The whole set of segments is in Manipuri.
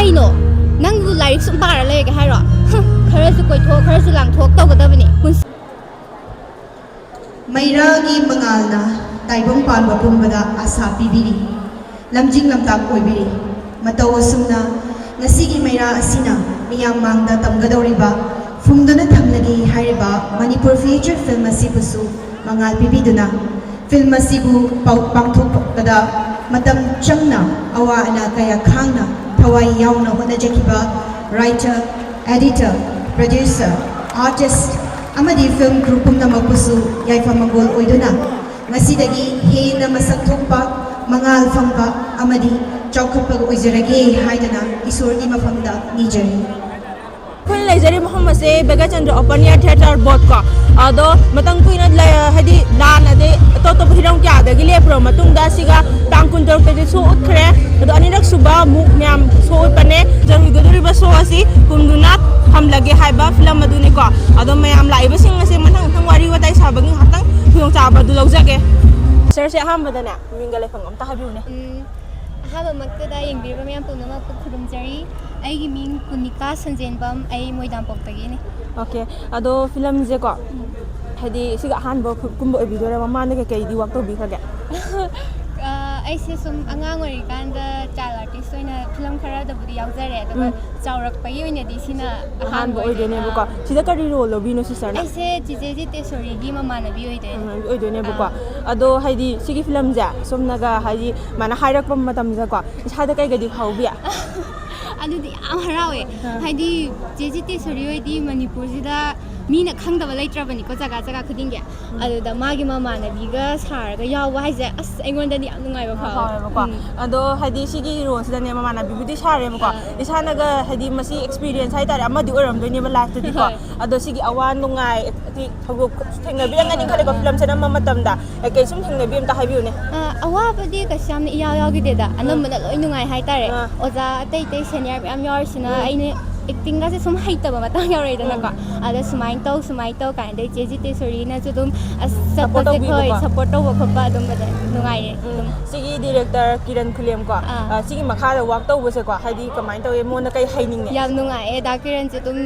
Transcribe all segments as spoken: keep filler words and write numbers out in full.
ꯀꯩꯅꯣ? ꯅꯪꯕꯨ ꯂꯥꯏꯔꯤꯛ ꯁꯨꯝ ꯄꯥꯔ ꯂꯩꯔꯒꯦ ꯍꯥꯏꯔꯣ? ꯍꯝ, ꯈꯔꯁꯨ ꯀꯣꯏꯊꯣꯛ, ꯈꯔꯁꯨ ꯂꯥꯡꯊꯣꯛ ꯇꯧꯒꯗꯕꯅꯤ ꯄꯨꯟꯁꯤ꯫ ꯃꯩꯔꯥꯒꯤ ꯃꯉꯥꯜꯅ ꯇꯥꯏꯕꯪ ꯄꯥꯟꯕ ꯄꯨꯝꯕꯗ ꯑꯥꯁꯥ ꯄꯤꯕꯤꯔꯤ, ꯂꯝꯖꯤꯡ ꯂꯝꯇꯥꯛ ꯑꯣꯏꯕꯤꯔꯤ꯫ ꯃꯇꯧ ꯑꯁꯨꯝꯅ ꯉꯁꯤꯒꯤ ꯃꯩꯔꯥ ꯑꯁꯤꯅ ꯃꯤꯌꯥꯝ ꯃꯥꯡꯗ ꯇꯝꯒꯗꯧꯔꯤꯕ ꯐꯨꯝꯗꯨꯅ ꯊꯝꯂꯒꯦ ꯍꯥꯏꯔꯤꯕ ꯃꯅꯤꯄꯨꯔ ꯐꯤꯆꯔ ꯐꯤꯜꯝ ꯑꯁꯤꯕꯨꯁꯨ ꯃꯉꯥꯜ ꯄꯤꯕꯤꯗꯨꯅ ꯐꯤꯜꯝ ꯑꯁꯤꯕꯨ ꯄꯥꯎ-, ꯄꯥꯡꯊꯣꯛꯄꯗ ꯃꯇꯝ ꯆꯪꯅ, ꯑꯋꯥ ꯑꯅꯥ ꯀꯌꯥ ꯈꯥꯡꯅ, ꯊꯋꯥꯏ ꯌꯥꯎꯅ ꯍꯣꯠꯅꯖꯈꯤꯕ writer, editor, producer, artist ꯑꯃꯗꯤ film crew ꯄꯨꯝꯅꯃꯛꯄꯨꯁꯨ ꯌꯥꯏꯐ ꯃꯪꯒꯣꯜ ꯑꯣꯏꯗꯨꯅ ꯉꯁꯤꯗꯒꯤ ꯍꯦꯟꯅ ꯃꯁꯛ ꯊꯣꯛꯄ, ꯃꯉꯥꯜ ꯐꯪꯕ ꯑꯃꯗꯤ ꯆꯥꯎꯈꯠꯄ ꯑꯣꯏꯖꯔꯒꯦ ꯍꯥꯏꯗꯨꯅ ꯏꯁꯣꯔꯒꯤ ꯃꯐꯝꯗ ꯅꯤꯖꯔꯤ꯫ ꯑꯩꯈꯣꯏꯅ ꯂꯩꯖꯔꯤꯕ ꯃꯐꯝ ꯑꯁꯦ ꯕꯦꯒꯆꯟꯗ꯭ꯔ Open Air Theatre Board ꯀꯣ꯫ ꯑꯗꯣ ꯃꯇꯝ ꯀꯨꯏꯅ ꯂꯩ-, ꯍꯥꯏꯗꯤ ꯂꯥꯟ ꯑꯗꯩ ꯑꯇꯣꯞ ꯑꯇꯣꯞꯄ ꯍꯤꯔꯝ ꯀꯌꯥꯗꯒꯤ ꯂꯦꯞꯄꯨꯔꯕ ꯃꯇꯨꯡꯗ ꯁꯤꯒ ꯇꯥꯡ ꯀꯨꯟꯇꯔꯨꯛꯇꯗꯤ show ꯎꯠꯈ꯭ꯔꯦ꯫ ꯑꯗꯣ ꯑꯅꯤꯔꯛ ꯁꯨꯕ ꯑꯃꯨꯛ ꯃꯌꯥꯝ show ꯎꯠꯄꯅꯦ꯫ ꯖꯔꯨꯒꯗꯧꯔꯤꯕ show ꯑꯁꯤ ꯐꯨꯝꯗꯨꯅ ꯊꯝꯂꯒꯦ ꯍꯥꯏꯕ film ꯑꯗꯨꯅꯤꯀꯣ꯫ ꯑꯗꯣ ꯃꯌꯥꯝ ꯂꯥꯛꯏꯕꯁꯤꯡ ꯑꯁꯦ ꯃꯊꯪ ꯃꯊꯪ ꯋꯥꯔꯤ ꯋꯥꯇꯥꯏ ꯁꯥꯕꯒꯤ ꯉꯥꯏꯍꯥꯛꯇꯪ ꯈꯨꯗꯣꯡꯆꯥꯕ ꯑꯗꯨ ꯂꯧꯖꯒꯦ꯫ Sir ꯁꯦ ꯑꯍꯥꯟꯕꯗꯅꯦ ꯃꯤꯡꯒ ꯂꯩꯐꯝ ꯑꯝꯇ ꯍꯥꯏꯕꯤꯌꯨꯅꯦ꯫ ꯎꯝ, ꯑꯍꯥꯟꯕꯃꯛꯇꯗ ꯌꯦꯡꯕꯤꯔꯤꯕ ꯃꯌꯥꯝ ꯄꯨꯝꯅꯃꯛꯄꯨ ꯈꯨꯔꯨꯝꯖꯔꯤ꯫ ꯑꯩꯒꯤ ꯃꯤꯡ ꯀꯨꯅꯤꯀꯥ ꯁꯟꯖꯦꯟꯕꯝ, ꯑꯩ ꯃꯣꯏꯗꯥꯝꯄꯣꯛꯇꯒꯤꯅꯤ꯫ Okay, ꯑꯗꯣ film ꯁꯦꯀꯣ, ꯎꯝ꯫ ꯍꯥꯏꯗꯤ ꯁꯤꯒ ꯑꯍꯥꯟꯕ ꯀꯨꯝꯕ ꯑꯣꯏꯕꯤꯗꯣꯏꯔꯥ? ꯃꯃꯥꯡꯗ ꯀꯩꯀꯩꯗꯤ work ꯇꯧꯕꯤꯈ꯭ꯔꯒꯦ? ꯑ, ꯑꯩꯁꯦ ꯁꯨꯝ ꯑꯉꯥꯡ ꯑꯣꯏꯔꯤꯀꯥꯟꯗ child artist ꯑꯣꯏꯅ film ꯈꯔꯗꯕꯨꯗꯤ ꯌꯥꯎꯖꯔꯦ, ꯑꯗꯨꯒ ꯎꯝ꯫ ꯆꯥꯎꯔꯛꯄꯒꯤ ꯑꯣꯏꯅꯗꯤ ꯁꯤꯅ ꯑꯍꯥꯟꯕ ꯑꯍꯥꯟꯕ ꯑꯣꯏꯗꯣꯏꯅꯦ꯫ ꯑꯣꯏꯗꯣꯏꯅꯦꯕꯀꯣ꯫ ꯑꯥ꯫ ꯁꯤꯗ ꯀꯔꯤ role ꯂꯧꯕꯤꯅꯣ sister ꯅ? ꯑꯩꯁꯦ ꯆꯤꯆꯦ ꯖꯤꯇꯦꯁꯣꯔꯤꯒꯤ ꯃꯃꯥꯟꯅꯕꯤ ꯑꯣꯏꯗꯣꯏꯅꯦ꯫ ꯃꯃꯥꯟꯅꯕꯤ ꯑꯣꯏꯗꯣꯏꯅꯦꯕꯀꯣ꯫ ꯑꯥ꯫ ꯑꯗꯣ ꯍꯥꯏꯗꯤ ꯁꯤꯒꯤ film ꯁꯦ ꯁꯣꯝꯅꯒ ꯍꯥꯏꯗꯤ ꯃꯥꯅ ꯍꯥꯏꯔꯛꯄ ꯃꯇꯝꯗꯀꯣ, ꯏꯁꯥꯗ ꯀꯩꯒꯗꯤ ꯐꯥꯎꯕꯤ? ꯑꯗꯨꯗꯤ ꯌꯥꯝ ꯍꯔꯥꯎꯋꯦ꯫ ꯑꯥ꯫ ꯍꯥꯏꯗꯤ ꯆꯦ ꯖꯤꯇꯦꯁꯣꯔꯤ ꯍꯣꯏꯗꯤ ꯃꯅꯤꯄꯨꯔꯁꯤꯗ ꯃꯤꯅ ꯈꯪꯗꯕ ꯂꯩꯇ꯭ꯔꯕꯅꯤꯀꯣ, ꯖꯒꯥ ꯖꯒꯥ ꯈꯨꯗꯤꯡꯒꯤ꯫ ꯎꯝ꯫ ꯑꯗꯨꯗ ꯃꯥꯒꯤ ꯃꯃꯥꯟꯅꯕꯤꯒ ꯁꯥꯔꯒ ꯌꯥꯎꯕ ꯍꯥꯏꯁꯦ, ꯑꯁ, ꯑꯩꯉꯣꯟꯗꯗꯤ ꯌꯥꯝ ꯅꯨꯡꯉꯥꯏꯕ ꯐꯥꯎꯋꯦ꯫ ꯐꯥꯎꯋꯦꯕꯀꯣ꯫ ꯎꯝ꯫ ꯑꯗꯣ ꯍꯥꯏꯗꯤ ꯁꯤꯒꯤ role ꯁꯤꯗꯅꯦ ꯃꯃꯥꯟꯅꯕꯤꯕꯨꯗꯤ ꯁꯥꯔꯦꯕꯀꯣ꯫ ꯑꯥ꯫ ꯏꯁꯥꯅꯒ ꯍꯥꯏꯗꯤ ꯃꯁꯤ experience ꯍꯥꯏꯇꯥꯔꯦ, ꯑꯃꯗꯤ ꯑꯣꯏꯔꯝꯗꯣꯏꯅꯦꯕ life ꯇꯗꯤꯀꯣ꯫ ꯍꯣꯏ꯫ ꯑꯗꯣ ꯁꯤꯒꯤ ꯑꯋꯥ ꯅꯨꯡꯉꯥꯏ ꯍꯥꯏꯗꯤ ꯊꯧꯗꯣꯛ ꯊꯦꯡꯅꯕꯤꯔꯝꯒꯅꯤ ꯈꯜꯂꯦꯀꯣ, ꯑꯥ꯫ Film ꯁꯦ ꯅꯝꯕ ꯃꯇꯝꯗ꯫ ꯀꯩꯀꯩ ꯁꯨꯝ ꯊꯦꯡꯅꯕꯤ ꯑꯝꯇ ꯍꯥꯏꯕꯤꯌꯨꯅꯦ꯫ ꯑ, ꯑꯋꯥꯕꯗꯤ ꯀꯩꯁꯨ ꯌꯥꯝꯅ ꯏꯌꯥꯎ ꯌꯥꯎꯈꯤꯗꯦꯗ꯫ ꯎꯝ꯫ ꯑꯅꯝꯕꯅ ꯂꯣꯏ ꯅꯨꯡꯉꯥꯏ ꯍꯥꯏꯇꯥꯔꯦ꯫ ꯑꯥ꯫ ꯑꯣꯖꯥ ꯑꯇꯩ ꯑꯇꯩ senior ꯃꯌꯥꯝ ꯌꯥꯎꯔꯤꯁꯤꯅ ꯎꯝ꯫ ꯑꯩꯅ ꯑꯦꯛꯇꯤꯡꯒꯁꯦ ꯁꯨꯝ ꯍꯩꯇꯕ ꯃꯇꯥꯡ ꯌꯥꯎꯔꯛꯏꯗꯅꯀꯣ꯫ ꯑꯗ ꯁꯨꯃꯥꯏꯅ ꯇꯧ, ꯁꯨꯃꯥꯏꯅ ꯇꯧ ꯀꯥꯏꯅ, ꯑꯗꯩ ꯆꯦ ꯖꯤꯇꯦꯁꯣꯔꯤꯅꯁꯨ ꯑꯗꯨꯝ ꯑꯁ Support ꯆꯠꯄꯁꯦ, ꯍꯣꯏ, ꯇꯧꯕꯤꯕꯀꯣ꯫ ꯁꯞꯄꯣꯔꯠ ꯇꯧꯕ ꯈꯣꯠꯄ ꯑꯗꯨꯝꯕꯗ ꯅꯨꯡꯉꯥꯏꯌꯦ ꯑꯗꯨꯝ꯫ ꯁꯤꯒꯤ ꯗꯤꯔꯦꯛꯇꯔ ꯀꯤꯔꯟ ꯈꯨꯂꯦꯝ ꯀꯣ, ꯑꯥ꯫ ꯑ, ꯁꯤꯒꯤ ꯃꯈꯥꯗ ꯋꯥꯛ ꯇꯧꯕꯁꯦꯀꯣ, ꯍꯥꯏꯗꯤ ꯀꯃꯥꯏꯅ ꯇꯧꯋꯤ, ꯃꯉꯣꯟꯗ ꯀꯩ ꯍꯩꯅꯤꯡꯉꯦ? ꯌꯥꯝ ꯅꯨꯡꯉꯥꯏꯌꯦ ꯗꯥ ꯀꯤꯔꯟꯁꯦ ꯑꯗꯨꯝ꯫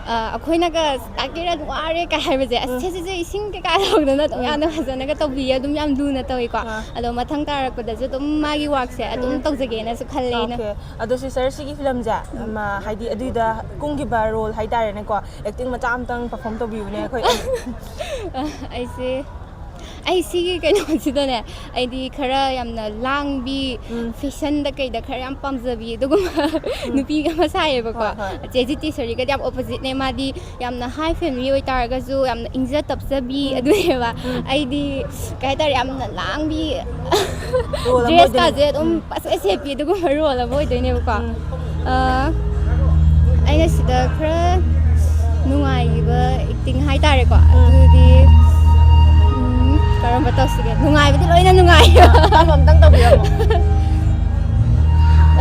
ꯑ, ꯑꯩꯈꯣꯏꯅꯒ "ꯗꯥ ꯀꯤꯔꯟ ꯋꯥꯔꯦ" ꯀꯥꯏ ꯍꯥꯏꯕꯁꯦ, "ꯑꯁ, ꯁꯦ, ꯁꯦ, ꯁꯦ, ꯏꯁꯤꯡ ꯀꯩꯀꯥ ꯂꯧꯗꯅ ꯑꯗꯨꯝ ꯌꯥꯝꯅ ꯐꯖꯅꯒ ꯇꯧꯕꯤꯌꯦ, ꯑꯗꯨꯝ ꯌꯥꯝ ꯂꯨꯅ ꯇꯧꯏꯀꯣ꯫ ꯑꯥ꯫ ꯑꯗꯣ ꯃꯊꯪ ꯇꯥꯔꯛꯄꯗꯁꯨ ꯑꯗꯨꯝ ꯃꯥꯒꯤ ꯋꯥꯛꯁꯦ ꯑꯗꯨꯝ ꯇꯧꯖꯒꯦꯅꯁꯨ ꯈꯜꯂꯦ ꯑꯩꯅ꯫ ꯑꯣꯀꯦ꯫ ꯑꯗꯣ ꯁꯤꯁꯇꯔ, ꯁꯤꯒꯤ ꯐꯤꯂꯝꯁꯦ, ꯑꯃ, ꯍꯥꯏꯗꯤ ꯑꯗꯨꯏꯗ ꯀꯨꯝꯈꯤꯕ ꯔꯣꯜ ꯍꯥꯏꯇꯥꯔꯦꯅꯦꯀꯣ, ꯑꯦꯛꯇꯤꯡ ꯃꯆꯥ ꯑꯃꯇꯪ ꯄꯔꯐꯣꯝ ꯇꯧꯕꯤꯌꯨꯅꯦ ꯑꯩꯈꯣꯏ꯫ ꯑ, ꯑꯩꯁꯦ, ꯑꯩ ꯁꯤꯒꯤ ꯀꯩꯅꯣꯁꯤꯗꯅꯦ, ꯑꯩꯗꯤ ꯈꯔ ꯌꯥꯝꯅ ꯂꯥꯡꯕꯤ, ꯎꯝ꯫ ꯐꯦꯁꯟꯗ ꯀꯩꯗ ꯈꯔ ꯌꯥꯝ ꯄꯥꯝꯖꯕꯤ ꯑꯗꯨꯒꯨꯝꯕ ꯅꯨꯄꯤ ꯑꯃ ꯁꯥꯏꯌꯦꯕꯀꯣ꯫ ꯍꯣꯏ, ꯍꯣꯏ꯫ ꯆꯦ ꯖꯤꯇꯦꯁꯣꯔꯤꯒꯗꯤ ꯌꯥꯝ ꯑꯣꯄꯣꯖꯤꯠꯅꯦ꯫ ꯃꯥꯗꯤ ꯌꯥꯝꯅ ꯍꯥꯏ ꯐꯦꯃꯤꯂꯤ ꯑꯣꯏꯇꯥꯔꯒꯁꯨ ꯌꯥꯝꯅ ꯏꯪꯖ ꯇꯞꯆꯕꯤ ꯑꯗꯨꯅꯦꯕ꯫ ꯑꯩꯗꯤ ꯀꯩ ꯍꯥꯏꯇꯥꯔꯦ, ꯌꯥꯝꯅ ꯂꯥꯡꯕꯤ, ꯔꯣꯜ ꯑꯃ ꯗ꯭ꯔꯦꯁꯀꯥꯁꯦ ꯑꯣꯏꯗꯣꯏꯅꯦ꯫ ꯑꯗꯨꯝ ꯄꯪꯁꯦꯠ ꯁꯦꯠꯄꯤ ꯑꯗꯨꯒꯨꯝꯕ ꯔꯣꯜ ꯑꯃ ꯑꯣꯏꯗꯣꯏꯅꯦꯕꯀꯣ꯫ ꯎꯝ꯫ ꯑ, ꯑꯩꯅ ꯁꯤꯗ ꯈꯔ ꯅꯨꯡꯉꯥꯏꯈꯤꯕ ꯑꯦꯛꯇꯤꯡ ꯍꯥꯏꯇꯥꯔꯦꯀꯣ꯫ ꯑꯗꯨꯗꯤ, ꯎꯝ, ꯀꯔꯝꯕ ꯇꯧꯁꯤꯒꯦ? ꯅꯨꯡꯉꯥꯏꯕꯗꯤ ꯂꯣꯏꯅ ꯅꯨꯡꯉꯥꯏ꯫ ꯑꯄꯥꯝꯕ ꯑꯝꯇꯪ ꯇꯧꯕꯤꯔꯝꯃꯣ꯫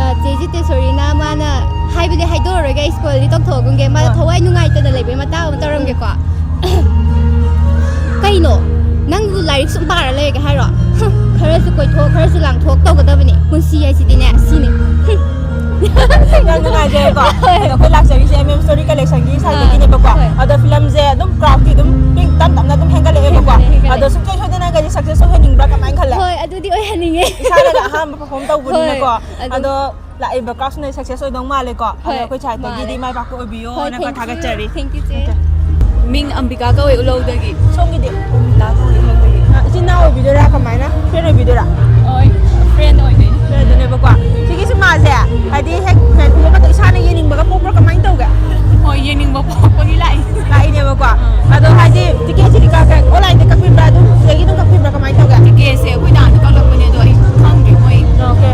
ꯑ, ꯆꯦ ꯖꯤꯇꯦꯁꯣꯔꯤꯅ ꯃꯥꯅ ꯍꯥꯏꯕꯗꯤ ꯍꯥꯏꯗꯣꯛꯑꯔꯣꯏꯒꯦ, ꯑꯩ ꯁ꯭ꯄꯣꯏꯜꯗꯤ ꯇꯧꯊꯣꯛꯑꯒꯨꯝꯒꯦ꯫ ꯃꯥꯅ ꯍꯣꯏ꯫ ꯊꯋꯥꯏ ꯅꯨꯡꯉꯥꯏꯇꯅ ꯂꯩꯕꯩ ꯃꯇꯥꯡ ꯑꯃ ꯇꯧꯔꯝꯒꯦꯀꯣ꯫ ꯀꯩꯅꯣ? ꯅꯪꯕꯨ ꯂꯥꯏꯔꯤꯛ ꯁꯨꯝ ꯄꯥꯔ ꯂꯩꯔꯒꯦ ꯍꯥꯏꯔꯣ? ꯍꯝ, ꯈꯔꯁꯨ ꯀꯣꯏꯊꯣꯛ, ꯈꯔꯁꯨ ꯂꯥꯡꯊꯣꯛ ꯇꯧꯒꯗꯕꯅꯤ꯫ ꯄꯨꯟꯁꯤ ꯍꯥꯏꯁꯤꯗꯤꯅꯦ, ꯁꯤꯅꯤ꯫ ꯍꯝ꯫ ꯌꯥꯝ ꯅꯨꯡꯉꯥꯏꯖꯔꯦꯀꯣ꯫ ꯍꯣꯏ꯫ ꯑꯗꯣ ꯑꯩꯈꯣꯏ ꯂꯥꯛꯆꯔꯤꯁꯦ ꯑꯦꯝ ꯑꯦꯝ ꯁ꯭ꯇꯣꯔꯤ ꯀꯂꯦꯛꯁꯟꯒꯤ ꯁꯥꯏꯠꯇꯒꯤꯅꯦꯕꯀꯣ꯫ ꯑꯥ, ꯍꯣꯏ꯫ ꯑꯗꯣ ꯐꯤꯂꯝꯁꯦ ꯑꯗꯨꯝ ꯀ꯭ꯔꯥꯎꯗꯇꯤ ꯑꯗꯨꯝ ꯄꯤꯛ ꯇꯞ ꯇꯞꯅ ꯑꯗꯨꯝ ꯍꯦꯟꯒꯠꯂꯛꯑꯦꯕꯀꯣ꯫ ꯍꯦꯟꯒꯠꯂꯦ, ꯍꯦꯟꯒꯠꯂꯦ꯫ ꯑꯗꯣ ꯁꯨꯡꯁꯣꯏ ꯁꯣꯏꯗꯅꯒꯗꯤ ꯁꯛꯁꯦꯁ ꯑꯣꯏꯍꯟꯅꯤꯡꯕ꯭ꯔꯥ, ꯀꯃꯥꯏꯅ ꯈꯜꯂꯦ? ꯍꯣꯏ, ꯑꯗꯨꯗꯤ ꯑꯣꯏꯍꯟꯅꯤꯡꯉꯦ꯫ ꯏꯁꯥꯅꯒ ꯑꯍꯥꯟꯕ ꯄꯔꯐꯣꯔꯝ ꯇꯧꯕꯅꯤꯅꯀꯣ꯫ ꯍꯣꯏ, ꯑꯗꯨꯝ꯫ ꯑꯗꯣ ꯂꯥꯛꯏꯕ ꯀ꯭ꯔꯥꯎꯠꯁꯤꯅ ꯁꯛꯁꯦꯁ ꯑꯣꯏꯗꯧ ꯃꯥꯜꯂꯦꯀꯣ꯫ ꯑꯗꯣ ꯍꯣꯏ, ꯑꯩꯈꯣꯏ ꯁꯥꯏꯠꯇꯒꯤꯗꯤ ꯃꯥꯜꯂꯦ꯫ ꯃꯥꯏ ꯄꯥꯛꯄ ꯑꯣꯏꯕꯤꯌꯣ ꯍꯣꯏ, ꯍꯥꯏꯅ ꯑꯩꯈꯣꯏ thank you, ꯊꯥꯒꯠꯆꯔꯤ꯫ Thank you, ꯆꯦ꯫ ꯃꯤꯡ ꯑꯝꯕꯤꯀꯥ ꯀꯧꯋꯦ, ꯎꯂꯧꯗꯒꯤ꯫ ꯁꯣꯝꯒꯤꯗꯤ? ꯑ, ꯏꯆꯤꯟ ꯏꯅꯥꯎ ꯑꯣꯏꯕꯤꯗꯣꯏꯔꯥ, ꯀꯃꯥꯏꯅ? ꯐ꯭ꯔꯦꯟ ꯑꯣꯏꯕꯤꯗꯣꯏꯔꯥ? ꯍꯣꯏ, ꯐ꯭ꯔꯦꯟ ꯑꯣꯏꯗꯣꯏꯅꯦ꯫ ꯐ꯭ꯔꯦꯟ ꯑꯣꯏꯗꯣꯏꯅꯦꯕꯀꯣ꯫ ꯁꯤꯒꯤ ꯁꯤꯃꯥꯁꯦ, ꯍꯥꯏꯗꯤ, ꯍꯦꯛ ꯐꯦꯟ ꯎꯕ ꯃꯇꯝ ꯏꯁꯥꯅ ꯌꯦꯡꯅꯤꯡꯕꯒ ꯄꯣꯛꯄ꯭ꯔꯥ, ꯀꯃꯥꯏꯅ ꯇꯧꯒꯦ? ꯍꯣꯏ, ꯌꯦꯡꯅꯤꯡꯕ ꯄꯣꯛꯄꯒꯤ ꯂꯥꯛꯏ꯫ ꯂꯥꯛꯏꯅꯦꯕꯀꯣ꯫ ꯑꯥ꯫ ꯑꯗꯣ, ꯍꯥꯏꯗꯤ, ꯇꯤꯀꯦꯠꯁꯤꯗꯤ ꯀ-, ꯀ-, ꯑꯣꯟꯂꯥꯏꯟꯗ ꯀꯛꯄꯤꯕ꯭ꯔꯥ, ꯑꯗꯨꯝ ꯁꯤꯗꯒꯤ ꯑꯗꯨꯝ ꯀꯛꯄꯤꯕ꯭ꯔꯥ, ꯀꯃꯥꯏꯅ ꯇꯧꯒꯦ? ꯇꯤꯀꯦꯠꯁꯦ ꯑꯩꯈꯣꯏ ꯗꯥꯅ ꯀꯛꯂꯛꯄꯅꯦ, ꯑꯗꯣ ꯑꯩ ꯈꯪꯗ꯭ꯔꯦ ꯃꯣꯏ꯫ ꯑꯣꯀꯦ꯫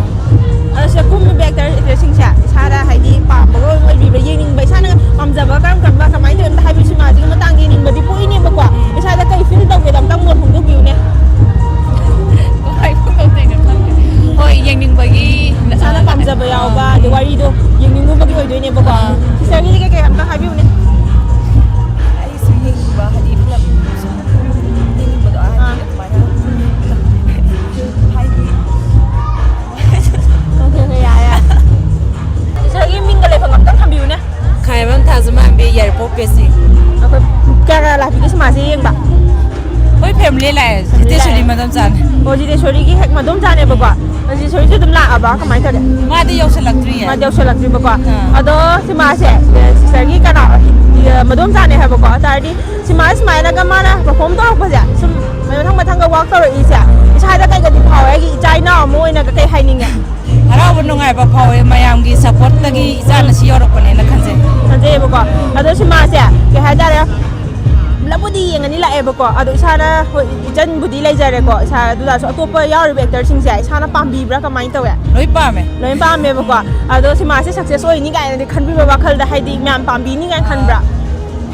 ꯑꯗꯣ ꯁꯤꯗ ꯀꯨꯝꯃꯤꯕ ꯑꯦꯛꯇꯔ ꯑꯦꯛꯇ꯭ꯔꯦꯁꯁꯤꯡꯁꯦ ꯏꯁꯥꯗ, ꯍꯥꯏꯗꯤ, ꯄꯥꯝꯕꯒ ꯑꯣꯏꯕꯤꯕ꯭ꯔꯥ, ꯌꯦꯡꯅꯤꯡꯕ, ꯏꯁꯥꯅ ꯄꯥꯝꯖꯕ ꯀꯔꯝ ꯀꯔꯝꯕ, ꯀꯃꯥꯏꯅ ꯇꯧꯋꯤ ꯑꯝꯇ ꯍꯥꯏꯕꯤꯌꯨ, ꯁꯤꯃꯥꯁꯤꯒꯤ ꯃꯇꯥꯡꯗ ꯌꯦꯡꯅꯤꯡꯕꯗꯤ ꯄꯣꯛꯏꯅꯦꯕꯀꯣ꯫ ꯏꯁꯥꯗ ꯀꯩ ꯐꯤꯜ ꯇꯧꯒꯦꯗꯣ ꯑꯝꯇꯪ ꯃꯣꯠ ꯐꯣꯡꯗꯣꯛꯄꯤꯌꯨꯅꯦ꯫ ꯀꯃꯥꯏ ꯐꯣꯡꯗꯣꯛꯇꯣꯏꯅꯣ ꯈꯪꯗꯦ꯫ ꯍꯣꯏ, ꯌꯦꯡꯅꯤꯡꯕꯒꯤ, ꯏꯁꯥꯅ ꯑꯥ, ꯄꯥꯝꯖꯕ ꯌꯥꯎꯕ, ꯑꯥ꯫ ꯑꯗꯩ ꯋꯥꯔꯤꯗꯣ ꯌꯦꯡꯅꯤꯡꯉꯨꯕꯒꯤ ꯑꯣꯏꯗꯣꯏꯅꯦꯕꯀꯣ꯫ ꯑꯥ꯫ ꯁꯤꯁꯇꯔꯒꯤ ꯍꯥꯏꯕꯤꯌꯨꯅꯦ꯫ ꯑꯩ ꯁꯨꯝ ꯌꯦꯡꯅꯤꯡꯕ, ꯍꯥꯏꯗꯤ ꯐꯤꯂꯝ ꯁꯨꯝ ꯌꯦꯡꯅꯤꯡꯕꯗꯣ, ꯍꯥꯏꯗꯤ ꯑꯥ꯫ ꯑꯗꯨꯃꯥꯏꯅ ꯍꯥꯏꯗꯤ ꯑꯣꯀꯦ, ꯑꯣꯀꯦ, ꯌꯥꯔꯦ, ꯌꯥꯔꯦ꯫ ꯁꯤꯁꯇꯔꯒꯤ ꯃꯤꯡꯒ ꯂꯩꯐꯝ ꯑꯝꯇꯪ ꯊꯝꯕꯤꯌꯨꯅꯦ꯫ ꯈꯥꯏꯕꯝ ꯊꯥꯖꯃꯥꯟꯕꯤ, ꯌꯥꯏꯔꯤꯄꯣꯛ ꯄꯦꯁꯤ꯫ ꯑꯩꯈꯣꯏ ꯀꯌꯥ ꯀꯌꯥ ꯂꯥꯛꯄꯤꯒꯦ ꯁꯤꯃꯥꯁꯦ ꯌꯦꯡꯕ? ꯑꯩꯈꯣꯏ ꯐꯦꯃꯤꯂꯤ ꯂꯥꯛꯑꯦ꯫ ꯐꯦꯃꯤꯂꯤ ꯂꯥꯛꯑꯦ꯫ ꯖꯤꯇꯦꯁꯣꯔꯤ ꯃꯗꯣꯝꯆꯥꯅꯦ꯫ ꯑꯣ, ꯖꯤꯇꯦꯁꯣꯔꯤꯒꯤ ꯍꯦꯛ ꯃꯗꯣꯝꯆꯥꯅꯦꯕꯀꯣ꯫ ꯖꯤꯇꯦꯁꯣꯔꯤꯁꯨ ꯑꯗꯨꯝ ꯂꯥꯛꯑꯕ? ꯀꯃꯥꯏꯅ ꯇꯧꯒꯦ? ꯃꯥꯗꯤ ꯌꯧꯁꯜꯂꯛꯇ꯭ꯔꯤꯌꯦ꯫ ꯃꯥꯗꯤ ꯌꯧꯁꯜꯂꯛꯇ꯭ꯔꯤꯕꯀꯣ꯫ ꯑꯥ꯫ ꯑꯗꯣ ꯁꯤꯃꯥꯁꯦ, ꯁꯤꯁꯇꯔꯒꯤ ꯀꯅꯥ, ꯃꯗꯣꯝꯆꯥꯅꯦ ꯍꯥꯏꯕꯀꯣ꯫ ꯑꯗꯨ ꯇꯥꯔꯗꯤ ꯁꯤꯃꯥ ꯁꯨꯃꯥꯏꯅꯒ ꯃꯥꯅ ꯄꯔꯐꯣꯔꯝ ꯇꯧꯔꯛꯄꯁꯦ, ꯁꯨꯝ ꯃꯊꯪ ꯃꯊꯪꯒ ꯋꯥꯛ ꯇꯧꯔꯛꯏꯁꯦ, ꯏꯁꯥꯗ ꯀꯩꯒꯗꯤ ꯐꯥꯎꯋꯦ? ꯑꯩꯒꯤ ꯏꯆꯥ ꯏꯅꯥꯎ ꯑꯃ ꯑꯣꯏꯅꯒ ꯀꯩ ꯍꯥꯏꯅꯤꯡꯉꯦ? ꯍꯔꯥꯎꯕ ꯅꯨꯡꯉꯥꯏꯕ ꯐꯥꯎꯋꯦ, ꯃꯌꯥꯝꯒꯤ ꯁꯞꯄꯣꯔꯠꯇꯒꯤ ꯏꯆꯥꯅ ꯁꯤ ꯌꯧꯔꯛꯄꯅꯦꯅ ꯈꯟꯖꯩ꯫ ꯈꯟꯖꯩꯌꯦꯕꯀꯣ꯫ ꯑꯗꯣ ꯁꯤꯃꯥꯁꯦ ꯀꯩ ꯍꯥꯏꯇꯥꯔꯦ, ꯄꯨꯂꯞꯄꯨꯗꯤ ꯌꯦꯡꯉꯅꯤ ꯂꯥꯛꯑꯦꯕꯀꯣ꯫ ꯑꯗꯣ ꯏꯁꯥꯅ ꯍꯣꯏ ꯏꯆꯟꯕꯨꯗꯤ ꯂꯩꯖꯔꯦꯀꯣ, ꯏꯁꯥ ꯑꯗꯨꯗꯁꯨ ꯑꯇꯣꯞꯄ ꯌꯥꯎꯔꯤꯕ ꯑꯦꯛꯇꯔꯁꯤꯡꯁꯦ ꯏꯁꯥꯅ ꯄꯥꯝꯕꯤꯕ꯭ꯔꯥ, ꯀꯃꯥꯏꯅ ꯇꯧꯋꯦ? ꯂꯣꯏ ꯄꯥꯝꯃꯦ꯫ ꯂꯣꯏ ꯄꯥꯝꯃꯦꯕꯀꯣ꯫ ꯑꯗꯣ ꯁꯤꯃꯥꯁꯦ ꯁꯛꯁꯦꯁ ꯑꯣꯏꯅꯤ ꯀꯥꯏꯅꯗꯤ ꯈꯟꯕꯤꯕ ꯋꯥꯈꯜꯗ, ꯍꯥꯏꯗꯤ ꯃꯌꯥꯝ ꯄꯥꯝꯕꯤꯅꯤ ꯀꯥꯏꯅ ꯈꯟꯕ꯭ꯔꯥ?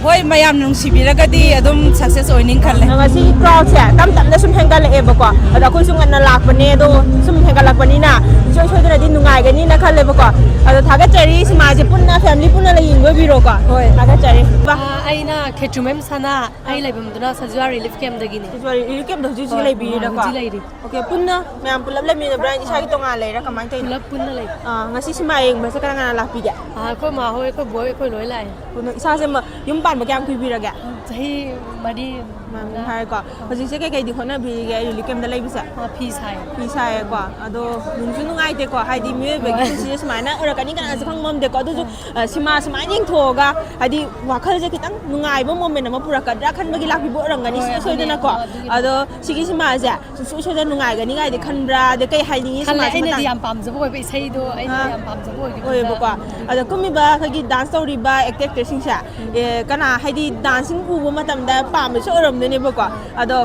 ꯍꯣꯏ, ꯃꯌꯥꯝꯅ ꯅꯨꯡꯁꯤꯕꯤꯔꯒꯗꯤ ꯑꯗꯨꯝ ꯁꯛꯁꯦꯁ ꯑꯣꯏꯅꯤ ꯈꯜꯂꯦ꯫ ꯑꯗꯣ ꯉꯁꯤꯒꯤ ꯀ꯭ꯔꯥꯎꯗꯁꯦ ꯇꯞ ꯇꯞꯅ ꯁꯨꯝ ꯍꯦꯟꯒꯠꯂꯛꯑꯦꯕꯀꯣ꯫ ꯑꯗꯣ ꯑꯩꯈꯣꯏꯁꯨ ꯉꯟꯅ ꯂꯥꯛꯄꯅꯦ, ꯑꯗꯣ ꯁꯨꯝ ꯍꯦꯟꯒꯠꯂꯛꯄꯅꯤꯅ ꯏꯁꯣꯏ ꯁꯣꯏꯗꯅꯗꯤ ꯅꯨꯡꯉꯥꯏꯒꯅꯤꯅ ꯈꯜꯂꯦꯕꯀꯣ꯫ ꯑꯗꯣ ꯊꯥꯒꯠꯆꯔꯤ, ꯁꯤꯃꯥꯁꯦ ꯄꯨꯟꯅ, ꯐꯦꯃꯤꯂꯤ ꯄꯨꯟꯅ ꯂꯩ ꯌꯦꯡꯕ ꯑꯣꯏꯕꯤꯔꯣꯀꯣ꯫ ꯍꯣꯏ꯫ ꯊꯥꯒꯠꯆꯔꯤ꯫ ꯑꯥ, ꯑꯩꯅ ꯈꯦꯇ꯭ꯔꯤꯃꯌꯨꯝ ꯁꯅꯥ, ꯑꯩ ꯂꯩꯐꯝꯗꯨꯅ ꯁꯖꯤꯋꯥ ꯔꯤꯂꯤꯐ ꯀꯦꯝꯗꯒꯤꯅꯦ꯫ ꯁꯖꯤꯋꯥ ꯔꯤꯂꯤꯐ ꯀꯦꯝꯗ ꯍꯧꯖꯤꯛ ꯍꯧꯖꯤꯛ ꯍꯣꯏ, ꯂꯩꯕꯤꯔꯤꯔꯀꯣ? ꯍꯧꯖꯤꯛ ꯂꯩꯔꯤ꯫ ꯑꯣꯀꯦ, ꯄꯨꯟꯅ ꯃꯌꯥꯝ ꯄꯨꯂꯞ ꯂꯩꯃꯤꯟꯅꯕ꯭ꯔꯥ, ꯏꯁꯥꯒꯤ ꯇꯣꯉꯥꯟ ꯂꯩꯔꯥ, ꯀꯃꯥꯏꯅ ꯇꯧꯔꯤꯅꯣ? ꯄꯨꯂꯞ ꯄꯨꯟꯅ ꯂꯩ꯫ ꯑꯥ, ꯉꯁꯤ ꯁꯤꯃꯥ ꯌꯦꯡꯕꯁꯦ ꯀꯅꯥ ꯀꯅꯥ ꯂꯥꯛꯄꯤꯒꯦ? ꯑꯥ, ꯑꯩꯈꯣꯏ ꯃꯥ ꯍꯣꯏ, ꯑꯩꯈꯣꯏ ꯕꯣꯏ, ꯑꯩꯈꯣꯏ ꯂꯣꯏ ꯂꯥꯛꯑꯦ꯫ ꯄꯨꯟꯅ ꯏꯁꯥꯁꯦ ꯃ-, ꯌꯨꯝ ꯄꯥꯟꯕ ꯀꯌꯥꯝ ꯀꯨꯏꯕꯤꯔꯒꯦ? ꯆꯍꯤ ꯃꯔꯤ ꯃꯉꯥ ꯃꯉꯥ꯫ ꯍꯥꯏꯔꯦꯀꯣ꯫ ꯍꯧꯖꯤꯛꯁꯦ ꯀꯩꯀꯩꯗꯤ ꯍꯣꯠꯅꯕꯤꯔꯤꯒꯦ ꯔꯤꯂꯤꯐ ꯀꯦꯝꯗ ꯂꯩꯕꯁꯦ? ꯑꯥ, ꯐꯤ ꯁꯥꯏ꯫ ꯐꯤ ꯁꯥꯏꯌꯦꯀꯣ꯫ ꯑꯗꯣ ꯅꯨꯡꯁꯨ ꯅꯨꯡꯉꯥꯏꯇꯦꯀꯣ, ꯍꯥꯏꯗꯤ ꯃꯤꯑꯣꯏꯕꯒꯤ ꯍꯣꯏ꯫ ꯄꯨꯟꯁꯤꯁꯦ ꯁꯨꯃꯥꯏꯅ ꯑꯣꯏꯔꯛꯀꯅꯤ ꯀꯅꯥꯁꯨ ꯈꯪꯕ ꯉꯝꯗꯦꯀꯣ꯫ ꯑꯗꯨꯁꯨ, ꯎꯝ꯫ ꯑ, ꯁꯤꯃꯥ ꯁꯨꯃꯥꯏꯅ ꯌꯦꯡꯊꯣꯛꯑꯒ, ꯍꯥꯏꯗꯤ ꯋꯥꯈꯜꯁꯦ ꯈꯤꯇꯪ ꯅꯨꯡꯉꯥꯏꯕ ꯃꯣꯃꯦꯟ ꯑꯃ ꯄꯨꯔꯛꯀꯗ꯭ꯔꯥ ꯈꯟꯕꯒꯤ ꯂꯥꯛꯄꯤꯕ ꯑꯣꯏꯔꯝꯒꯅꯤ, ꯍꯣꯏ, ꯁꯤꯗ ꯑꯗꯨꯅꯦ꯫ ꯁꯣꯏꯗꯅꯀꯣ꯫ ꯑꯥ, ꯑꯗꯨꯒꯤ ꯑꯗꯣ ꯁꯤꯒꯤ ꯁꯤꯃꯥꯁꯦ ꯁꯨꯡꯁꯣꯏ ꯁꯣꯏꯗꯅ ꯅꯨꯡꯉꯥꯏꯒꯅꯤ ꯀꯥꯏꯗꯤ ꯈꯟꯕ꯭ꯔꯥ? ꯑꯗꯩ ꯀꯩ ꯍꯥꯏꯅꯤꯡꯉꯤ ꯈꯜꯂꯦ, ꯁꯤꯃꯥꯁꯤ ꯑꯩꯅꯗꯤ ꯃꯇꯥꯡ-, ꯌꯥꯝ ꯄꯥꯝꯖꯕ ꯑꯣꯏꯕ, ꯏꯁꯩꯗꯣ ꯑꯩꯅ ꯑꯥ, ꯌꯥꯝ ꯄꯥꯝꯖꯕ ꯑꯣꯏꯈꯤꯕꯗꯨꯗ꯫ ꯑꯣꯏꯌꯦꯕꯀꯣ꯫ ꯑꯗꯣ ꯀꯨꯝꯃꯤꯕ ꯑꯩꯈꯣꯏꯒꯤ ꯗꯥꯟꯁ ꯇꯧꯔꯤꯕ ꯑꯦꯛꯇꯔ ꯑꯦꯛꯇ꯭ꯔꯦꯁꯁꯤꯡꯁꯦ, ꯎꯝ꯫ ꯑꯦ, ꯀꯅꯥ, ꯍꯥꯏꯗꯤ ꯗꯥꯟꯁꯤꯡ ꯎꯕ ꯃꯇꯝꯗ ꯄꯥꯝꯕꯁꯨ ꯑꯣꯏꯔꯝꯗꯣꯏꯅꯦꯕꯀꯣ꯫ ꯑꯗꯣ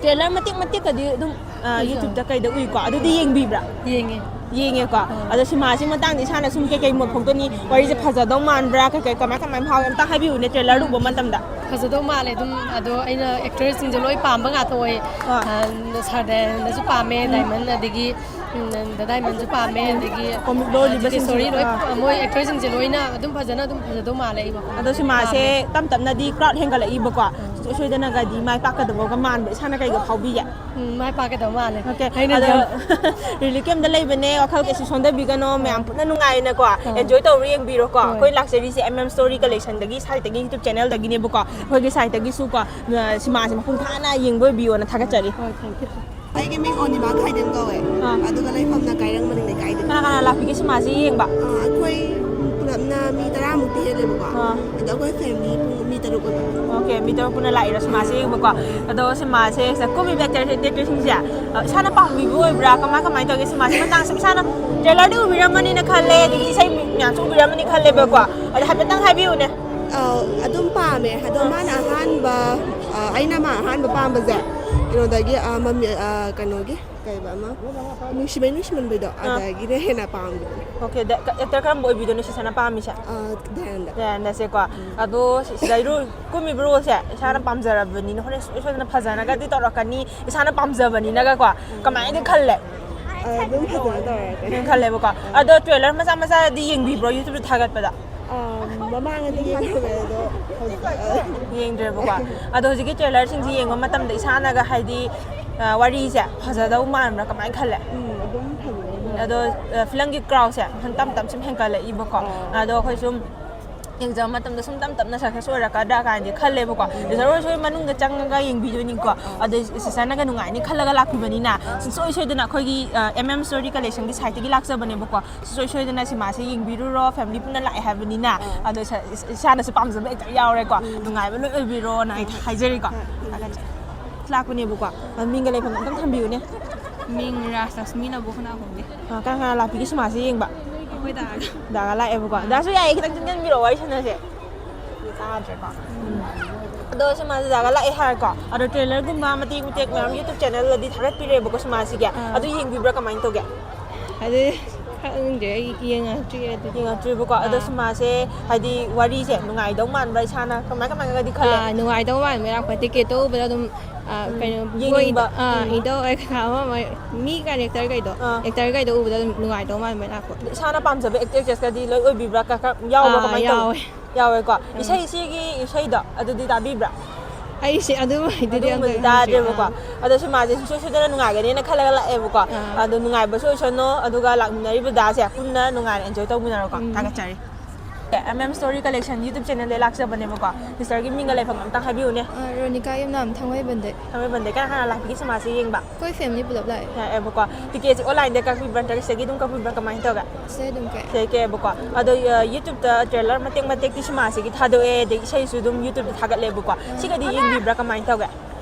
ꯇ꯭ꯔꯦꯂꯔ ꯃꯇꯦꯛ ꯃꯇꯦꯛꯀꯗꯤ ꯑꯗꯨꯝ, ꯑ, ꯎꯏꯀꯣ꯫ YouTube-ꯇ ꯀꯩꯗ ꯎꯏꯀꯣ꯫ ꯑꯗꯨꯗꯤ ꯌꯦꯡꯕꯤꯕ꯭ꯔꯥ? ꯌꯦꯡꯉꯦ꯫ ꯌꯦꯡꯉꯦꯀꯣ꯫ ꯑꯥ꯫ ꯑꯗꯣ ꯁꯤꯃꯥꯁꯤ ꯃꯇꯥꯡꯗ ꯏꯁꯥꯅ ꯁꯨꯝ ꯀꯩꯀꯩ ꯃꯣꯠ ꯐꯣꯡꯗꯣꯛꯅꯤ? ꯋꯥꯔꯤꯁꯦ ꯐꯖꯗꯧ ꯃꯥꯟꯕ꯭ꯔꯥ? ꯀꯩꯀꯩ ꯀꯃꯥꯏ ꯀꯃꯥꯏ ꯐꯥꯎꯏ? ꯑꯝꯇ ꯍꯥꯏꯕꯤꯌꯨꯅꯦ, ꯇ꯭ꯔꯦꯂꯔ ꯎꯕ ꯃꯇꯝꯗ꯫ ꯐꯖꯗꯧ ꯃꯥꯜꯂꯦ ꯑꯗꯨꯝ꯫ ꯑꯗꯣ ꯑꯩꯅ ꯑꯦꯛꯇꯔꯁꯤꯡꯁꯦ ꯂꯣꯏ ꯄꯥꯝꯕ ꯉꯥꯛꯇ ꯑꯣꯏ꯫ ꯑꯥ꯫ ꯑ, ꯁꯔꯗꯥꯅꯟꯗꯁꯨ ꯄꯥꯝꯃꯦ, ꯎꯝ꯫ ꯗꯥꯏꯃꯟ, ꯑꯗꯒꯤ ꯎꯝ, ꯗꯗꯥꯏ ꯃꯟꯁꯨ ꯄꯥꯝꯃꯦ, ꯑꯗꯒꯤ Comic ꯂꯣꯏꯔꯤꯕꯁꯤꯡꯁꯨ, ꯁꯣꯔꯤ ꯂꯣꯏ ꯑꯥ꯫ ꯃꯣꯏ ꯑꯦꯛꯇꯔꯁꯤꯡꯁꯦ ꯂꯣꯏꯅ ꯑꯗꯨꯝ ꯐꯖꯅ ꯑꯗꯨꯝ ꯐꯖꯗꯧ ꯃꯥꯜꯂꯦ ꯑꯩ ꯋꯥꯈꯜꯗ꯫ ꯑꯗꯣ ꯁꯤꯃꯥꯁꯦ ꯇꯞ ꯇꯞꯅꯗꯤ ꯀ꯭ꯔꯥꯎꯗ ꯍꯦꯟꯒꯠꯂꯛꯏꯕꯀꯣ, ꯁꯨꯡꯁꯣꯏ ꯁꯣꯏꯗꯅꯒꯗꯤ ꯃꯥꯏ ꯄꯥꯛꯀꯗꯕꯒ ꯃꯥꯟꯕ ꯏꯁꯥꯅ ꯀꯩꯒ ꯐꯥꯎꯕꯤꯒꯦ? ꯎꯝ, ꯃꯥꯏ ꯄꯥꯛꯀꯗꯕ ꯃꯥꯜꯂꯦ꯫ Okay, ꯑꯩꯅ ꯑꯗꯣ ꯑꯗꯨꯝ ꯔꯤꯂꯤꯐ ꯀꯦꯝꯗ ꯂꯩꯕꯅꯦ, ꯋꯥꯈꯜ ꯀꯩꯁꯨ ꯁꯣꯟꯊꯕꯤꯒꯅꯣ, ꯃꯌꯥꯝ ꯄꯨꯟꯅ ꯅꯨꯡꯉꯥꯏꯅꯀꯣ ꯑꯦꯟꯖꯣꯏ ꯇꯧꯔ ꯌꯦꯡꯕꯤꯔꯣꯀꯣ꯫ ꯍꯣꯏ꯫ ꯑꯩꯈꯣꯏ ꯂꯥꯛꯆꯔꯤꯁꯦ ꯑꯦꯝ ꯑꯦꯝ ꯁ꯭ꯇꯣꯔꯤ ꯀꯂꯦꯛꯁꯟꯗꯒꯤ ꯁꯥꯏꯠꯇꯒꯤ, ꯌꯨꯇ꯭ꯌꯨꯕ ꯆꯦꯅꯦꯜꯗꯒꯤꯅꯦꯕꯀꯣ, ꯑꯩꯈꯣꯏꯒꯤ ꯁꯥꯏꯠꯇꯒꯤꯁꯨꯀꯣ ꯁꯤꯃꯥꯁꯦ ꯃꯄꯨꯡ ꯐꯥꯅ ꯌꯦꯡꯕ ꯑꯣꯏꯕꯤꯌꯣꯅ ꯊꯥꯒꯠꯆꯔꯤ꯫ ꯍꯣꯏ, thank you꯫ ꯑꯩꯒꯤ ꯃꯤꯡ ꯑꯣꯅꯤꯃꯥ ꯈꯥꯏꯗꯦꯝ ꯀꯧꯋꯦ꯫ ꯑꯥ꯫ ꯑꯗꯨꯒ ꯂꯩꯐꯝꯅ ꯀꯥꯏꯔꯪ ꯃꯅꯤꯡ ꯂꯩꯀꯥꯏꯗ꯫ ꯀꯅꯥ ꯀꯅꯥ ꯂꯥꯛꯄꯤꯒꯦ ꯁꯤꯃꯥꯁꯦ ꯌꯦꯡꯕ? ꯑꯥ, ꯑꯩꯈꯣꯏ ꯄꯨꯂꯞꯅ ꯃꯤ ꯇꯔꯥꯃꯨꯛꯇꯤ ꯍꯦꯜꯂꯦꯕꯀꯣ꯫ ꯑꯥ꯫ ꯑꯗꯣ ꯑꯩꯈꯣꯏ ꯐꯦꯃꯤꯂꯤ ꯄꯨꯡ ꯃꯤ ꯇꯔꯨꯛ ꯑꯣꯏꯕ꯫ Okay, ꯃꯤ ꯇꯔꯨꯛ ꯄꯨꯟꯅ ꯂꯥꯛꯏꯔꯣ ꯁꯤꯃꯥꯁꯦ ꯌꯦꯡꯕꯀꯣ? ꯑꯗꯣ ꯁꯤꯃꯥꯁꯦ ꯁꯤꯗ ꯀꯨꯝꯃꯤꯕ ꯑꯦꯛꯇꯔ ꯑꯦꯛꯇ꯭ꯔꯦꯁꯁꯤꯡꯁꯦ, ꯑ, ꯏꯁꯥꯅ ꯄꯥꯝꯕꯤꯕ ꯑꯣꯏꯕ꯭ꯔꯥ, ꯀꯃꯥꯏ ꯀꯃꯥꯏꯅ ꯇꯧꯒꯦ? ꯁꯤꯃꯥꯁꯦ ꯃꯇꯥꯡꯁꯨ ꯏꯁꯥꯅ ꯇ꯭ꯔꯦꯂꯔꯗꯤ ꯎꯕꯤꯔꯝꯃꯅꯤꯅ ꯈꯜꯂꯦ, ꯑꯗꯒꯤ ꯏꯁꯩ ꯃꯌꯥꯝꯁꯨ ꯎꯕꯤꯔꯝꯃꯅꯤ ꯈꯜꯂꯦꯕꯀꯣ꯫ ꯑꯗꯣ ꯍꯥꯏꯐꯦꯠꯇꯪ ꯍꯥꯏꯕꯤꯌꯨꯅꯦ꯫ ꯑꯥ, ꯑꯗꯨꯝ ꯄꯥꯝꯃꯦ꯫ ꯑꯗꯣ ꯃꯥꯅ ꯑꯍꯥꯟꯕ, ꯑꯥ, ꯑꯩꯅ ꯃꯥ ꯑꯍꯥꯟꯕ ꯄꯥꯝꯕꯁꯦ ꯀꯩꯅꯣꯗꯒꯤ, ꯑꯥ, ꯃꯃꯤ-, ꯑꯥ, ꯀꯩꯅꯣꯒꯤ ꯀꯩꯕ ꯑꯃ ꯅꯨꯡꯁꯤꯕꯩ ꯅꯨꯡꯁꯤꯃꯟꯕꯩꯗꯣ, ꯑꯗꯒꯤꯅ ꯍꯦꯟꯅ ꯄꯥꯝꯈꯤꯕꯅꯦ꯫ Okay, ꯑꯦꯛꯇꯔ ꯀꯔꯝꯕ ꯑꯣꯏꯕꯤꯗꯣꯏꯅꯣ ꯁꯤꯁꯅ ꯄꯥꯝꯃꯤꯁꯦ? ꯑꯥ, ꯗꯌꯥꯟꯗ꯫ ꯗꯌꯥꯟꯗꯁꯦꯀꯣ꯫ ꯑꯗꯣ ꯁꯤ-, ꯁꯤꯗ ꯏꯔꯣ-, ꯀꯨꯝꯃꯤꯕ ꯔꯣꯜꯁꯦ ꯏꯁꯥꯅ ꯄꯥꯝꯖꯔꯕꯅꯤꯅ ꯍꯣꯔꯦꯟ ꯁꯣꯏ ꯁꯣꯏꯗꯅ ꯐꯖꯅꯒꯗꯤ ꯇꯧꯔꯛꯀꯅꯤ, ꯏꯁꯥꯅ ꯄꯥꯝꯖꯕꯅꯤꯅꯒꯀꯣ꯫ ꯀꯃꯥꯏꯅꯗꯤ ꯈꯜꯂꯦ? ꯑꯥ, ꯑꯗꯨꯝ ꯐꯖꯅ ꯇꯧꯔꯛꯑꯒꯦ꯫ ꯑꯗꯨꯝ ꯈꯜꯂꯦꯕꯀꯣ꯫ ꯑꯗꯣ ꯇ꯭ꯔꯦꯂꯔ ꯃꯆꯥ ꯃꯆꯥꯗꯤ ꯌꯦꯡꯕꯤꯕ꯭ꯔꯣ ꯌꯨꯇ꯭ꯌꯨꯕꯇ ꯊꯥꯒꯠꯄꯗ? ꯑꯥ, ꯃꯃꯥꯡꯗꯗꯤ ꯌꯦꯡꯉꯝꯃꯦ, ꯑꯗꯣ ꯍꯧꯖꯤꯛ, ꯑꯥ, ꯌꯦꯡꯗ꯭ꯔꯦꯕꯀꯣ꯫ ꯑꯗꯣ ꯍꯧꯖꯤꯛꯀꯤ ꯇ꯭ꯔꯦꯂꯔꯁꯤꯡꯁꯦ ꯌꯦꯡꯕ ꯃꯇꯝꯗ ꯏꯁꯥꯅꯒ ꯍꯥꯏꯗꯤ, ꯑ, ꯋꯥꯔꯤꯁꯦ ꯐꯖꯗꯧ ꯃꯥꯟꯕ꯭ꯔꯥ, ꯀꯃꯥꯏꯅ ꯈꯜꯂꯦ? ꯎꯝ, ꯑꯗꯨꯝ ꯐꯖꯅ ꯑꯗꯣ, ꯑ, ꯐꯤꯂꯝꯒꯤ ꯀ꯭ꯔꯥꯎꯁꯦ ꯁꯨꯝ ꯇꯞ ꯇꯞ ꯁꯨꯝ ꯍꯦꯟꯒꯠꯂꯛꯏꯕꯀꯣ꯫ ꯑꯗꯣ ꯑꯩꯈꯣꯏ ꯁꯨꯝ ꯌꯦꯡꯖꯕ ꯃꯇꯝꯗ ꯁꯨꯝ ꯇꯞ ꯇꯞꯅ ꯁꯛꯁꯦꯁ ꯑꯣꯏꯔꯛꯀꯗ꯭ꯔꯥ ꯀꯥꯏꯅꯗꯤ ꯈꯜꯂꯦꯕꯀꯣ꯫ ꯔꯤꯖꯜ ꯑꯣꯏꯔꯁꯨ ꯃꯅꯨꯡꯗ ꯆꯪꯉꯒ ꯌꯦꯡꯕꯤꯗꯣꯏꯅꯤꯀꯣ꯫ ꯑꯗꯩ ꯁꯤꯁꯇꯔꯅꯒ ꯅꯨꯡꯉꯥꯏꯅꯤ ꯈꯜꯂꯒ ꯂꯥꯛꯄꯤꯕꯅꯤꯅ ꯁꯨꯡꯁꯣꯏ ꯁꯣꯏꯗꯅ ꯑꯩꯈꯣꯏꯒꯤ, ꯑ, ꯑꯦꯝ ꯑꯦꯝ ꯁ꯭ꯇꯣꯔꯤ ꯀꯂꯦꯛꯁꯟꯒꯤ ꯁꯥꯏꯠꯇꯒꯤ ꯂꯥꯛꯆꯕꯅꯦꯕꯀꯣ꯫ ꯁꯨꯡꯁꯣꯏ ꯁꯣꯏꯗꯅ ꯁꯤꯃꯥꯁꯦ ꯌꯦꯡꯕꯤꯔꯨꯔꯣ, ꯐꯦꯃꯤꯂꯤ ꯄꯨꯟꯅ ꯂꯥꯛꯑꯦ ꯍꯥꯏꯕꯅꯤꯅ꯫ ꯑꯗꯣ ꯏꯁꯥ-, ꯏꯁꯥꯅꯁꯨ ꯄꯥꯝꯖꯕ ꯑꯦꯛꯇꯔ ꯌꯥꯎꯔꯦꯀꯣ꯫ ꯅꯨꯡꯉꯥꯏꯕ ꯂꯣꯏ ꯑꯣꯏꯕꯤꯔꯣꯅ ꯑꯩ ꯍꯥꯏꯖꯔꯤꯀꯣ꯫ ꯊꯥꯒꯠꯆꯔꯤ꯫ ꯂꯥꯛꯄꯅꯦꯕꯀꯣ꯫ ꯑ, ꯃꯤꯡꯒ ꯂꯩꯐꯝ ꯑꯝꯇꯪ ꯊꯝꯕꯤꯌꯨꯅꯦ꯫ ꯃꯤꯡ ꯔꯥꯖꯂꯛꯁꯃꯤ ꯅꯕꯨꯈꯅꯥꯍꯣꯡꯅꯦ꯫ ꯑ, ꯀꯅꯥ ꯀꯅꯥ ꯂꯥꯛꯄꯤꯒꯦ ꯁꯤꯃꯥꯁꯦ ꯌꯦꯡꯕ? ꯑꯩꯈꯣꯏ ꯗꯥꯒ꯫ ꯗꯥꯒ ꯂꯥꯛꯑꯦꯕꯀꯣ꯫ ꯗꯥꯁꯨ ꯌꯥꯏꯌꯦ, ꯈꯤꯇꯪ ꯆꯪꯁꯤꯟꯕꯤꯔꯛꯑꯣ, ꯋꯥꯔꯤ ꯁꯥꯟꯅꯁꯦ꯫ ꯇꯥꯗ꯭ꯔꯦꯀꯣ꯫ ꯑꯗꯣ ꯁꯤꯃꯥꯁꯦ ꯗꯥꯒ ꯂꯥꯛꯑꯦ ꯍꯥꯏꯔꯦꯀꯣ꯫ ꯑꯗꯣ ꯇ꯭ꯔꯦꯂꯔꯒꯨꯝꯕ ꯃꯇꯦꯛ ꯃꯇꯦꯛ ꯃꯌꯥꯝ ꯌꯨꯇ꯭ꯌꯨꯕ ꯆꯦꯅꯦꯜꯗꯗꯤ ꯊꯥꯒꯠꯄꯤꯔꯦꯕꯀꯣ ꯁꯤꯃꯥꯁꯤꯒꯤ꯫ ꯑꯗꯨ ꯌꯦꯡꯕꯤꯕ꯭ꯔꯥ, ꯀꯃꯥꯏꯅ ꯇꯧꯒꯦ? ꯑꯗꯨ ꯈꯪꯗ꯭ꯔꯦ, ꯑꯩ ꯌꯦꯡꯉꯛꯇ꯭ꯔꯤ ꯑꯗꯨꯗꯤ꯫ ꯌꯦꯡꯉꯛꯇ꯭ꯔꯤꯕꯀꯣ꯫ ꯑꯗꯣ ꯑꯥ꯫ ꯁꯤꯃꯥꯁꯦ ꯍꯥꯏꯗꯤ ꯋꯥꯔꯤꯁꯦ ꯅꯨꯡꯉꯥꯏꯗꯧ ꯃꯥꯟꯕ꯭ꯔꯥ, ꯏꯁꯥꯅ ꯀꯃꯥꯏ ꯀꯃꯥꯏꯅꯒꯗꯤ ꯈꯜꯂꯦ? ꯑꯥ, ꯅꯨꯡꯉꯥꯏꯗꯧ ꯃꯥꯟꯕ ꯌꯥꯝ ꯐꯩ꯫ ꯇꯤꯀꯦꯠꯇꯣ ꯎꯕꯗ ꯑꯗꯨꯝ ꯑꯥ, ꯀꯩꯅꯣ, ꯌꯦꯡꯅꯤꯡꯕ꯫ ꯕꯣꯏꯗ, ꯑꯥ, ꯎꯝ꯫ ꯏꯗꯣ, ꯑꯩ ꯀꯅꯥ ꯑꯃ, ꯃꯤ ꯀꯔꯦꯛꯇꯔꯈꯩꯗꯣ, ꯑꯥ꯫ ꯑꯦꯛꯇꯔꯈꯩꯗꯣ ꯎꯕꯗ ꯑꯗꯨꯝ ꯅꯨꯡꯉꯥꯏꯗꯧ ꯃꯥꯟꯕ ꯂꯥꯛꯄ꯫ ꯏꯁꯥꯅ ꯄꯥꯝꯖꯕ ꯑꯦꯛꯇꯔ ꯑꯦꯛꯇ꯭ꯔꯦꯁꯀꯗꯤ ꯂꯣꯏ ꯑꯣꯏꯕꯤꯕ꯭ꯔꯥ? ꯀ-, ꯀ-, ꯌꯥꯎꯕ꯭ꯔꯥ? ꯑꯥ, ꯀꯃꯥꯏꯅ ꯇꯧꯏ? ꯌꯥꯎꯋꯦ꯫ ꯌꯥꯎꯋꯦꯀꯣ꯫ ꯎꯝ꯫ ꯏꯁꯩ, ꯏꯆꯦꯒꯤ ꯏꯁꯩꯗꯣ ꯑꯗꯨꯗꯤ ꯇꯥꯕꯤꯕ꯭ꯔꯥ? ꯑꯩꯁꯦ ꯑꯗꯨꯃꯗꯤ ꯑꯗꯨꯒꯨꯝꯕꯗꯤ ꯑꯝꯇ ꯇꯥꯗ꯭ꯔꯦꯕꯀꯣ꯫ ꯑꯥ꯫ ꯑꯗꯣ ꯁꯤꯃꯥꯁꯦ ꯁꯨꯡꯁꯣꯏ ꯁꯣꯏꯗꯅ ꯅꯨꯡꯉꯥꯏꯒꯅꯦꯅ ꯈꯜꯂꯒ ꯂꯥꯛꯑꯦꯕꯀꯣ꯫ ꯑꯥ꯫ ꯑꯗꯣ ꯅꯨꯡꯉꯥꯏꯕꯁꯨ ꯑꯣꯏꯁꯅꯣ, ꯑꯗꯨꯒ ꯂꯥꯛꯃꯤꯟꯅꯔꯤꯕ ꯗꯥꯁꯦ ꯄꯨꯟꯅ ꯅꯨꯡꯉꯥꯏꯅ ꯑꯦꯟꯖꯣꯏ ꯇꯧꯃꯤꯟꯅꯔꯣꯀꯣ꯫ ꯎꯝ꯫ ꯊꯥꯒꯠꯆꯔꯤ꯫ M M story collection YouTube ꯆꯦꯅꯦꯜꯗꯩ ꯂꯥꯛꯆꯕꯅꯦꯕꯀꯣ꯫ ꯁꯤꯁꯇꯔꯒꯤ ꯃꯤꯡꯒ ꯂꯩꯐꯝ ꯑꯝꯇꯪ ꯍꯥꯏꯕꯤꯌꯨꯅꯦ꯫ ꯑ, ꯔꯣꯅꯤꯀꯥ ꯌꯨꯝꯅꯥꯝ, ꯊꯥꯡꯃꯩꯕꯟꯗꯩ꯫ ꯊꯥꯡꯃꯩꯕꯟꯗꯩ꯫ ꯀꯅꯥ ꯀꯅꯥ ꯂꯥꯛꯄꯤꯒꯦ ꯁꯤꯃꯥꯁꯦ ꯌꯦꯡꯕ? ꯑꯩꯈꯣꯏ ꯐꯦꯃꯤꯂꯤ ꯄꯨꯂꯞ ꯂꯥꯛꯑꯦ꯫ ꯂꯥꯛꯑꯦꯕꯀꯣ꯫ ꯇꯤꯀꯦꯠꯁꯦ ꯑꯣꯟꯂꯥꯏꯟꯗ ꯀꯛꯄꯤꯕ꯭ꯔꯥ ꯅꯠꯇ꯭ꯔꯒ ꯁꯤꯗꯒꯤ ꯑꯗꯨꯝ ꯀꯛꯄꯤꯕ꯭ꯔꯥ, ꯀꯃꯥꯏꯅ ꯇꯧꯒꯦ? ꯁꯤꯗꯩ ꯑꯗꯨꯝ ꯀꯛꯑꯦ꯫ ꯁꯤꯗꯩ ꯀꯛꯑꯦꯕꯀꯣ꯫ ꯑꯗꯣ, ꯑ, ꯌꯨꯇ꯭ꯌꯨꯕꯇ ꯇ꯭ꯔꯦꯂꯔ ꯃꯇꯦꯛ ꯃꯇꯦꯛꯇꯤ ꯁꯤꯃꯥꯁꯤꯒꯤ ꯊꯥꯗꯣꯛꯑꯦ, ꯑꯗꯩ ꯏꯁꯩꯁꯨ ꯑꯗꯨꯝ ꯌꯨꯇ꯭ꯌꯨꯕꯇ ꯊꯥꯒꯠꯂꯦꯕꯀꯣ꯫ ꯑꯥ꯫ ꯁꯤꯒꯗꯤ ꯌꯦꯡꯕꯤꯕ꯭ꯔꯥ, ꯀꯃꯥꯏꯅ ꯇꯧꯒꯦ?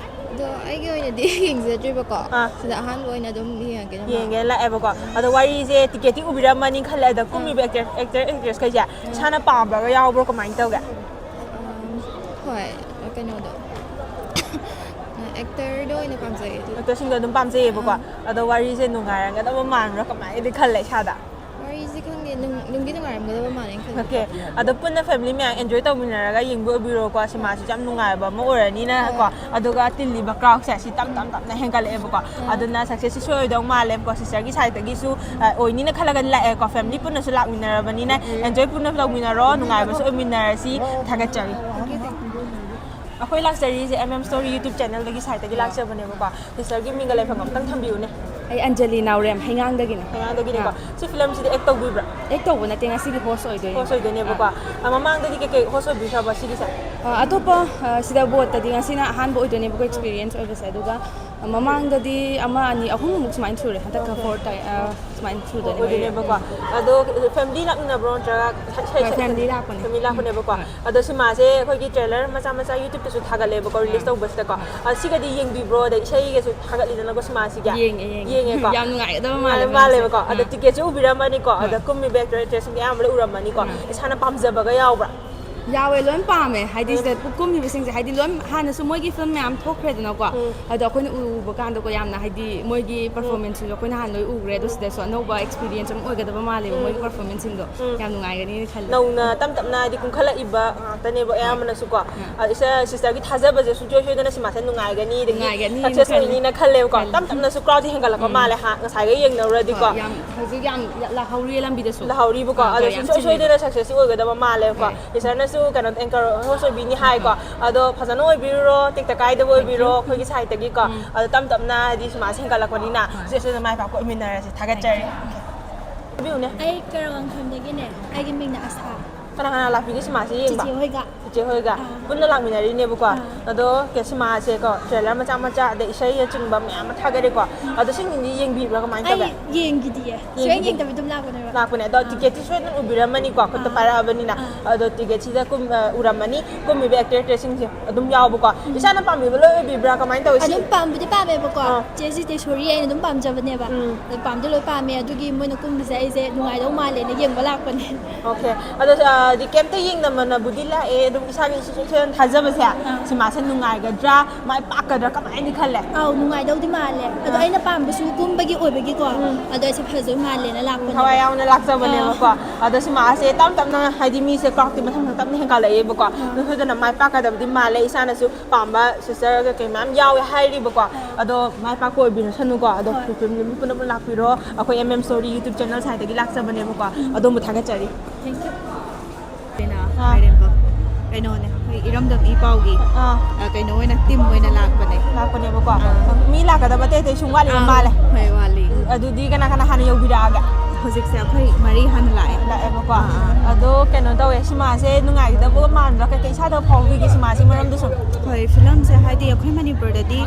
ꯑꯗꯣ ꯑꯩꯒꯤ ꯑꯣꯏꯅꯗꯤ ꯌꯦꯡꯖꯗ꯭ꯔꯤꯕꯀꯣ꯫ ꯑꯥ꯫ ꯁꯤꯗ ꯑꯍꯥꯟꯕ ꯑꯣꯏꯅ ꯑꯗꯨꯝ ꯌꯦꯡꯉꯒꯦꯅ ꯂꯥꯛꯑꯦ꯫ ꯌꯦꯡꯒꯦꯅ ꯂꯥꯛꯑꯦꯕꯀꯣ꯫ ꯑꯗꯣ ꯋꯥꯔꯤꯁꯦ ꯇꯤꯀꯦꯠꯇꯤ ꯎꯕꯤꯔꯝꯃꯅꯤ ꯈꯜꯂꯦ, ꯑꯗꯣ ꯑꯥ꯫ ꯀꯨꯝꯃꯤꯕ ꯑꯦꯛꯇꯔ, ꯑꯦꯛꯇꯔ, ꯑꯦꯛꯇ꯭ꯔꯦꯁꯈꯩꯁꯦ ꯑꯥ꯫ ꯏꯁꯥꯅ ꯄꯥꯝꯕꯒ ꯌꯥꯎꯕ꯭ꯔꯣ, ꯀꯃꯥꯏꯅ ꯇꯧꯒꯦ? ꯑꯥ, ꯍꯣꯏ, ꯀꯩꯅꯣꯗꯣ꯫ ꯑꯦꯛꯇꯔꯗꯣ ꯑꯣꯏꯅ ꯄꯥꯝꯖꯩꯌꯦ ꯑꯗꯨꯗꯤ꯫ ꯑꯦꯛꯇꯔꯁꯤꯡꯗꯣ ꯑꯗꯨꯝ ꯄꯥꯝꯖꯩꯌꯦꯕꯀꯣ꯫ ꯑꯥ꯫ ꯑꯗꯣ ꯋꯥꯔꯤꯁꯦ ꯅꯨꯡꯉꯥꯏꯔꯝꯒꯗꯕ ꯃꯥꯟꯕ꯭ꯔꯥ, ꯀꯃꯥꯏꯅꯗꯤ ꯈꯜꯂꯦ ꯏꯁꯥꯗ? ꯋꯥꯔꯤꯁꯦ ꯈꯪꯗꯦ, ꯅꯨꯡ-, ꯅꯨꯡꯗꯤ ꯅꯨꯡꯉꯥꯏꯔꯝꯒꯗꯕ ꯃꯥꯜꯂꯦ ꯑꯩꯅ ꯈꯟꯕꯗ꯫ ꯑꯣꯀꯦ꯫ ꯑꯗꯣ ꯄꯨꯟꯅ ꯐꯦꯃꯤꯂꯤ ꯃꯌꯥꯝ ꯑꯦꯟꯖꯣꯏ ꯇꯧꯃꯤꯟꯅꯔꯒ ꯌꯦꯡꯕ ꯑꯣꯏꯕꯤꯔꯣꯀꯣ, ꯁꯤꯃꯥꯁꯤꯁꯨ ꯌꯥꯝ ꯅꯨꯡꯉꯥꯏꯕ ꯑꯃ ꯑꯣꯏꯔꯅꯤꯅ ꯀꯣ꯫ ꯍꯣꯏ꯫ ꯑꯗꯨꯒ ꯇꯤꯜꯂꯤꯕ ꯀ꯭ꯔꯥꯎꯗꯁꯦ ꯁꯤ ꯇꯞ ꯇꯞ ꯇꯞꯅ ꯍꯦꯟꯒꯠꯂꯛꯑꯦꯕꯀꯣ꯫ ꯑꯥ꯫ ꯑꯗꯨꯅ ꯁꯛꯁꯦꯁꯁꯨ ꯁꯣꯏ ꯑꯣꯏꯗꯧ ꯃꯥꯜꯂꯦꯕꯀꯣ꯫ ꯁꯤꯁꯇꯔꯒꯤ ꯁꯥꯏꯠꯇꯒꯤꯁꯨ, ꯑ, ꯑꯣꯏꯅꯤꯅ ꯈꯜꯂꯒ ꯂꯥꯛꯑꯦꯀꯣ꯫ ꯐꯦꯃꯤꯂꯤ ꯄꯨꯟꯅꯁꯨ ꯂꯥꯛꯃꯤꯟꯅꯔꯕꯅꯤꯅ ꯑꯦꯟꯖꯣꯏ ꯄꯨꯟꯅ ꯇꯧꯃꯤꯟꯅꯔꯣ, ꯅꯨꯡꯉꯥꯏꯕꯁꯨ ꯑꯣꯏꯃꯤꯟꯅꯔꯁꯤ꯫ ꯊꯥꯒꯠꯆꯔꯤ꯫ Okay, thank you. ꯑꯩꯈꯣꯏ ꯂꯥꯛꯆꯔꯤꯁꯦ ꯑꯦꯝ ꯑꯦꯝ ꯁ꯭ꯇꯣꯔꯤ ꯌꯨꯇ꯭ꯌꯨꯕ ꯆꯦꯅꯦꯜꯗꯒꯤ ꯁꯥꯏꯠꯇꯒꯤ ꯑꯥ꯫ ꯂꯥꯛꯆꯕꯅꯦꯕꯀꯣ꯫ ꯁꯤꯁꯇꯔꯒꯤ ꯃꯤꯡꯒ ꯂꯩꯐꯝ ꯑꯝꯇꯪ ꯊꯝꯕꯤꯌꯨꯅꯦ꯫ ꯑꯩ ꯑꯟꯖꯂꯤ ꯅꯥꯎꯔꯦꯝ, ꯍꯩꯉꯥꯡꯗꯒꯤꯅꯦ꯫ ꯍꯩꯉꯥꯡꯗꯒꯤꯅꯦꯀꯣ꯫ ꯑꯥ꯫ ꯁꯤ ꯐꯤꯂꯝꯁꯤꯗꯤ ꯑꯦꯛ ꯇꯧꯕꯤꯕ꯭ꯔꯥ? ꯑꯦꯛ ꯇꯧꯕ ꯅꯠꯇꯦ, ꯉꯁꯤꯗꯤ ꯍꯣꯁ ꯑꯣꯏꯗꯣꯏꯅꯦ꯫ ꯍꯣꯁ ꯑꯣꯏꯗꯣꯏꯅꯦꯕꯀꯣ꯫ ꯑꯥ꯫ ꯑ, ꯃꯃꯥꯡꯗꯗꯤ ꯀꯩꯀꯩ ꯍꯣꯁ ꯑꯣꯏꯕꯤꯈ꯭ꯔꯕ ꯁꯤꯒꯤꯁꯦ? ꯑ, ꯑꯇꯣꯞꯄ, ꯑ, ꯁꯤꯗ ꯕꯣꯠꯇꯗꯤ ꯉꯁꯤꯅ ꯑꯍꯥꯟꯕ ꯑꯣꯏꯗꯣꯏꯅꯦꯕꯀꯣ ꯎꯝ꯫ ꯑꯦꯛꯁꯄꯤꯔꯤꯌꯦꯟꯁ ꯑꯣꯏꯕꯁꯦ꯫ ꯑꯗꯨꯒ ꯃꯃꯥꯡꯗꯗꯤ ꯑꯃ, ꯑꯅꯤ, ꯑꯍꯨꯝꯃꯨꯛ ꯁꯨꯃꯥꯏꯅ ꯁꯨꯔꯦ꯫ ꯍꯟꯗꯛꯀ ꯑꯣꯀꯦ꯫ ꯐꯣꯔ ꯇꯥꯏ-, ꯑ, ꯁꯨꯃꯥꯏꯅ ꯁꯨꯗꯣꯏꯅꯦ, ꯃꯔꯤ꯫ ꯑꯣꯏꯗꯣꯏꯅꯦꯕꯀꯣ꯫ ꯑꯗꯣ ꯐꯦꯃꯤꯂꯤ ꯂꯥꯛꯃꯤꯟꯅꯕ꯭ꯔꯣ ꯅꯠꯇ꯭ꯔꯒ ꯁ-, ꯁ-, ꯍꯣꯏ, ꯁ-, ꯐꯦꯃꯤꯂꯤ ꯂꯥꯛꯄꯅꯦ꯫ ꯐꯦꯃꯤꯂꯤ ꯂꯥꯛꯄꯅꯦꯕꯀꯣ꯫ ꯍꯣꯏ꯫ ꯑꯗꯣ ꯁꯤꯃꯥꯁꯦ ꯑꯩꯈꯣꯏꯒꯤ ꯇ꯭ꯔꯦꯂꯔ ꯃꯆꯥ ꯃꯆꯥ ꯌꯨꯇ꯭ꯌꯨꯕꯇꯁꯨ ꯊꯥꯒꯠꯂꯦꯕꯀꯣ, ꯔꯤꯂꯤꯁ ꯑꯥ꯫ ꯇꯧꯕꯁꯤꯗꯀꯣ꯫ ꯑ, ꯁꯤꯒꯗꯤ ꯌꯦꯡꯕꯤꯕ꯭ꯔꯣ? ꯑꯗꯩ ꯏꯁꯩꯒꯁꯨ ꯊꯥꯒꯠꯂꯤꯗꯅꯀꯣ ꯁꯤꯃꯥꯁꯤꯒꯤ? ꯌꯦꯡꯉꯦ, ꯌꯦꯡꯉꯦ꯫ ꯌꯦꯡꯉꯦꯀꯣ? ꯌꯥꯝ ꯅꯨꯡꯉꯥꯏꯒꯗꯕ ꯃꯥꯜꯂꯦ ꯅꯨꯡꯉꯥꯏꯕ ꯃꯥꯜꯂꯦꯕꯀꯣ꯫ ꯐꯤꯂꯝꯁꯦ꯫ ꯑꯗ ꯑꯥ꯫ ꯇꯤꯀꯦꯠꯁꯨ ꯎꯕꯤꯔꯝꯃꯅꯤꯀꯣ? ꯍꯣꯏ꯫ ꯑꯗ ꯀꯨꯝꯃꯤꯕ ꯑꯦꯛꯇꯔ ꯑꯦꯛꯇ꯭ꯔꯦꯁꯁꯤꯡꯗꯤ ꯑꯌꯥꯝꯕ ꯂꯣꯏ ꯎꯔꯝꯃꯅꯤꯀꯣ? ꯑꯥ꯫ ꯏꯁꯥꯅ ꯄꯥꯝꯖꯕꯒ ꯌꯥꯎꯕ꯭ꯔꯥ? ꯌꯥꯎꯋꯦ, ꯂꯣꯏ ꯄꯥꯝꯃꯦ꯫ ꯍꯥꯏꯗꯤ ꯁꯤꯗ ꯀꯨꯝꯃꯤꯕꯁꯤꯡꯁꯦ, ꯍꯥꯏꯗꯤ ꯂꯣꯏ ꯍꯥꯟꯅꯁꯨ ꯃꯣꯏꯒꯤ ꯐꯤꯂꯝ ꯃꯌꯥꯝ ꯊꯣꯛꯈ꯭ꯔꯦꯗꯅꯀꯣ꯫ ꯎꯝ꯫ ꯑꯗꯣ ꯑꯩꯈꯣꯏꯅ ꯎꯕ ꯀꯥꯟꯗꯀꯣ, ꯌꯥꯝꯅ ꯍꯥꯏꯗꯤ ꯃꯣꯏꯒꯤ ꯄꯔꯐꯣꯔꯃꯦꯟꯁꯁꯤꯁꯨ ꯑꯩꯈꯣꯏꯅ ꯍꯥꯟꯅ ꯂꯣꯏ ꯎꯈ꯭ꯔꯦ꯫ ꯑꯗꯣ ꯁꯤꯗꯁꯨ ꯑꯅꯧꯕ ꯑꯦꯛꯁꯄꯤꯔꯤꯌꯦꯟꯁ ꯑꯃ ꯑꯣꯏꯒꯗꯕ ꯃꯥꯜꯂꯦꯕ, ꯎꯝ꯫ ꯃꯣꯏꯒꯤ ꯄꯔꯐꯣꯔꯃꯦꯟꯁꯁꯤꯡꯗꯣ꯫ ꯎꯝ꯫ ꯌꯥꯝ ꯅꯨꯡꯉꯥꯏꯒꯅꯤꯅ ꯈꯜꯂꯦ꯫ ꯅꯧꯅ ꯇꯞ ꯇꯞꯅ ꯍꯥꯏꯗꯤ ꯀꯨꯝꯈꯠꯂꯛꯏꯕ ꯉꯥꯛꯇꯅꯦꯕ ꯑꯌꯥꯝꯕꯅꯁꯨꯀꯣ꯫ ꯑꯥ꯫ ꯑꯗꯣ ꯏꯆꯦ, ꯁꯤꯁꯇꯔꯒꯤ ꯊꯥꯖꯕꯁꯦ ꯁꯨꯡꯁꯣꯏ ꯁꯣꯏꯗꯅ ꯁꯤꯃꯥꯁꯦ ꯅꯨꯡꯉꯥꯏꯒꯅꯤ, ꯑꯗꯒꯤ ꯅꯨꯡꯉꯥꯏꯒꯅꯤꯅ ꯁꯛꯁꯦꯁ ꯈꯜꯂꯦ꯫ ꯑꯣꯏꯅꯤꯅ ꯈꯜꯂꯦꯕꯀꯣ꯫ ꯈꯜꯂꯦ꯫ ꯇꯞ ꯇꯞꯅꯁꯨ ꯀ꯭ꯔꯥꯎꯗꯤ ꯍꯦꯟꯒꯠꯂꯛꯄ ꯎꯝ꯫ ꯃꯥꯜꯂꯦ ꯍꯥ, ꯉꯁꯥꯏꯒ ꯌꯦꯡꯅꯔꯨꯔꯗꯤꯀꯣ꯫ ꯍꯣꯏ, ꯌꯥꯝ ꯍꯧꯖꯤꯛ ꯌꯥꯝ ꯂꯥꯛꯍꯧꯔꯤꯌꯦ ꯂꯝꯕꯤꯗꯁꯨ꯫ ꯂꯥꯛꯍꯧꯔꯤꯕꯀꯣ꯫ ꯑꯥ, ꯑꯗꯣ ꯒꯥꯔꯤ ꯌꯥꯝ ꯁꯨꯡꯁꯣꯏ ꯆꯤꯜꯂꯤ꯫ ꯁꯣꯏꯗꯅ ꯁꯛꯁꯦꯁꯇꯤ ꯑꯣꯏꯒꯗꯕ ꯃꯥꯜꯂꯦꯕꯀꯣ꯫ ꯍꯣꯏ꯫ ꯁꯤꯁꯇꯔꯅꯁꯨ ꯀꯩꯅꯣ ꯑꯦꯡꯀꯔ ꯍꯣꯁ ꯑꯣꯏꯕꯤꯅꯤ ꯍꯥꯏꯀꯣ꯫ ꯍꯣꯏ꯫ ꯑꯗꯣ ꯐꯖꯅ ꯑꯣꯏꯕꯤꯔꯨꯔꯣ, ꯇꯦꯛꯇ ꯀꯥꯏꯗꯕ Thank you꯫ ꯑꯣꯏꯕꯤꯔꯣ ꯑꯩꯈꯣꯏꯒꯤ ꯁꯥꯏꯠꯇꯒꯤꯀꯣ꯫ ꯎꯝ꯫ ꯑꯗꯣ ꯇꯞ ꯇꯞꯅ ꯍꯥꯏꯗꯤ ꯁꯤꯃꯥꯁꯦ ꯍꯦꯟꯒꯠꯂꯛꯄꯅꯤꯅ ꯍꯣꯏ꯫ ꯆꯦꯁꯨ ꯑꯗꯨꯝ ꯃꯥꯏ ꯄꯥꯛꯄ ꯑꯣꯏꯃꯤꯟꯅꯔꯁꯦ꯫ ꯊꯥꯒꯠꯆꯔꯤ꯫ ꯍꯥꯏꯕꯤꯌꯨꯅꯦ꯫ ꯑꯩ ꯀꯔꯋꯥꯡꯊꯦꯝꯗꯒꯤꯅꯦ꯫ ꯑꯩꯒꯤ ꯃꯤꯡꯅ ꯑꯁꯥ꯫ ꯀꯅꯥ ꯀꯅꯥ ꯂꯥꯛꯄꯤꯒꯦ ꯁꯤꯃꯥꯁꯦ ꯌꯦꯡꯕ? ꯆꯤꯆꯦ ꯍꯣꯏꯒ꯫ ꯆꯤꯆꯦ ꯍꯣꯏꯒ ꯑꯥ꯫ ꯄꯨꯟꯅ ꯂꯥꯛꯃꯤꯟꯅꯔꯤꯅꯦꯕꯀꯣ꯫ ꯑꯥ꯫ ꯑꯗꯣ ꯀꯦ-, ꯁꯤꯃꯥꯁꯦꯀꯣ ꯇ꯭ꯔꯦꯂꯔ ꯃꯆꯥ ꯃꯆꯥ ꯑꯗꯩ ꯏꯁꯩꯅꯆꯤꯡꯕ ꯃꯌꯥꯝ ꯑꯃ ꯊꯥꯒꯠꯂꯦꯀꯣ꯫ ꯑꯗꯣ ꯁꯤꯡꯁꯤꯡꯗꯤ ꯌꯦꯡꯕꯤꯕ꯭ꯔꯥ ꯀꯃꯥꯏꯅ ꯑꯩ ꯇꯧꯒꯦ? ꯌꯦꯡꯈꯤꯗꯤꯌꯦ꯫ ꯁꯨꯡꯌꯦꯡ ꯌꯦꯡꯈꯤꯗꯦ꯫ ꯌꯦꯡꯗꯕꯤ ꯑꯗꯨꯝ ꯂꯥꯛꯄꯅꯦꯕ꯫ ꯂꯥꯛꯄꯅꯦ꯫ ꯑꯗꯣ ꯑꯥ꯫ ꯇꯤꯀꯦꯠꯇꯤ ꯁꯣꯏꯗꯅ ꯎꯕꯤꯔꯝꯃꯅꯤꯀꯣ, ꯈꯨꯠꯇ ꯑꯥ꯫ ꯄꯥꯏꯔꯛꯑꯕꯅꯤꯅ꯫ ꯑꯥ꯫ ꯑꯗꯣ ꯇꯤꯀꯦꯠꯁꯤꯗ ꯀꯨꯝ-, ꯑ, ꯎꯔꯝꯃꯅꯤ꯫ ꯀꯨꯝꯃꯤꯕ ꯑꯦꯛꯇꯔ ꯑꯦꯛꯇ꯭ꯔꯦꯁꯁꯤꯡꯁꯦ ꯑꯗꯨꯝ ꯌꯥꯎꯕꯀꯣ꯫ ꯎꯝ꯫ ꯏꯁꯥꯅ ꯄꯥꯝꯕꯤꯕ ꯂꯣꯏ ꯑꯣꯏꯕꯤꯕ꯭ꯔꯥ? ꯀꯃꯥꯏꯅ ꯇꯧꯋꯤ ꯁꯤ? ꯑꯗꯨꯝ ꯄꯥꯝꯕꯨꯗꯤ ꯄꯥꯝꯃꯦꯕꯀꯣ꯫ ꯑꯥ꯫ ꯆꯦ ꯁꯤꯇꯦꯁꯣꯔꯤ ꯑꯩꯅ ꯑꯗꯨꯝ ꯄꯥꯝꯖꯕꯅꯦꯕ꯫ ꯎꯝ꯫ ꯑꯗꯣ ꯄꯥꯝꯗꯤ ꯂꯣꯏ ꯄꯥꯝꯃꯦ꯫ ꯑꯗꯨꯒꯤ ꯃꯣꯏꯅ ꯀꯨꯝꯕꯁꯦ ꯑꯩꯁꯦ ꯅꯨꯡꯉꯥꯏꯗꯧ ꯃꯥꯜꯂꯦꯅ ꯌꯦꯡꯕ ꯂꯥꯛꯄꯅꯦ꯫ ꯑꯣꯀꯦ꯫ ꯑꯗꯣ, ꯑ, ꯗꯤ ꯀꯩꯝꯇ ꯌꯦꯡꯗꯕꯅꯕꯨꯗꯤ ꯂꯥꯛꯑꯦ꯫ ꯑꯗꯨꯝ ꯏꯁꯥꯒꯤ ꯏꯁꯣꯏ ꯁꯣꯏꯗꯅ ꯊꯥꯖꯕꯁꯦ, ꯑꯥ꯫ ꯁꯤꯃꯥꯁꯦ ꯅꯨꯡꯉꯥꯏꯒꯗ꯭ꯔꯥ, ꯃꯥꯏ ꯄꯥꯛꯀꯗ꯭ꯔꯥ, ꯀꯃꯥꯏꯅꯗꯤ ꯈꯜꯂꯦ? ꯑꯥꯎ, ꯅꯨꯡꯉꯥꯏꯗꯧꯗꯤ ꯃꯥꯜꯂꯦ꯫ ꯑꯗꯣ ꯑꯥ꯫ ꯑꯩꯅ ꯄꯥꯝꯕꯁꯨ ꯀꯨꯝꯕꯒꯤ ꯑꯣꯏꯕꯒꯤꯀꯣ꯫ ꯎꯝ꯫ ꯑꯗꯣ ꯑꯩꯁꯦ ꯐꯖꯗꯣꯏ ꯃꯥꯜꯂꯦꯅ ꯂꯥꯛꯄꯅꯦꯕ꯫ ꯊꯋꯥꯏ ꯌꯥꯎꯅ ꯂꯥꯛꯆꯕꯅꯦꯕꯀꯣ꯫ ꯑꯥ꯫ ꯑꯗꯣ ꯁꯤꯃꯥꯁꯦ ꯇꯞ ꯇꯞꯅ, ꯍꯥꯏꯗꯤ ꯃꯤꯁꯦ ꯀ꯭ꯔꯥꯎꯗꯇꯤ ꯃꯊꯪ ꯃꯊꯪ ꯇꯞꯅ ꯍꯦꯟꯒꯠꯂꯛꯑꯦꯕꯀꯣ꯫ ꯑꯥ꯫ ꯑꯗꯨ ꯁꯣꯏꯗꯅ ꯃꯥꯏ ꯄꯥꯛꯀꯗꯕꯗꯤ ꯃꯥꯜꯂꯦ꯫ ꯏꯁꯥꯅꯁꯨ ꯄꯥꯝꯕ ꯁꯤꯁꯇꯔ ꯀꯩꯀꯩ ꯃꯌꯥꯝ ꯌꯥꯎꯋꯦ ꯍꯥꯏꯔꯤꯕꯀꯣ꯫ ꯑꯥ꯫ ꯑꯗꯣ ꯃꯥꯏ ꯄꯥꯛꯄ ꯑꯣꯏꯕꯤꯔꯁꯅꯨꯀꯣ꯫ ꯑꯗꯣ ꯍꯣꯏ꯫ ꯐꯤꯂꯝ ꯄꯨꯟꯅ ꯄꯨꯟꯅ ꯂꯥꯛꯄꯤꯔꯣ꯫ ꯑꯩꯈꯣꯏ M M story YouTube channel ꯁꯥꯏꯠꯇꯒꯤ ꯂꯥꯛꯆꯕꯅꯦꯕꯀꯣ꯫ ꯎꯝ꯫ ꯑꯗꯣꯝꯕꯨ ꯊꯥꯒꯠꯆꯔꯤ꯫ Thank you꯫ ꯑꯩꯅ ꯑꯥ꯫ ꯃꯥꯏꯔꯦꯝꯕꯝ꯫ ꯀꯩꯅꯣꯅꯦ, ꯑꯩꯈꯣꯏ ꯏꯔꯝꯗꯝ ꯏ ꯄꯥꯎꯒꯤ, ꯑꯥ꯫ ꯑ, ꯀꯩꯅꯣ ꯑꯣꯏꯅ, ꯇꯤꯝ ꯑꯣꯏꯅ ꯂꯥꯛꯄꯅꯦ꯫ ꯂꯥꯛꯄꯅꯦꯕꯀꯣ꯫ ꯑꯥ꯫ ꯃꯤ ꯂꯥꯛꯀꯗꯕ ꯑꯇꯩ ꯑꯇꯩ ꯁꯨꯝ ꯋꯥꯠꯂꯤꯕ ꯑꯥ, ꯃꯥꯜꯂꯦ꯫ ꯍꯣꯏ, ꯋꯥꯠꯂꯤ꯫ ꯑꯗꯨꯗꯤ ꯀꯅꯥ ꯀꯅꯥ ꯍꯥꯟꯅ ꯌꯧꯕꯤꯔꯛꯑꯒꯦ? ꯍꯧꯖꯤꯛꯁꯦ ꯑꯩꯈꯣꯏ ꯃꯔꯤ ꯍꯥꯟꯅ ꯂꯥꯛꯑꯦ꯫ ꯂꯥꯛꯑꯦꯕꯀꯣ꯫ ꯑꯥ, ꯑꯥ꯫ ꯑꯗꯣ ꯀꯩꯅꯣ ꯇꯧꯋꯦ, ꯁꯤꯃꯥꯁꯦ ꯅꯨꯡꯉꯥꯏꯒꯗꯕꯒ ꯃꯥꯟꯕ꯭ꯔꯥ? ꯀꯩꯀꯩ ꯏꯁꯥꯗ ꯐꯥꯎꯕꯤꯒꯦ ꯁꯤꯃꯥꯁꯤꯒꯤ ꯃꯔꯝꯗ ꯁꯨꯝ? ꯍꯣꯏ, ꯐꯤꯂꯝꯁꯦ ꯍꯥꯏꯗꯤ ꯑꯩꯈꯣꯏ ꯃꯅꯤꯄꯨꯔꯗꯗꯤ,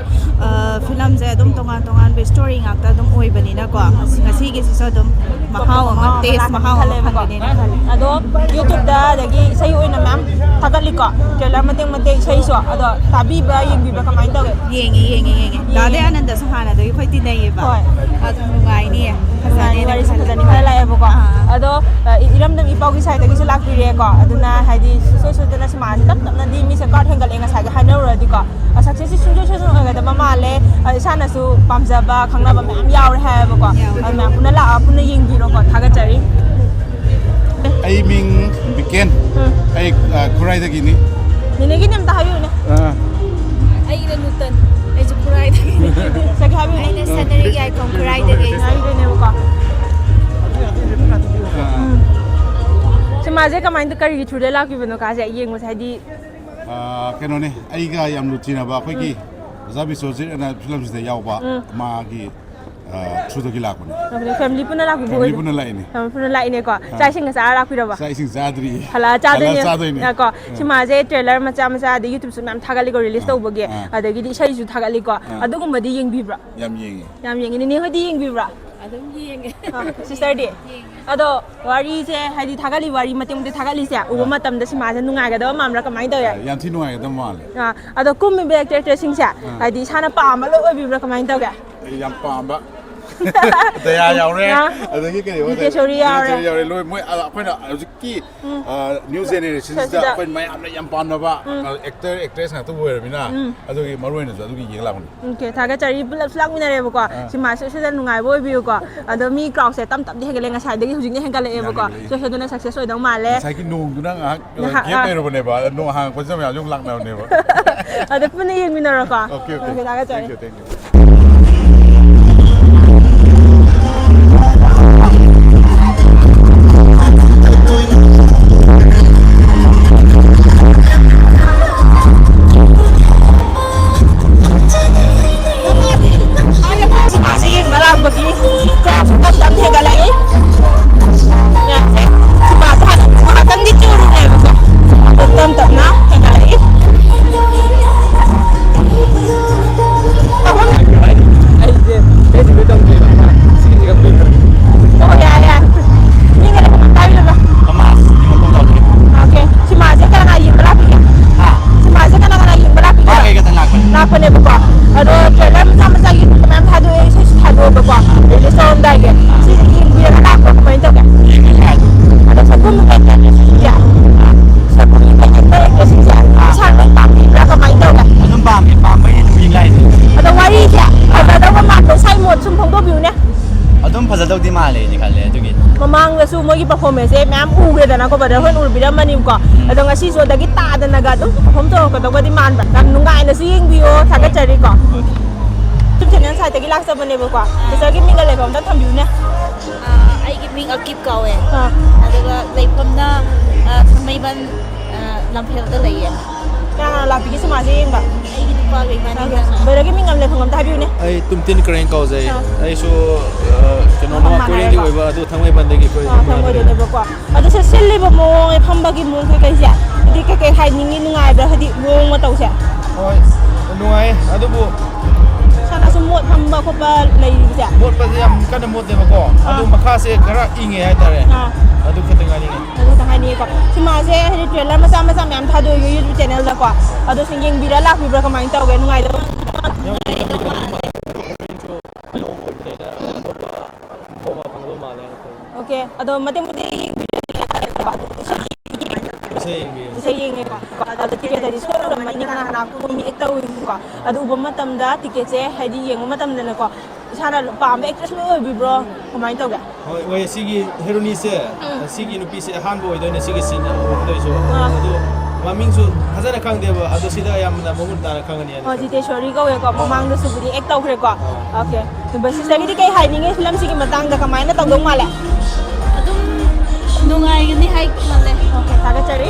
ꯑ, ꯐꯤꯂꯝꯁꯦ ꯑꯗꯨꯝ ꯇꯣꯉꯥꯟ ꯇꯣꯉꯥꯟꯕ ꯁ꯭ꯇꯣꯔꯤ ꯉꯥꯛꯇ ꯑꯗꯨꯝ ꯑꯣꯏꯕꯅꯤꯅꯀꯣ, ꯉꯁꯤꯒꯤꯁꯤꯁꯨ ꯑꯗꯨꯝ ꯃꯍꯥꯎ ꯑꯃ, ꯃꯍꯥꯎ ꯑꯃ ꯇꯦꯁ ꯂꯥꯛꯀꯅꯤ ꯃꯍꯥꯎ ꯑꯃ ꯈꯜꯂꯦꯕꯀꯣ꯫ ꯐꯪꯒꯅꯤꯅ ꯈꯜꯂꯦ꯫ ꯑꯗꯣ YouTube-ꯇ ꯑꯗꯒꯤ ꯏꯁꯩ ꯑꯣꯏꯅ ꯃꯌꯥꯝ ꯊꯥꯒꯠꯂꯤꯀꯣ, ꯇ꯭ꯔꯦꯂꯔ ꯃꯇꯦꯛ ꯃꯇꯦꯛ ꯏꯁꯩꯁꯨ꯫ ꯑꯗꯣ ꯇꯥꯕꯤꯕ꯭ꯔꯥ, ꯌꯦꯡꯕꯤꯕ꯭ꯔꯥ, ꯀꯃꯥꯏꯅ ꯇꯧꯒꯦ? ꯌꯦꯡꯉꯦ, ꯌꯦꯡꯉꯦ, ꯌꯦꯡꯉꯦ꯫ ꯌꯦꯡꯉꯦ꯫ ꯗꯥ ꯗꯌꯥꯅꯟꯗꯁꯨ ꯍꯥꯟꯅꯗꯒꯤ ꯑꯩꯈꯣꯏ ꯇꯤꯟꯅꯩꯌꯦꯕ꯫ ꯍꯣꯏ꯫ ꯑꯗꯨꯝ ꯅꯨꯡꯉꯥꯏꯅꯤꯌꯦ꯫ ꯋꯥꯔꯤꯁꯦ ꯐꯖꯅꯤ ꯈꯔ ꯂꯥꯛꯑꯦꯕꯀꯣ꯫ ꯑꯗꯣ, ꯑ, ꯏ-, ꯏꯔꯝꯗꯝ ꯏ ꯄꯥꯎꯒꯤ ꯁꯥꯏꯠꯇꯒꯤꯁꯨ ꯂꯥꯛꯄꯤꯔꯦꯀꯣ꯫ ꯑꯗꯨꯅ ꯍꯥꯏꯗꯤ ꯁꯨꯡꯁꯣꯏ ꯁꯣꯏꯗꯅ ꯁꯤꯃꯥꯁꯦ ꯇꯞ ꯇꯞꯅꯗꯤ ꯃꯤꯁꯦ ꯀꯥꯔꯠ ꯍꯦꯟꯒꯠꯂꯛꯑꯦ ꯉꯁꯥꯏꯒꯤ ꯍꯥꯏꯅꯔꯨꯔꯗꯤꯀꯣ꯫ ꯑ, ꯁꯛꯁꯦꯁꯁꯤ ꯁꯨꯡꯁꯣꯏ ꯁꯣꯏꯗꯅ ꯑꯣꯏꯒꯗꯕ ꯃꯥꯜꯂꯦ꯫ ꯑ, ꯏꯁꯥꯅꯁꯨ ꯄꯥꯝꯖꯕ ꯈꯪꯅꯕ ꯃꯌꯥꯝ ꯌꯥꯎꯔꯦ ꯍꯥꯏꯌꯦꯕꯀꯣ꯫ ꯑꯗꯨ ꯃꯌꯥꯝ ꯄꯨꯟꯅ ꯂꯥꯛꯑ ꯄꯨꯟꯅ ꯌꯦꯡꯕꯤꯔꯣꯀꯣ꯫ ꯊꯥꯒꯠꯆꯔꯤ꯫ ꯑꯩ ꯃꯤꯡ ꯕꯤꯀꯦꯟ꯫ ꯎꯝ꯫ ꯑꯩ, ꯑ, ꯈꯨꯔꯥꯏꯗꯒꯤꯅꯤ꯫ ꯅꯦꯅꯦꯒꯤꯅꯦ ꯑꯝꯇ ꯍꯥꯏꯕꯤꯌꯨꯅꯦ꯫ ꯑꯥ꯫ ꯑꯩꯅ ꯅꯨꯇꯟ꯫ ꯑꯩꯁꯨ ꯈꯨꯔꯥꯏꯗꯒꯤꯅꯦ꯫ ꯁꯛ ꯍꯥꯏꯕꯤꯌꯨꯅꯦ꯫ ꯑꯩꯅ ꯁꯅꯔꯤꯛ ꯌꯥꯏꯐꯝ ꯈꯨꯔꯥꯏꯗꯒꯤ꯫ ꯍꯥꯏꯕꯤꯗꯣꯏꯅꯦꯕꯀꯣ꯫ ꯎꯝ꯫ ꯁꯤꯃꯥꯁꯦ ꯀꯃꯥꯏꯅ, ꯀꯔꯤꯒꯤ ꯊ꯭ꯔꯨꯗ ꯂꯥꯛꯄꯤꯕꯅꯣ ꯀꯥꯁꯦ ꯌꯦꯡꯕꯁꯦ ꯍꯥꯏꯗꯤ? ꯑꯥ, ꯀꯩꯅꯣꯅꯦ, ꯑꯩꯒ ꯌꯥꯝ ꯂꯨ ꯆꯤꯟꯅꯕ ꯑꯩꯈꯣꯏꯒꯤ ꯎꯝ꯫ ꯑꯣꯖꯥ ꯕꯤꯁ꯭ꯋꯖꯤꯠ ꯑꯅ ꯐꯤꯂꯝꯁꯤꯗ ꯌꯥꯎꯕ ꯎꯝ꯫ ꯃꯥꯒꯤ, ꯑꯥ, ꯊ꯭ꯔꯨꯗꯒꯤ ꯂꯥꯛꯄꯅꯦ꯫ ꯑꯗꯨꯅꯦ, ꯐꯦꯃꯤꯂꯤ ꯄꯨꯟꯅ ꯂꯥꯛꯄꯤꯕ ꯐꯦꯃꯤꯂꯤ ꯑꯣꯏꯗꯣꯏ-, ꯄꯨꯟꯅ ꯂꯥꯛꯏꯅꯦ꯫ ꯐꯦꯃꯤꯂꯤ ꯄꯨꯟꯅ ꯂꯥꯛꯏꯅꯦꯀꯣ꯫ ꯑꯥ꯫ ꯆꯥꯛ ꯏꯁꯤꯡꯒ ꯆꯥꯔ ꯂꯥꯛꯄꯤꯔꯕ? ꯆꯥꯛ ꯏꯁꯤꯡ ꯆꯥꯗ꯭ꯔꯤꯌꯦ꯫ ꯍꯜꯂꯛꯑ ꯆꯥꯗꯣꯏꯅꯦ꯫ ꯍꯜꯂꯛꯑ ꯆꯥꯗꯣꯏꯅꯦ꯫ ꯉꯥꯏꯈꯣ, ꯑꯥ꯫ ꯁꯤꯃꯥꯁꯦ ꯇ꯭ꯔꯦꯂꯔ ꯃꯆꯥ ꯃꯆꯥ ꯑꯗꯩ ꯌꯨꯇ꯭ꯌꯨꯕꯁꯨ ꯃꯌꯥꯝ ꯊꯥꯒꯠꯂꯤꯀꯣ, ꯔꯤꯂꯤꯁ ꯑꯥ, ꯇꯧꯕꯒꯤ꯫ ꯑꯥ꯫ ꯑꯗꯒꯤꯗꯤ ꯏꯁꯩꯁꯨ ꯊꯥꯒꯠꯂꯤꯀꯣ꯫ ꯑꯥ꯫ ꯑꯗꯨꯒꯨꯝꯕꯗꯤ ꯌꯦꯡꯕꯤꯕ꯭ꯔꯥ? ꯌꯥꯝ ꯌꯦꯡꯉꯦ꯫ ꯌꯥꯝ ꯌꯦꯡꯉꯦ꯫ ꯅꯦꯅꯦ ꯍꯣꯏꯗꯤ ꯌꯦꯡꯕꯤꯕ꯭ꯔꯥ? ꯑꯗꯨꯝ ꯌꯦꯡꯉꯦ꯫ ꯑꯥ, ꯁꯤꯁꯇꯔꯗꯤ? ꯌꯦꯡꯉꯦ꯫ ꯑꯗꯣ ꯋꯥꯔꯤꯁꯦ, ꯍꯥꯏꯗꯤ ꯊꯥꯒꯠꯂꯤ ꯋꯥꯔꯤ ꯃꯇꯦꯛ ꯃꯇꯦꯛ ꯊꯥꯒꯠꯂꯤꯁꯦ ꯎꯕ ꯑꯥ꯫ ꯃꯇꯝꯗ ꯁꯤꯃꯥꯁꯦ ꯅꯨꯡꯉꯥꯏꯒꯗꯕ ꯃꯥꯟꯕ꯭ꯔꯥ, ꯀꯃꯥꯏꯅ ꯇꯧꯋꯦ? ꯌꯥꯝ ꯊꯤ ꯅꯨꯡꯉꯥꯏꯒꯗꯕ ꯃꯥꯜꯂꯦ꯫ ꯑꯥ, ꯑꯗꯣ ꯀꯨꯝꯃꯤꯕ ꯑꯦꯛꯇꯔ ꯑꯦꯛꯇ꯭ꯔꯦꯁꯁꯤꯡꯁꯦ ꯑꯥ꯫ ꯍꯥꯏꯗꯤ ꯏꯁꯥꯅ ꯄꯥꯝꯕ ꯂꯣꯏ ꯑꯣꯏꯕꯤꯕ꯭ꯔꯥ, ꯀꯃꯥꯏꯅ ꯇꯧꯒꯦ? ꯑꯩ ꯌꯥꯝ ꯄꯥꯝꯕ꯫ ꯗꯌꯥ ꯌꯥꯎꯔꯦ, ꯑꯥ꯫ ꯑꯗꯒꯤ ꯀꯔꯤ ꯍꯥꯏꯕ ꯇꯥꯔꯦ? ꯕꯤꯀꯦꯁꯣꯔꯤ ꯌꯥꯎꯔꯦ꯫ ꯕꯤꯀꯦꯁꯣꯔꯤ ꯌꯥꯎꯔꯦ꯫ ꯂꯣꯏ ꯃꯣꯏ, ꯑ, ꯑꯩꯈꯣꯏꯅ ꯍꯧꯖꯤꯛꯀꯤ, ꯎꯝ꯫ ꯑ, ꯅ꯭ꯌꯨ ꯖꯦꯅꯦꯔꯦꯁꯟꯁꯤꯗ ꯁꯤꯗ꯫ ꯑꯩꯈꯣꯏ ꯃꯌꯥꯝꯅ ꯌꯥꯝ ꯄꯥꯝꯅꯕ, ꯎꯝ꯫ ꯑ, ꯑꯦꯛꯇꯔ ꯑꯦꯛꯇ꯭ꯔꯦꯁ ꯉꯥꯛꯇ ꯑꯣꯏꯔꯕꯅꯤꯅ, ꯎꯝ꯫ ꯑꯗꯨꯒꯤ ꯃꯔꯨ ꯑꯣꯏꯅꯁꯨ ꯑꯗꯨꯒꯤ ꯌꯦꯡ ꯂꯥꯛꯄꯅꯤ꯫ ꯑꯣꯀꯦ, ꯊꯥꯒꯠꯆꯔꯤ꯫ ꯄꯨꯂꯞꯁꯨ ꯂꯥꯛꯃꯤꯟꯅꯔꯦꯕꯀꯣ꯫ ꯑꯥ꯫ ꯁꯤꯃꯥꯁꯨ ꯁꯣꯏꯗꯅ ꯅꯨꯡꯉꯥꯏꯕ ꯑꯣꯏꯕꯤꯌꯨꯀꯣ꯫ ꯑꯗꯣ ꯃꯤ ꯀ꯭ꯔꯥꯎꯗꯁꯦ ꯇꯞ ꯇꯞꯗꯤ ꯍꯦꯟꯒꯠꯂꯛꯑꯦ, ꯉꯁꯥꯏꯗꯒꯤ ꯍꯧꯖꯤꯛꯅ ꯍꯦꯟꯒꯠꯂꯛꯑꯦꯕꯀꯣ꯫ ꯌꯥꯝ ꯍꯦꯟꯒꯠꯂꯛꯑꯦ꯫ ꯁꯣꯏ ꯁꯣꯏꯗꯅ ꯁꯛꯁꯦꯁ ꯑꯣꯏꯗꯧ ꯃꯥꯜꯂꯦ꯫ ꯉꯁꯥꯏꯒꯤ ꯅꯣꯡꯗꯨꯅ ꯉꯥꯏꯍꯥꯛ ꯉꯥꯏꯍꯥꯛ, ꯒꯦꯞ ꯑꯥ꯫ ꯂꯩꯔꯨꯕꯅꯦꯕ, ꯑꯗꯣ ꯅꯣꯡ ꯍꯥꯡꯉꯛꯄꯁꯤꯗ ꯃꯌꯥꯝꯁꯨ ꯑꯃꯨꯛ ꯂꯥꯛꯅꯕꯅꯦꯕ꯫ ꯑꯗꯣ ꯄꯨꯟꯅ ꯌꯦꯡꯃꯤꯟꯅꯔꯣꯀꯣ꯫ Okay, okay. ꯑꯣꯀꯦ, ꯊꯥꯒꯠꯆꯔꯤ꯫ Thank you, thank you. ꯁꯤꯃꯥꯁꯦ ꯌꯦꯡꯕ ꯂꯥꯛꯄꯒꯤ ꯀ꯭ꯔꯥꯎꯗ ꯇꯞ ꯇꯞꯅ ꯍꯦꯟꯒꯠꯂꯛꯏ꯫ ꯃꯌꯥꯝꯁꯦ ꯁꯤꯃꯥꯁꯦ ꯍꯥꯟꯅ ꯉꯥꯏꯍꯥꯛꯇꯪꯗꯤ ꯆꯤꯜꯂꯨꯔꯦꯕꯀꯣ꯫ ꯑꯗꯣ ꯇꯞ ꯇꯞꯅ ꯍꯦꯟꯒꯠꯂꯛꯏ꯫ ꯑꯍꯨꯝ꯫ ꯃꯦꯁꯦ ꯃꯌꯥꯝ ꯎꯈ꯭ꯔꯦꯗꯅꯀꯣ, ꯕ꯭ꯔꯗꯔ ꯍꯣꯏꯅ ꯎꯔꯕꯤꯔꯝꯃꯅꯤꯕꯀꯣ꯫ ꯑꯗꯣ ꯉꯁꯤꯁꯨ ꯑꯗꯒꯤ ꯇꯥꯗꯅꯒ ꯑꯗꯨꯝ ꯄꯔꯐꯣꯝ ꯇꯧꯔꯛꯀꯗꯧꯕꯗꯤ ꯃꯥꯟꯕ꯫ ꯌꯥꯝ ꯅꯨꯡꯉꯥꯏꯅꯁꯨ ꯌꯦꯡꯕꯤꯌꯣ, ꯊꯥꯒꯠꯆꯔꯤꯀꯣ꯫ ꯌꯨꯇ꯭ꯌꯨꯕ ꯆꯦꯅꯦꯜ ꯁꯥꯏꯠꯇꯒꯤ ꯂꯥꯛꯆꯕꯅꯦꯕꯀꯣ꯫ ꯁꯤꯁꯇꯔꯒꯤ ꯃꯤꯡꯒ ꯂꯩꯐꯝꯗ ꯊꯝꯕꯤꯌꯨꯅꯦ꯫ ꯑꯥ, ꯑꯩꯒꯤ ꯃꯤꯡ ꯑꯀꯤꯞ ꯀꯧꯋꯦ꯫ ꯑꯥ꯫ ꯑꯗꯨꯒ ꯂꯩꯐꯝꯅ, ꯑꯥ, ꯊꯥꯡꯃꯩꯕꯟ, ꯑꯥ, ꯂꯝꯐꯦꯜꯗ ꯂꯩꯌꯦ꯫ ꯀꯅꯥ ꯀꯅꯥ ꯂꯥꯛꯄꯤꯒꯦ ꯁꯤꯃꯥꯁꯦ ꯌꯦꯡꯕ? ꯑꯩꯒꯤ ꯅꯨꯄꯥꯒ ꯏꯕꯥꯅꯤ ꯑꯣꯀꯦ꯫ ꯂꯥꯛꯑꯦ꯫ ꯕ꯭ꯔꯗꯔꯒꯤ ꯃꯤꯡ ꯑꯃ ꯂꯩꯐꯝ ꯑꯝꯇ ꯍꯥꯏꯕꯤꯌꯨꯅꯦ꯫ ꯑꯩ ꯇꯨꯝꯇꯤꯟ ꯀꯔꯦꯡ ꯀꯧꯖꯩ꯫ ꯑꯥ꯫ ꯑꯩꯁꯨ, ꯑ, ꯀꯩꯅꯣ, ꯃꯐꯝ ꯅꯋꯥ ꯀꯣꯏꯔꯦꯡꯗꯤ ꯃꯥꯟꯅꯔꯦꯀꯣ? ꯑꯣꯏꯕ, ꯑꯗꯨ ꯊꯥꯡꯃꯩꯕꯟꯗꯒꯤ ꯑꯩꯈꯣꯏ ꯑꯥ, ꯊꯥꯡꯃꯩꯕꯟꯗꯒꯤꯀꯣ꯫ ꯑꯗꯨ ꯁꯤ ꯁꯤꯜꯂꯤꯕ ꯃꯑꯣꯡ, ꯐꯝꯕꯒꯤ ꯃꯑꯣꯡ ꯀꯩꯀꯩꯁꯦ, ꯍꯥꯏꯗꯤ ꯀꯩꯀꯩ ꯍꯥꯏꯅꯤꯡꯉꯤ, ꯅꯨꯡꯉꯥꯏꯕ꯭ꯔꯥ, ꯍꯥꯏꯗꯤ ꯃꯑꯣꯡ ꯃꯇꯧꯁꯦ? ꯍꯣꯏ, ꯅꯨꯡꯉꯥꯏ꯫ ꯑꯗꯨꯕꯨ ꯏꯁꯥꯅ ꯁꯨꯝ ꯃꯣꯠ ꯐꯝꯕ ꯈꯣꯠꯄ ꯂꯩꯔꯤꯕꯁꯦ? ꯃꯣꯠꯄꯁꯦ ꯌꯥꯝ ꯀꯟꯅ ꯃꯣꯠꯇꯦꯕꯀꯣ꯫ ꯑꯗꯨ ꯑꯥ꯫ ꯃꯈꯥꯁꯦ ꯈꯔ ꯏꯪꯉꯦ ꯍꯥꯏꯇꯥꯔꯦ꯫ ꯑꯥ꯫ ꯑꯗꯨ ꯈꯛꯇꯪ ꯍꯥꯏꯅꯤꯡꯉꯦ꯫ ꯑꯗꯨ ꯈꯛꯇꯪ ꯍꯥꯏꯅꯤꯡꯉꯦꯀꯣ꯫ ꯁꯤꯃꯥꯁꯦ ꯍꯥꯏꯗꯤ ꯇ꯭ꯔꯦꯂꯔ ꯃꯆꯥ ꯃꯆꯥ ꯃꯌꯥꯝ ꯊꯥꯗꯣꯛꯏ ꯌꯨꯇ꯭ꯌꯨꯕ ꯆꯦꯅꯦꯜꯗꯀꯣ꯫ ꯑꯗꯣ ꯁꯨꯝ ꯌꯦꯡꯕꯤꯔ ꯂꯥꯛꯄꯤꯕ꯭ꯔꯥ? ꯀꯃꯥꯏꯅ ꯇꯧꯒꯦ? ꯅꯨꯡꯉꯥꯏꯗꯧꯕ? ꯑꯣꯀꯦ, ꯑꯗꯣ ꯃꯇꯦꯛ ꯃꯇꯦꯛ ꯌꯦꯡꯕꯤꯔꯗꯤ ꯌꯥꯔꯦꯀꯣ꯫ ꯏꯁꯩ ꯌꯦꯡꯕꯤꯌꯨ꯫ ꯏꯁꯩ ꯌꯦꯡꯉꯦꯀꯣ꯫ ꯑꯗꯣ ꯇꯤꯀꯦꯠꯇꯗꯤ ꯁꯣꯠ ꯎꯔꯝꯃꯅꯤ, ꯀꯅꯥ ꯀꯅꯥ ꯀꯣꯝꯃꯤ ꯑꯦꯛ ꯇꯧꯔꯤꯕꯀꯣ꯫ ꯑꯗꯨ ꯎꯕ ꯃꯇꯝꯗ ꯇꯤꯀꯦꯠꯁꯦ ꯍꯥꯏꯗꯤ ꯌꯦꯡꯕ ꯃꯇꯝꯗꯅꯦꯀꯣ, ꯏꯁꯥꯅ ꯄꯥꯝꯕ ꯑꯦꯛꯇ꯭ꯔꯦꯁ ꯂꯣꯏ ꯑꯣꯏꯕꯤꯕ꯭ꯔꯣ? ꯀꯃꯥꯏꯅ ꯇꯧꯒꯦ? ꯍꯣꯏ, ꯍꯣꯏ, ꯁꯤꯒꯤ ꯍꯦꯔꯣꯅꯤꯁꯦ, ꯎꯝ꯫ ꯁꯤꯒꯤ ꯅꯨꯄꯤꯁꯦ ꯑꯍꯥꯟꯕ ꯑꯣꯏꯗꯣꯏꯅꯦ ꯁꯤꯒꯤ ꯁꯤꯟ ꯑꯍꯨꯝꯗꯩꯁꯨ꯫ ꯑꯥ꯫ ꯑꯗꯣ ꯃꯃꯤꯡꯁꯨ ꯐꯖꯅ ꯈꯪꯗꯦꯕ, ꯑꯗꯣ ꯁꯤꯗ ꯌꯥꯝꯅ ꯃꯃꯨꯠ ꯇꯥꯅ ꯈꯪꯉꯅꯤ ꯍꯥꯏꯅ ꯑꯣ, ꯈꯜꯂꯤ꯫ ꯖꯤꯇꯦꯁꯣꯔꯤ ꯀꯧꯋꯦꯀꯣ, ꯑꯥ꯫ ꯃꯃꯥꯡꯗꯁꯨꯕꯨꯗꯤ ꯑꯦꯛ ꯇꯧꯈ꯭ꯔꯦꯀꯣ꯫ ꯑꯥ꯫ ꯑꯣꯀꯦ꯫ ꯑꯗꯨꯒ ꯁꯤꯁꯇꯔꯒꯤꯗꯤ ꯀꯩ ꯍꯥꯏꯅꯤꯡꯉꯤ ꯐꯤꯂꯝꯁꯤꯒꯤ ꯃꯇꯥꯡꯗ, ꯀꯃꯥꯏꯅ ꯇꯧꯗꯧ ꯃꯥꯜꯂꯦ? ꯑꯗꯨꯝ ꯅꯨꯡꯉꯥꯏꯒꯅꯤ ꯍꯥꯏ ꯈꯜꯂꯦ꯫ ꯑꯣꯀꯦ, ꯊꯥꯒꯠꯆꯔꯤ꯫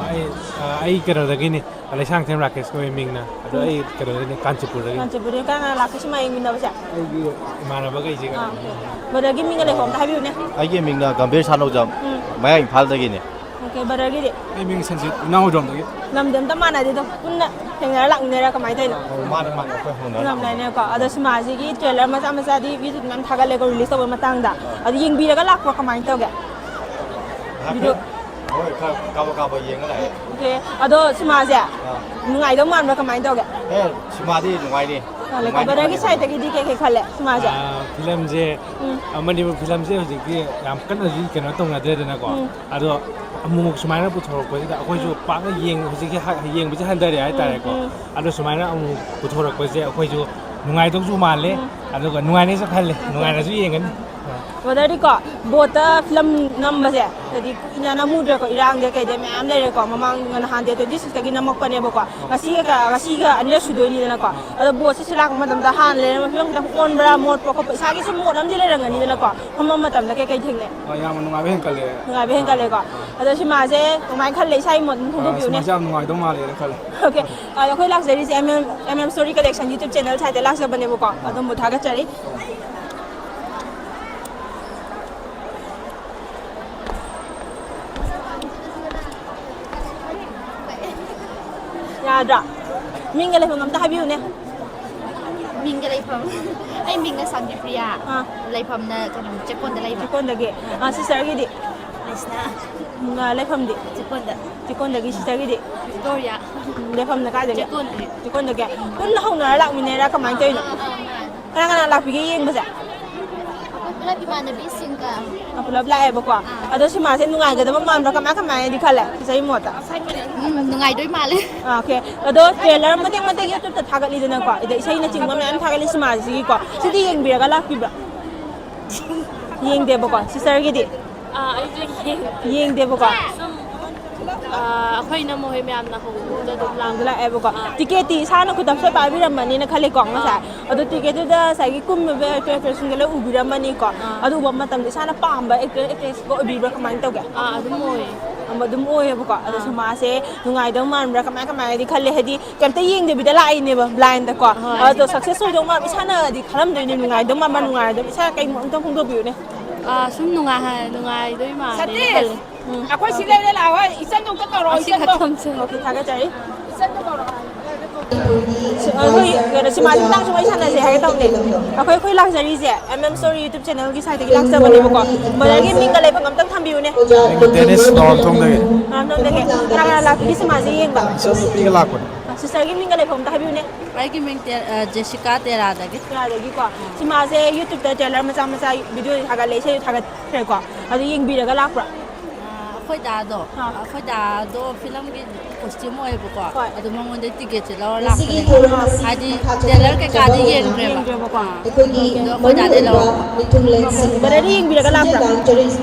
ꯑꯩ, ꯑ, ꯑꯩ ꯀꯩꯅꯣꯗꯒꯤꯅꯤ, ꯂꯩꯁꯥꯡꯊꯦꯝ ꯔꯥꯀꯦꯁ ꯀꯧꯏ ꯃꯤꯡꯅ꯫ ꯑꯗꯣ ꯎꯝ꯫ ꯑꯩ ꯀꯩꯅꯣꯗꯒꯤꯅꯤ, ꯀꯥꯟꯆꯤꯄꯨꯔꯗꯒꯤ꯫ ꯀꯥꯟꯆꯤꯄꯨꯔꯗꯒꯤ ꯀꯅꯥ ꯂꯥꯛꯀꯦ ꯁꯤꯃꯥ ꯌꯦꯡꯃꯤꯟꯅꯕꯁꯦ? ꯑꯩꯒꯤ ꯏꯃꯥꯟꯅꯕꯈꯩꯁꯤꯒ꯫ ꯑꯥ, ꯑꯣꯀꯦ꯫ ꯕ꯭ꯔꯗꯔꯒꯤ ꯃꯤꯡꯒ ꯂꯩꯐꯝ ꯑꯝꯇ ꯍꯥꯏꯕꯤꯌꯨꯅꯦ꯫ ꯑꯩꯒꯤ ꯃꯤꯡꯅ ꯒꯝꯚꯤꯔ ꯁꯥꯅꯧꯖꯝ, ꯎꯝ꯫ ꯃꯌꯥꯡ ꯏꯝꯐꯥꯜꯗꯒꯤꯅꯤ꯫ ꯑꯣꯀꯦ, ꯕ꯭ꯔꯗꯔꯒꯤꯗꯤ? ꯑꯩ ꯃꯤꯡ ꯁꯟꯖꯤꯠ, ꯏꯅꯥꯎ ꯍꯨꯏꯗ꯭ꯔꯣꯝꯗꯒꯤ꯫ ꯂꯝꯗꯤ ꯑꯝꯇ ꯃꯥꯟꯅꯗꯦ ꯑꯗꯣ, ꯄꯨꯟꯅ ꯊꯦꯡꯅꯔ ꯂꯥꯛꯃꯤꯟꯅꯩꯔꯥ ꯀꯃꯥꯏꯅ ꯇꯧꯔꯤꯅꯣ? ꯑꯧ, ꯃꯥꯅꯦ, ꯃꯥꯅꯦ, ꯑꯩꯈꯣꯏ ꯍꯧꯅꯔ ꯂꯥꯛꯄꯅꯦ꯫ ꯂꯥꯛꯃꯤꯟꯅꯩꯅꯦꯀꯣ꯫ ꯑꯗꯣ ꯁꯤꯃꯥꯁꯤꯒꯤ ꯇ꯭ꯔꯦꯂꯔ ꯃꯆꯥ ꯃꯆꯥꯗꯤ ꯌꯨꯇ꯭ꯌꯨꯕ ꯃꯌꯥꯝ ꯊꯥꯒꯠꯂꯦꯀꯣ, ꯔꯤꯂꯤꯁ ꯇꯧꯕ ꯃꯇꯥꯡꯗ꯫ ꯑꯗꯨ ꯌꯦꯡꯕꯤꯔꯒ ꯂꯥꯛꯄ꯭ꯔꯣ, ꯀꯃꯥꯏꯅ ꯇꯧꯒꯦ? ꯍꯥꯏꯐꯦꯠ, ꯚꯤꯗꯤꯑꯣ ꯍꯣꯏ, ꯈꯔ ꯀꯥꯕꯛ ꯀꯥꯕꯛ ꯌꯦꯡꯉ ꯂꯥꯛꯑꯦ꯫ ꯑꯣꯀꯦ꯫ ꯑꯗꯣ ꯁꯤꯃꯥꯁꯦ ꯑꯥ꯫ ꯅꯨꯡꯉꯥꯏꯗꯧ ꯃꯥꯟꯕ꯭ꯔꯥ, ꯀꯃꯥꯏꯅ ꯇꯧꯒꯦ? ꯑꯦ, ꯁꯤꯃꯥꯗꯤ ꯅꯨꯡꯉꯥꯏꯅꯤ꯫ ꯑꯥ, ꯅꯨꯡꯉꯥꯏꯅꯤ, ꯕ꯭ꯔꯗꯔꯒꯤ ꯐꯖꯅ ꯁꯥꯏꯠꯇꯒꯤꯗꯤ ꯀꯩ ꯀꯩ ꯈꯜꯂꯦ ꯁꯤꯃꯥꯁꯦ? ꯑꯥ, ꯐꯤꯂꯝꯁꯦ, ꯎꯝ꯫ ꯑ, ꯃꯅꯤꯄꯨꯔ ꯐꯤꯂꯝꯁꯦ ꯍꯧꯖꯤꯛꯇꯤ ꯌꯥꯝ ꯀꯟꯅꯁꯨ ꯀꯩꯅꯣ ꯇꯧꯅꯗ꯭ꯔꯦꯗꯅꯀꯣ꯫ ꯎꯝ꯫ ꯑꯗꯣ ꯑꯃꯨꯛ ꯁꯨꯃꯥꯏꯅ ꯄꯨꯊꯣꯔꯛꯄꯁꯤꯗ ꯑꯩꯈꯣꯏꯁꯨ ꯎꯝ꯫ ꯄꯥꯛꯅ ꯌꯦꯡ-, ꯍꯧꯖꯤꯛꯀꯤ ꯍꯥ-, ꯌꯦꯡꯕꯁꯦ ꯍꯟꯊꯔꯦ ꯎꯝ, ꯍꯥꯏꯇꯥꯔꯦꯀꯣ꯫ ꯎꯝ꯫ ꯑꯗꯣ ꯁꯨꯃꯥꯏꯅ ꯑꯃꯨꯛ ꯄꯨꯊꯣꯔꯛꯄꯁꯦ ꯑꯩꯈꯣꯏꯁꯨ ꯅꯨꯡꯉꯥꯏꯗꯧꯁꯨ ꯃꯥꯜꯂꯦ꯫ ꯑꯗꯨꯒ ꯅꯨꯡꯉꯥꯏꯅꯤꯁꯨ ꯈꯜꯂꯦ꯫ ꯅꯨꯡꯉꯥꯏꯅꯁꯨ ꯌꯦꯡꯒꯅꯤ꯫ ꯕ꯭ꯔꯗꯔꯗꯤꯀꯣ, ꯕꯣꯠꯇ ꯐꯤꯂꯝ ꯅꯝꯕꯁꯦ, ꯍꯥꯏꯗꯤ ꯀꯨꯏꯅ ꯅꯝꯃꯨꯗ꯭ꯔꯦꯀꯣ, ꯏꯔꯥꯡꯗ ꯀꯩꯗ ꯃꯌꯥꯝ ꯂꯩꯔꯦꯀꯣ, ꯃꯃꯥꯡ ꯅꯍꯥꯟ ꯗꯦꯠ ꯇ꯭ꯋꯦꯟꯇꯤ ꯁꯤꯛꯁꯇꯒꯤ ꯅꯝꯃꯛꯄꯅꯦꯕꯀꯣ, ꯉꯁꯤꯒ ꯀ-, ꯉꯁꯤꯒ ꯑꯅꯤꯔꯛ ꯁꯨꯗꯣꯏꯅꯤꯗꯅꯀꯣ꯫ ꯑꯗꯣ ꯕꯣꯠꯁꯦ ꯁꯤ ꯂꯥꯛꯄ ꯃꯇꯝꯗ ꯍꯥꯟꯅ ꯂꯩꯔꯝꯕ ꯐꯤꯕꯝ ꯈꯤꯇꯪ ꯑꯣꯟꯕ꯭ꯔꯥ, ꯃꯣꯠꯄ ꯈꯣꯠꯄ, ꯏꯁꯥꯒꯤ ꯁꯨꯝ ꯃꯣꯠ ꯑꯃꯗꯤ ꯂꯩꯔꯝꯒꯅꯤꯗꯅꯀꯣ꯫ ꯐꯝꯕ ꯃꯇꯝꯗ ꯀꯩꯀꯩ ꯊꯦꯡꯅꯩ? ꯑ, ꯌꯥꯝꯅ ꯅꯨꯡꯉꯥꯏꯕ ꯍꯦꯟꯀꯠꯂꯦ꯫ ꯅꯨꯡꯉꯥꯏꯕ ꯍꯦꯟꯀꯠꯂꯦꯀꯣ꯫ ꯑꯗꯣ ꯁꯤꯃꯥꯁꯦ ꯀꯃꯥꯏꯅ ꯈꯜꯂꯦ? ꯏꯁꯥꯒꯤ ꯃꯣꯠ ꯑꯗꯨꯝ ꯑ, ꯐꯣꯡꯗꯣꯛꯄꯤꯌꯨꯅꯦ꯫ ꯁꯤꯃꯥꯁꯦ ꯌꯥꯝ ꯅꯨꯡꯉꯥꯏꯗꯧ ꯃꯥꯜꯂꯦꯅ ꯈꯜꯂꯦ꯫ ꯑꯣꯀꯦ꯫ ꯑ, ꯑꯩꯈꯣꯏ ꯂꯥꯛꯆꯔꯤꯁꯦ M M, M M Story Collection YouTube channel site ꯇ ꯂꯥꯛꯆꯕꯅꯦꯕꯀꯣ꯫ ꯑꯗꯣꯝꯕꯨ ꯊꯥꯒꯠꯆꯔꯤ꯫ ꯌꯥꯗ꯭ꯔꯥ? ꯃꯤꯡꯒ ꯂꯩꯐꯝ ꯑꯝꯇ ꯍꯥꯏꯕꯤꯌꯨꯅꯦ꯫ ꯃꯤꯡꯒ ꯂꯩꯐꯝ꯫ ꯑꯩ ꯃꯤꯡꯅ ꯁꯥꯟꯇꯤꯄ꯭ꯔꯤꯌꯥ꯫ ꯑꯥ꯫ ꯂꯩꯐꯝꯅ ꯀꯩꯅꯣ, ꯆꯦꯛꯀꯣꯟꯗ ꯂꯩꯕ꯫ ꯆꯦꯛꯀꯣꯟꯗꯒꯤ꯫ ꯑꯥ, ꯁꯤꯁꯇꯔꯒꯤꯗꯤ? ꯂꯩꯁꯅꯥ꯫ ꯎꯝ, ꯑꯥ, ꯂꯩꯐꯝꯗꯤ? ꯆꯦꯛꯀꯣꯟꯗ꯫ ꯆꯦꯛꯀꯣꯟꯗꯒꯤ꯫ ꯁꯤꯁꯇꯔꯒꯤꯗꯤ? ꯚꯤꯛꯇꯣꯔꯤꯌꯥ꯫ ꯎꯝ, ꯂꯩꯐꯝꯅ ꯀꯥꯏꯗꯒꯤ? ꯆꯦꯛꯀꯣꯟꯗꯒꯤ꯫ ꯆꯦꯛꯀꯣꯟꯗꯒꯤ꯫ ꯄꯨꯟꯅ ꯍꯧꯅꯔ ꯂꯥꯛꯃꯤꯟꯅꯩꯔꯥ, ꯀꯃꯥꯏꯅ ꯇꯧꯔꯤꯅꯣ? ꯑꯥ, ꯑꯥ, ꯑꯥ꯫ ꯀꯅꯥ ꯀꯅꯥ ꯂꯥꯛꯄꯤꯒꯦ ꯌꯦꯡꯕꯁꯦ? ꯑꯩꯈꯣꯏ ꯄꯨꯂꯞ ꯏꯃꯥꯟꯅꯕꯤꯁꯤꯡꯒ꯫ ꯑ, ꯄꯨꯂꯞ ꯂꯥꯛꯑꯦꯕꯀꯣ꯫ ꯑꯥ꯫ ꯑꯗꯣ ꯁꯤꯃꯥꯁꯦ ꯅꯨꯡꯉꯥꯏꯒꯗꯕ ꯃꯥꯟꯕ꯭ꯔꯥ? ꯀꯃꯥꯏ ꯀꯃꯥꯏꯅꯗꯤ ꯈꯜꯂꯦ ꯁꯤꯁꯇꯔꯒꯤ ꯃꯣꯠꯇ? ꯎꯝ, ꯅꯨꯡꯉꯥꯏꯗꯣꯏ ꯃꯥꯜꯂꯦ꯫ ꯑꯥ, ꯑꯣꯀꯦ꯫ ꯑꯗꯣ ꯇ꯭ꯔꯦꯂꯔ ꯃꯇꯦꯛ ꯃꯇꯦꯛ YouTube ꯇ ꯊꯥꯒꯠꯂꯤꯗꯅꯀꯣ, ꯑꯗ ꯏꯁꯩꯅꯆꯤꯡꯕ ꯃꯌꯥꯝ ꯊꯥꯒꯠꯂꯤ ꯁꯤꯃꯥꯁꯤꯒꯤꯀꯣ꯫ ꯁꯤꯗꯤ ꯌꯦꯡꯕꯤꯔꯒ ꯂꯥꯛꯄꯤꯕ꯭ꯔꯥ? ꯌꯦꯡꯗꯦꯕꯀꯣ꯫ ꯁꯤꯁꯇꯔꯒꯤꯗꯤ? ꯑꯥ, ꯑꯩꯁꯨ ꯌꯦꯡꯗꯦ꯫ ꯌꯦꯡꯗꯦꯕꯀꯣ꯫ ꯁꯨꯝ, ꯑꯥ, ꯑꯩꯈꯣꯏ ꯏꯅꯝꯃ ꯍꯣꯏ ꯃꯌꯥꯝꯅ ꯍꯧꯕꯗ ꯑꯗꯨꯝ ꯂꯥꯛꯄ꯫ ꯑꯗꯨ ꯂꯥꯛꯑꯦꯕꯀꯣ꯫ ꯑꯥ꯫ ꯇꯤꯀꯦꯠꯇꯤ ꯏꯁꯥꯅ ꯈꯨꯠꯇ ꯁꯣꯏ ꯄꯥꯏꯕꯤꯔꯝꯃꯅꯤꯅ ꯈꯜꯂꯤꯀꯣ ꯉꯁꯥꯏ꯫ ꯑꯥ꯫ ꯑꯗꯣ ꯇꯤꯀꯦꯠꯇꯨꯗ ꯉꯁꯥꯏꯒꯤ ꯀꯨꯝꯃꯤꯕ actor actress ꯁꯤꯡꯗꯣ ꯂꯣꯏ ꯎꯕꯤꯔꯝꯃꯅꯤꯀꯣ꯫ ꯑꯥ꯫ ꯑꯗꯨ ꯎꯕ ꯃꯇꯝꯗ ꯏꯁꯥꯅ ꯄꯥꯝꯕ actor actress ꯀ ꯑꯣꯏꯕꯤꯕ꯭ꯔꯥ? ꯀꯃꯥꯏꯅ ꯇꯧꯒꯦ? ꯑꯥ, ꯑꯗꯨꯝ ꯑꯣꯏꯌꯦ꯫ ꯑꯗꯨꯝ ꯑꯣꯏꯌꯦꯕꯀꯣ꯫ ꯑꯗꯣ ꯑꯥ꯫ ꯁꯤꯃꯥꯁꯦ ꯅꯨꯡꯉꯥꯏꯗꯧ ꯃꯥꯟꯕ꯭ꯔꯥ? ꯀꯃꯥꯏ ꯀꯃꯥꯏꯅꯗꯤ ꯈꯜꯂꯦ? ꯍꯥꯏꯗꯤ ꯀꯩꯝꯇ ꯌꯦꯡꯗꯕꯤꯗ ꯂꯥꯛꯏꯅꯦꯕ blind ꯀꯣ꯫ ꯍꯣꯏ꯫ ꯑꯗꯣ success ꯑꯣꯏꯗꯧ ꯃꯥꯟꯕ ꯏꯁꯥꯅꯗꯤ ꯈꯜꯂꯝꯗꯣꯏꯅꯦ, ꯅꯨꯡꯉꯥꯏꯗꯧ ꯃꯥꯟꯕ, ꯅꯨꯡꯉꯥꯏꯔꯣꯏꯗꯕ ꯏꯁꯥꯅ ꯀꯩ ꯃꯣꯠ ꯑꯝꯇ ꯐꯣꯡꯗꯣꯛꯄꯤꯌꯨꯅꯦ꯫ ꯑꯥ, ꯁꯨꯝ ꯅꯨꯡꯉꯥꯏ-, ꯅꯨꯡꯉꯥꯏꯗꯣꯏ ꯃꯥꯜꯂꯦꯅ ꯁꯇꯤꯁ! ꯈꯜꯂꯦ꯫ ꯎꯝ꯫ ꯑꯩꯈꯣꯏ ꯁꯤ ꯂꯩꯔꯦ ꯂꯥꯛꯑꯣ, ꯍꯣꯏ, ꯏꯆꯟꯗꯣ ꯑꯝꯇ ꯀꯧꯔꯛꯑꯣ, ꯑꯁꯤ ꯏꯆꯟꯗꯣ꯫ ꯈꯛꯇꯪꯁꯦ꯫ ꯑꯣꯀꯦ, ꯊꯥꯒꯠꯆꯔꯤ꯫ ꯏꯆꯟꯗꯣ ꯀꯧꯔꯛꯑꯣ꯫ ꯑ, ꯍꯣꯏ, ꯀꯩꯅꯣ, ꯁꯤꯃꯥꯁꯤ ꯃꯇꯥꯡꯁꯨ ꯋꯥꯔꯤ ꯁꯥꯟꯅꯁꯦ ꯍꯥꯏꯒꯦ ꯇꯧꯅꯦ꯫ ꯑꯩꯈꯣꯏ, ꯑꯩꯈꯣꯏ ꯂꯥꯛꯆꯔꯤꯁꯦ M M Story YouTube channel ꯒꯤ site ꯇꯒꯤ ꯂꯥꯛꯆꯕꯅꯦꯕꯀꯣ꯫ ꯕ꯭ꯔꯗꯔꯒꯤ ꯃꯤꯡꯒ ꯂꯩꯐꯝ ꯑꯝꯇꯪ ꯊꯝꯕꯤꯌꯨꯅꯦ꯫ ꯑꯩ ꯗꯦꯅꯤꯁ, ꯅꯣꯡꯊꯣꯡꯗꯒꯤ꯫ ꯅꯣꯡꯊꯣꯡꯗꯒꯤ꯫ ꯀꯅꯥ ꯀꯅꯥ ꯂꯥꯛꯄꯤꯒꯦ ꯁꯤꯃꯥꯁꯦ ꯌꯦꯡꯕ? ꯏꯆꯟꯅꯨꯄꯤꯒ ꯂꯥꯛꯄꯅꯦ꯫ ꯑ, ꯁꯤꯁꯇꯔꯒꯤ ꯃꯤꯡꯒ ꯂꯩꯐꯝ ꯑꯝꯇ ꯍꯥꯏꯕꯤꯌꯨꯅꯦ꯫ ꯑꯩꯒꯤ ꯃꯤꯡ ꯇꯦ-, ꯑ, ꯖꯦꯁꯤꯀꯥ ꯇꯦꯔꯥꯗꯒꯤ꯫ ꯇꯦꯔꯥꯗꯒꯤꯀꯣ꯫ ꯁꯤꯃꯥꯁꯦ YouTube ꯇ trailer ꯃꯆꯥ ꯃꯆꯥ video ꯊꯥꯒꯠꯂꯦ, ꯏꯁꯩꯁꯨ ꯊꯥꯒꯠꯈ꯭ꯔꯦꯀꯣ꯫ ꯑꯗꯨ ꯌꯦꯡꯕꯤꯔꯒ ꯂꯥꯛꯄ꯭ꯔꯣ? ꯑ, ꯑꯩꯈꯣꯏ ꯗꯥꯗꯣ, ꯑꯥ꯫ ꯑꯩꯈꯣꯏ ꯗꯥꯗꯣ ꯐꯤꯂꯝꯒꯤ ꯀꯣꯁꯇ꯭ꯌꯨꯝ ꯑꯣꯏꯌꯦꯕꯀꯣ꯫ ꯍꯣꯏ꯫ ꯑꯗꯣ ꯃꯉꯣꯟꯗ ꯇꯤꯀꯦꯠꯁꯦ ꯂꯧꯔ ꯂꯥꯛꯄꯅꯦꯕ꯫ ꯍꯥꯏꯗꯤ ꯇ꯭ꯔꯦꯂꯔ ꯀꯩꯀꯥꯗꯤ ꯌꯦꯡꯈ꯭ꯔꯦꯕ꯫ ꯌꯦꯡꯈ꯭ꯔꯦꯕꯀꯣ꯫ ꯑꯥ꯫ ꯑꯗꯣ ꯑꯩꯈꯣꯏ ꯗꯥꯗꯩ ꯂꯧꯔꯛꯄ꯫ ꯕ꯭ꯔꯗꯔꯗꯤ ꯌꯦꯡꯕꯤꯔꯒ ꯂꯥꯛꯄ꯭ꯔꯥ?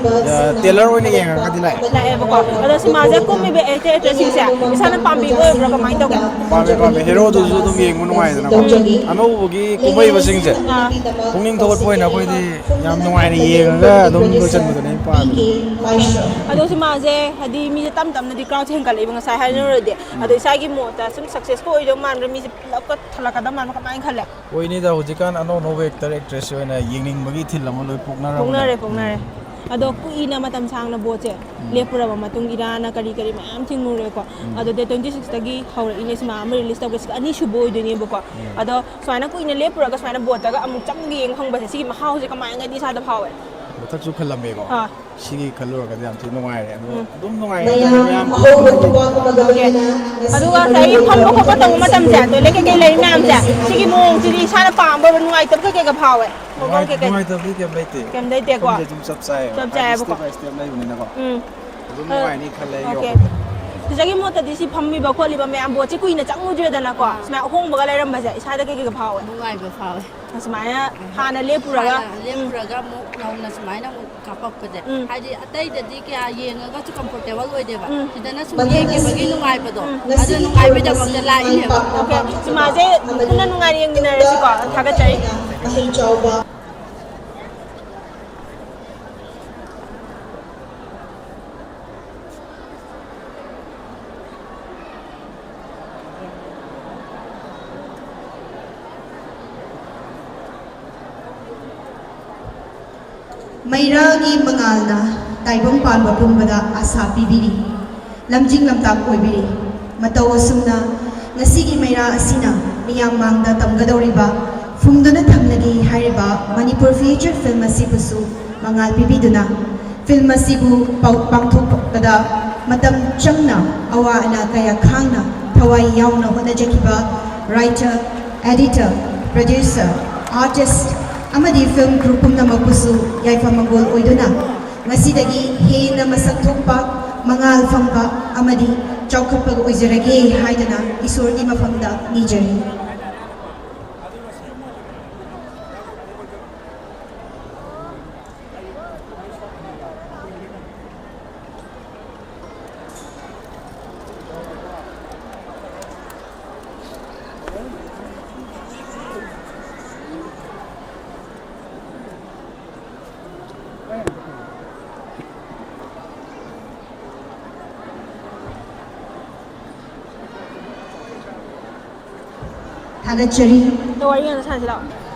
ꯇ꯭ꯔꯦꯂꯔ ꯑꯣꯏꯅ ꯌꯦꯡꯉꯒꯗꯤ ꯂꯥꯛꯑꯦ꯫ ꯂꯥꯛꯑꯦꯕꯀꯣ꯫ ꯑꯗꯣ ꯁꯤꯃꯥꯁꯦ ꯀꯨꯝꯃꯤꯕ ꯑꯦꯛꯇꯔ ꯑꯦꯛꯇ꯭ꯔꯦꯁꯁꯤꯡꯁꯦ ꯏꯁꯥꯅ ꯄꯥꯝꯕꯤꯕ ꯑꯣꯏꯕ꯭ꯔꯥ, ꯀꯃꯥꯏꯅ ꯇꯧꯒꯦ? ꯄꯥꯝꯃꯦ, ꯄꯥꯝꯃꯦ꯫ ꯍꯦꯔꯣꯗꯨꯁꯨ ꯑꯗꯨꯝ ꯌꯦꯡꯕ ꯅꯨꯡꯉꯥꯏꯗꯅꯀꯣ꯫ ꯑꯅꯧꯕꯒꯤ ꯀꯨꯝꯃꯛꯏꯕꯁꯤꯡꯁꯦ ꯑꯥ꯫ ꯄꯨꯛꯅꯤꯡ ꯊꯧꯒꯠꯄ ꯑꯣꯏꯅ ꯑꯩꯈꯣꯏꯗꯤ ꯌꯥꯝ ꯅꯨꯡꯉꯥꯏꯅ ꯌꯦꯡꯉꯒ ꯑꯗꯨꯝ ꯂꯣꯏꯁꯤꯟꯕꯗꯨꯅꯦ ꯑꯩꯅ ꯄꯥꯝꯃꯤꯁꯦ꯫ ꯑꯗꯣ ꯁꯤꯃꯥꯁꯦ ꯍꯥꯏꯗꯤ ꯃꯤꯁꯦ ꯇꯞ ꯇꯞꯅꯗꯤ ꯀ꯭ꯔꯥꯎꯗ ꯍꯦꯟꯒꯠꯂꯛꯏꯕ, ꯉꯁꯥꯏ ꯍꯥꯏꯅꯔꯨꯔꯗꯤ꯫ ꯎꯝ꯫ ꯑꯗꯣ ꯏꯁꯥꯒꯤ ꯃꯣꯠꯇ ꯁꯨꯝ ꯁꯛꯁꯦꯁꯐꯨꯜ ꯑꯣꯏꯗꯧ ꯃꯥꯟꯕ꯭ꯔꯥ, ꯃꯤꯁꯦ ꯄꯨꯂꯞꯀ ꯊꯜꯂꯛꯀꯗꯕ ꯃꯥꯟꯕ꯭ꯔꯥ, ꯀꯃꯥꯏꯅ ꯈꯜꯂꯦ? ꯑꯣꯏꯅꯤꯗ, ꯍꯧꯖꯤꯛꯀꯥꯟ ꯑꯅꯧ ꯑꯅꯧꯕ ꯑꯦꯛꯇꯔ ꯑꯦꯛꯇ꯭ꯔꯦꯁꯁꯦ ꯑꯣꯏꯅ ꯌꯦꯡꯅꯤꯡꯕꯒꯤ ꯏꯊꯤꯜ ꯑꯃ ꯂꯣꯏ ꯄꯣꯛꯅꯔꯕꯅꯦ꯫ ꯄꯣꯛꯅꯔꯦ, ꯄꯣꯛꯅꯔꯦ꯫ ꯑꯗꯣ ꯀꯨꯏꯅ ꯃꯇꯝ ꯁꯥꯡꯅ ꯚꯣꯠꯁꯦ ꯎꯝ꯫ ꯂꯦꯞꯄꯨꯔꯕ ꯃꯇꯨꯡ ꯏꯔꯥꯅ ꯀꯔꯤ ꯀꯔꯤ ꯃꯌꯥꯝ ꯊꯤꯡꯉꯨꯔꯦꯀꯣ꯫ ꯎꯝ꯫ ꯑꯗꯣ ꯗꯦꯠ ꯇ꯭ꯋꯦꯟꯇꯤ ꯁꯤꯛꯁꯇꯒꯤ ꯍꯧꯔꯛꯏꯅꯦ ꯁꯤꯃꯥ ꯑꯃ ꯔꯤꯂꯤꯁ ꯇꯧꯕꯁꯦ, ꯑꯅꯤꯁꯨꯕ ꯑꯣꯏꯗꯣꯏꯅꯦꯕꯀꯣ꯫ ꯎꯝ꯫ ꯑꯗꯣ ꯁꯨꯃꯥꯏꯅ ꯀꯨꯏꯅ ꯂꯦꯞꯄꯨꯔꯒ ꯁꯨꯃꯥꯏꯅ ꯚꯣꯠꯇꯒ ꯑꯃꯨꯛ ꯆꯪꯉꯒ ꯌꯦꯡ ꯐꯪꯕꯁꯦ, ꯁꯤꯒꯤ ꯃꯍꯥꯎꯁꯦ ꯀꯃꯥꯏꯅꯒꯗꯤ ꯏꯁꯥꯗ ꯐꯥꯎꯋꯦ? ꯃꯊꯛꯁꯨ ꯈꯜꯂꯝꯃꯦꯀꯣ꯫ ꯑꯥ꯫ ꯁꯤꯒꯤ ꯈꯜꯂꯨꯔꯒꯗꯤ ꯌꯥꯝ ꯊꯤꯅ ꯅꯨꯡꯉꯥꯏꯔꯦ꯫ ꯑꯗꯣ ꯎꯝ꯫ ꯑꯗꯨꯝ ꯅꯨꯡꯉꯥꯏꯔꯦ꯫ ꯃꯌꯥꯝ ꯑꯍꯧꯕ ꯊꯕꯛ ꯑꯃꯒ ꯑꯣꯀꯦ꯫ ꯂꯣꯏꯅꯅ ꯉꯁꯤꯒꯤ ꯑꯗꯨꯒ ꯉꯁꯥꯏꯒꯤ ꯐꯝꯕ ꯈꯣꯠꯄ ꯇꯧꯕ ꯃꯇꯝꯁꯦ, ꯇꯣꯏꯂꯦꯠ ꯀꯩꯀꯩ ꯂꯩ ꯃꯌꯥꯝꯁꯦ, ꯁꯤꯒꯤ ꯃꯑꯣꯡꯁꯤꯗꯤ ꯏꯁꯥꯅ ꯄꯥꯝꯕ ꯑꯣꯏꯕ ꯅꯨꯡꯉꯥꯏꯇꯕ ꯀꯩꯀꯩꯒ ꯐꯥꯎꯋꯦ? ꯅꯨꯡꯉꯥꯏ-, ꯅꯨꯡꯉꯥꯏꯇꯕꯗꯤ ꯀꯩꯝ ꯂꯩꯇꯦ꯫ ꯀꯩꯝ ꯂꯩꯇꯦꯀꯣ? ꯁꯣꯝꯁꯦ ꯑꯗꯨꯝ ꯆꯞ ꯆꯥꯏꯌꯦꯕ꯫ ꯆꯞ ꯍꯥꯏꯗꯤ ꯆꯥꯏꯌꯦꯕꯀꯣ꯫ ꯁ꯭ꯇꯦꯞ ꯕꯥꯏ ꯁ꯭ꯇꯦꯞ ꯂꯩꯕꯅꯤꯅꯀꯣ꯫ ꯎꯝ꯫ ꯑꯗꯨꯝ ꯑ, ꯅꯨꯡꯉꯥꯏꯅꯤ ꯈꯜꯂꯦ ꯑꯩꯒꯤ ꯑꯣꯀꯦ꯫ ꯋꯥꯈꯜꯗ꯫ ꯁꯤꯗꯒꯤ ꯃꯣꯠꯇꯗꯤ ꯁꯤ ꯐꯝꯃꯤꯕ ꯈꯣꯠꯂꯤꯕ ꯃꯌꯥꯝ ꯕꯣꯠꯁꯦ ꯀꯨꯏꯅ ꯆꯪꯉꯨꯗ꯭ꯔꯦꯗꯅꯀꯣ? ꯑꯥ꯫ ꯁꯨꯃꯥꯏꯅ ꯑꯍꯣꯡꯕꯒ ꯂꯩꯔꯝꯕꯁꯦ ꯏꯁꯥꯗ ꯀꯩ ꯀꯩꯒ ꯐꯥꯎꯋꯦ? ꯅꯨꯡꯉꯥꯏꯕ ꯐꯥꯎꯋꯦ꯫ ꯑꯁꯨꯃꯥꯏꯅ ꯍꯥꯟꯅ ꯂꯦꯞꯄꯨꯔꯒ, ꯍꯥꯟꯅ ꯎꯝ꯫ ꯂꯦꯞꯄꯨꯔꯒ ꯑꯃꯨꯛ ꯅꯧꯅ ꯁꯨꯃꯥꯏꯅ ꯑꯃꯨꯛ ꯀꯥꯞꯄꯛꯄꯁꯦ꯫ ꯎꯝ꯫ ꯍꯥꯏꯗꯤ ꯑꯇꯩꯗꯗꯤ ꯀꯌꯥ ꯌꯦꯡꯉꯒꯁꯨ ꯀꯝꯐꯣꯔꯇꯦꯕꯜ ꯑꯣꯏꯗꯦꯕ꯫ ꯎꯝ꯫ ꯁꯤꯗꯅ ꯁꯨꯝ ꯃꯊꯪꯗ ꯌꯦꯡꯈꯤꯕꯒꯤ ꯁꯤ ꯅꯨꯡꯉꯥꯏꯕꯗꯣ, ꯎꯝ꯫ ꯑꯗꯨ ꯉꯁꯤꯒꯤ ꯅꯨꯡꯉꯥꯏꯕꯒꯤꯗꯃꯛꯇ ꯊꯧꯔꯝ ꯑꯁꯤ ꯂꯥꯛꯏꯅꯦꯕ꯫ ꯃꯥꯏ ꯄꯥꯛꯄ ꯑꯣꯀꯦ꯫ ꯑꯃꯗꯤ ꯁꯤꯃꯥꯁꯦ ꯄꯨꯟꯅ ꯅꯨꯡꯉꯥꯏꯅ ꯌꯦꯡꯃꯤꯟꯅꯔꯁꯤꯀꯣ꯫ ꯊꯥꯒꯠꯆꯔꯤ꯫ ꯃꯍꯩ ꯆꯥꯎꯕ ꯃꯩꯔꯥꯒꯤ ꯃꯉꯥꯜꯅ ꯇꯥꯏꯕꯪ ꯄꯥꯟꯕ ꯄꯨꯝꯕꯗ ꯑꯥꯁꯥ ꯄꯤꯕꯤꯔꯤ, ꯂꯝꯖꯤꯡ ꯂꯝꯇꯥꯛ ꯑꯣꯏꯕꯤꯔꯤ꯫ ꯃꯇꯧ ꯑꯁꯨꯝꯅ ꯉꯁꯤꯒꯤ ꯃꯩꯔꯥ ꯑꯁꯤꯅ ꯃꯤꯌꯥꯝ ꯃꯥꯡꯗ ꯇꯝꯒꯗꯧꯔꯤꯕ, ꯐꯨꯝꯗꯨꯅ ꯊꯝꯂꯒꯦ ꯍꯥꯏꯔꯤꯕ ꯃꯅꯤꯄꯨꯔ ꯐꯤꯌꯦꯆꯔ ꯐꯤꯜꯝ ꯑꯁꯤꯕꯨꯁꯨ ꯃꯉꯥꯜ ꯄꯤꯕꯤꯗꯨꯅ ꯐꯤꯜꯝ ꯑꯁꯤꯕꯨ ꯄꯥꯎ-, ꯄꯥꯡꯊꯣꯛꯄꯗ ꯃꯇꯝ ꯆꯪꯅ ꯑꯋꯥ ꯑꯅꯥ ꯀꯌꯥ ꯈꯥꯡꯅ ꯊꯋꯥꯏ ꯌꯥꯎꯅ ꯍꯣꯠꯅꯖꯈꯤꯕ writer, editor, producer, artist ꯑꯃꯗꯤ film crew ꯄꯨꯝꯅꯃꯛꯄꯨꯁꯨ ꯌꯥꯏꯐ ꯃꯪꯒꯣꯜ ꯑꯣꯏꯗꯨꯅ ꯉꯁꯤꯗꯒꯤ ꯍꯦꯟꯅ ꯃꯁꯛ ꯊꯣꯛꯄ, ꯃꯉꯥꯜ ꯐꯪꯕ ꯑꯃꯗꯤ ꯆꯥꯎꯈꯠꯄ ꯑꯣꯏꯖꯔꯒꯦ ꯍꯥꯏꯗꯅ ꯏꯁꯣꯔꯒꯤ ꯃꯐꯝꯗ ꯅꯤꯖꯔꯤ꯫ ꯊꯥꯒꯠꯆꯔꯤ꯫ ꯑꯗꯣ ꯋꯥꯔꯤ ꯉꯥꯛꯇ ꯁꯥꯟꯅꯁꯤ ꯂꯥꯛꯑꯣ꯫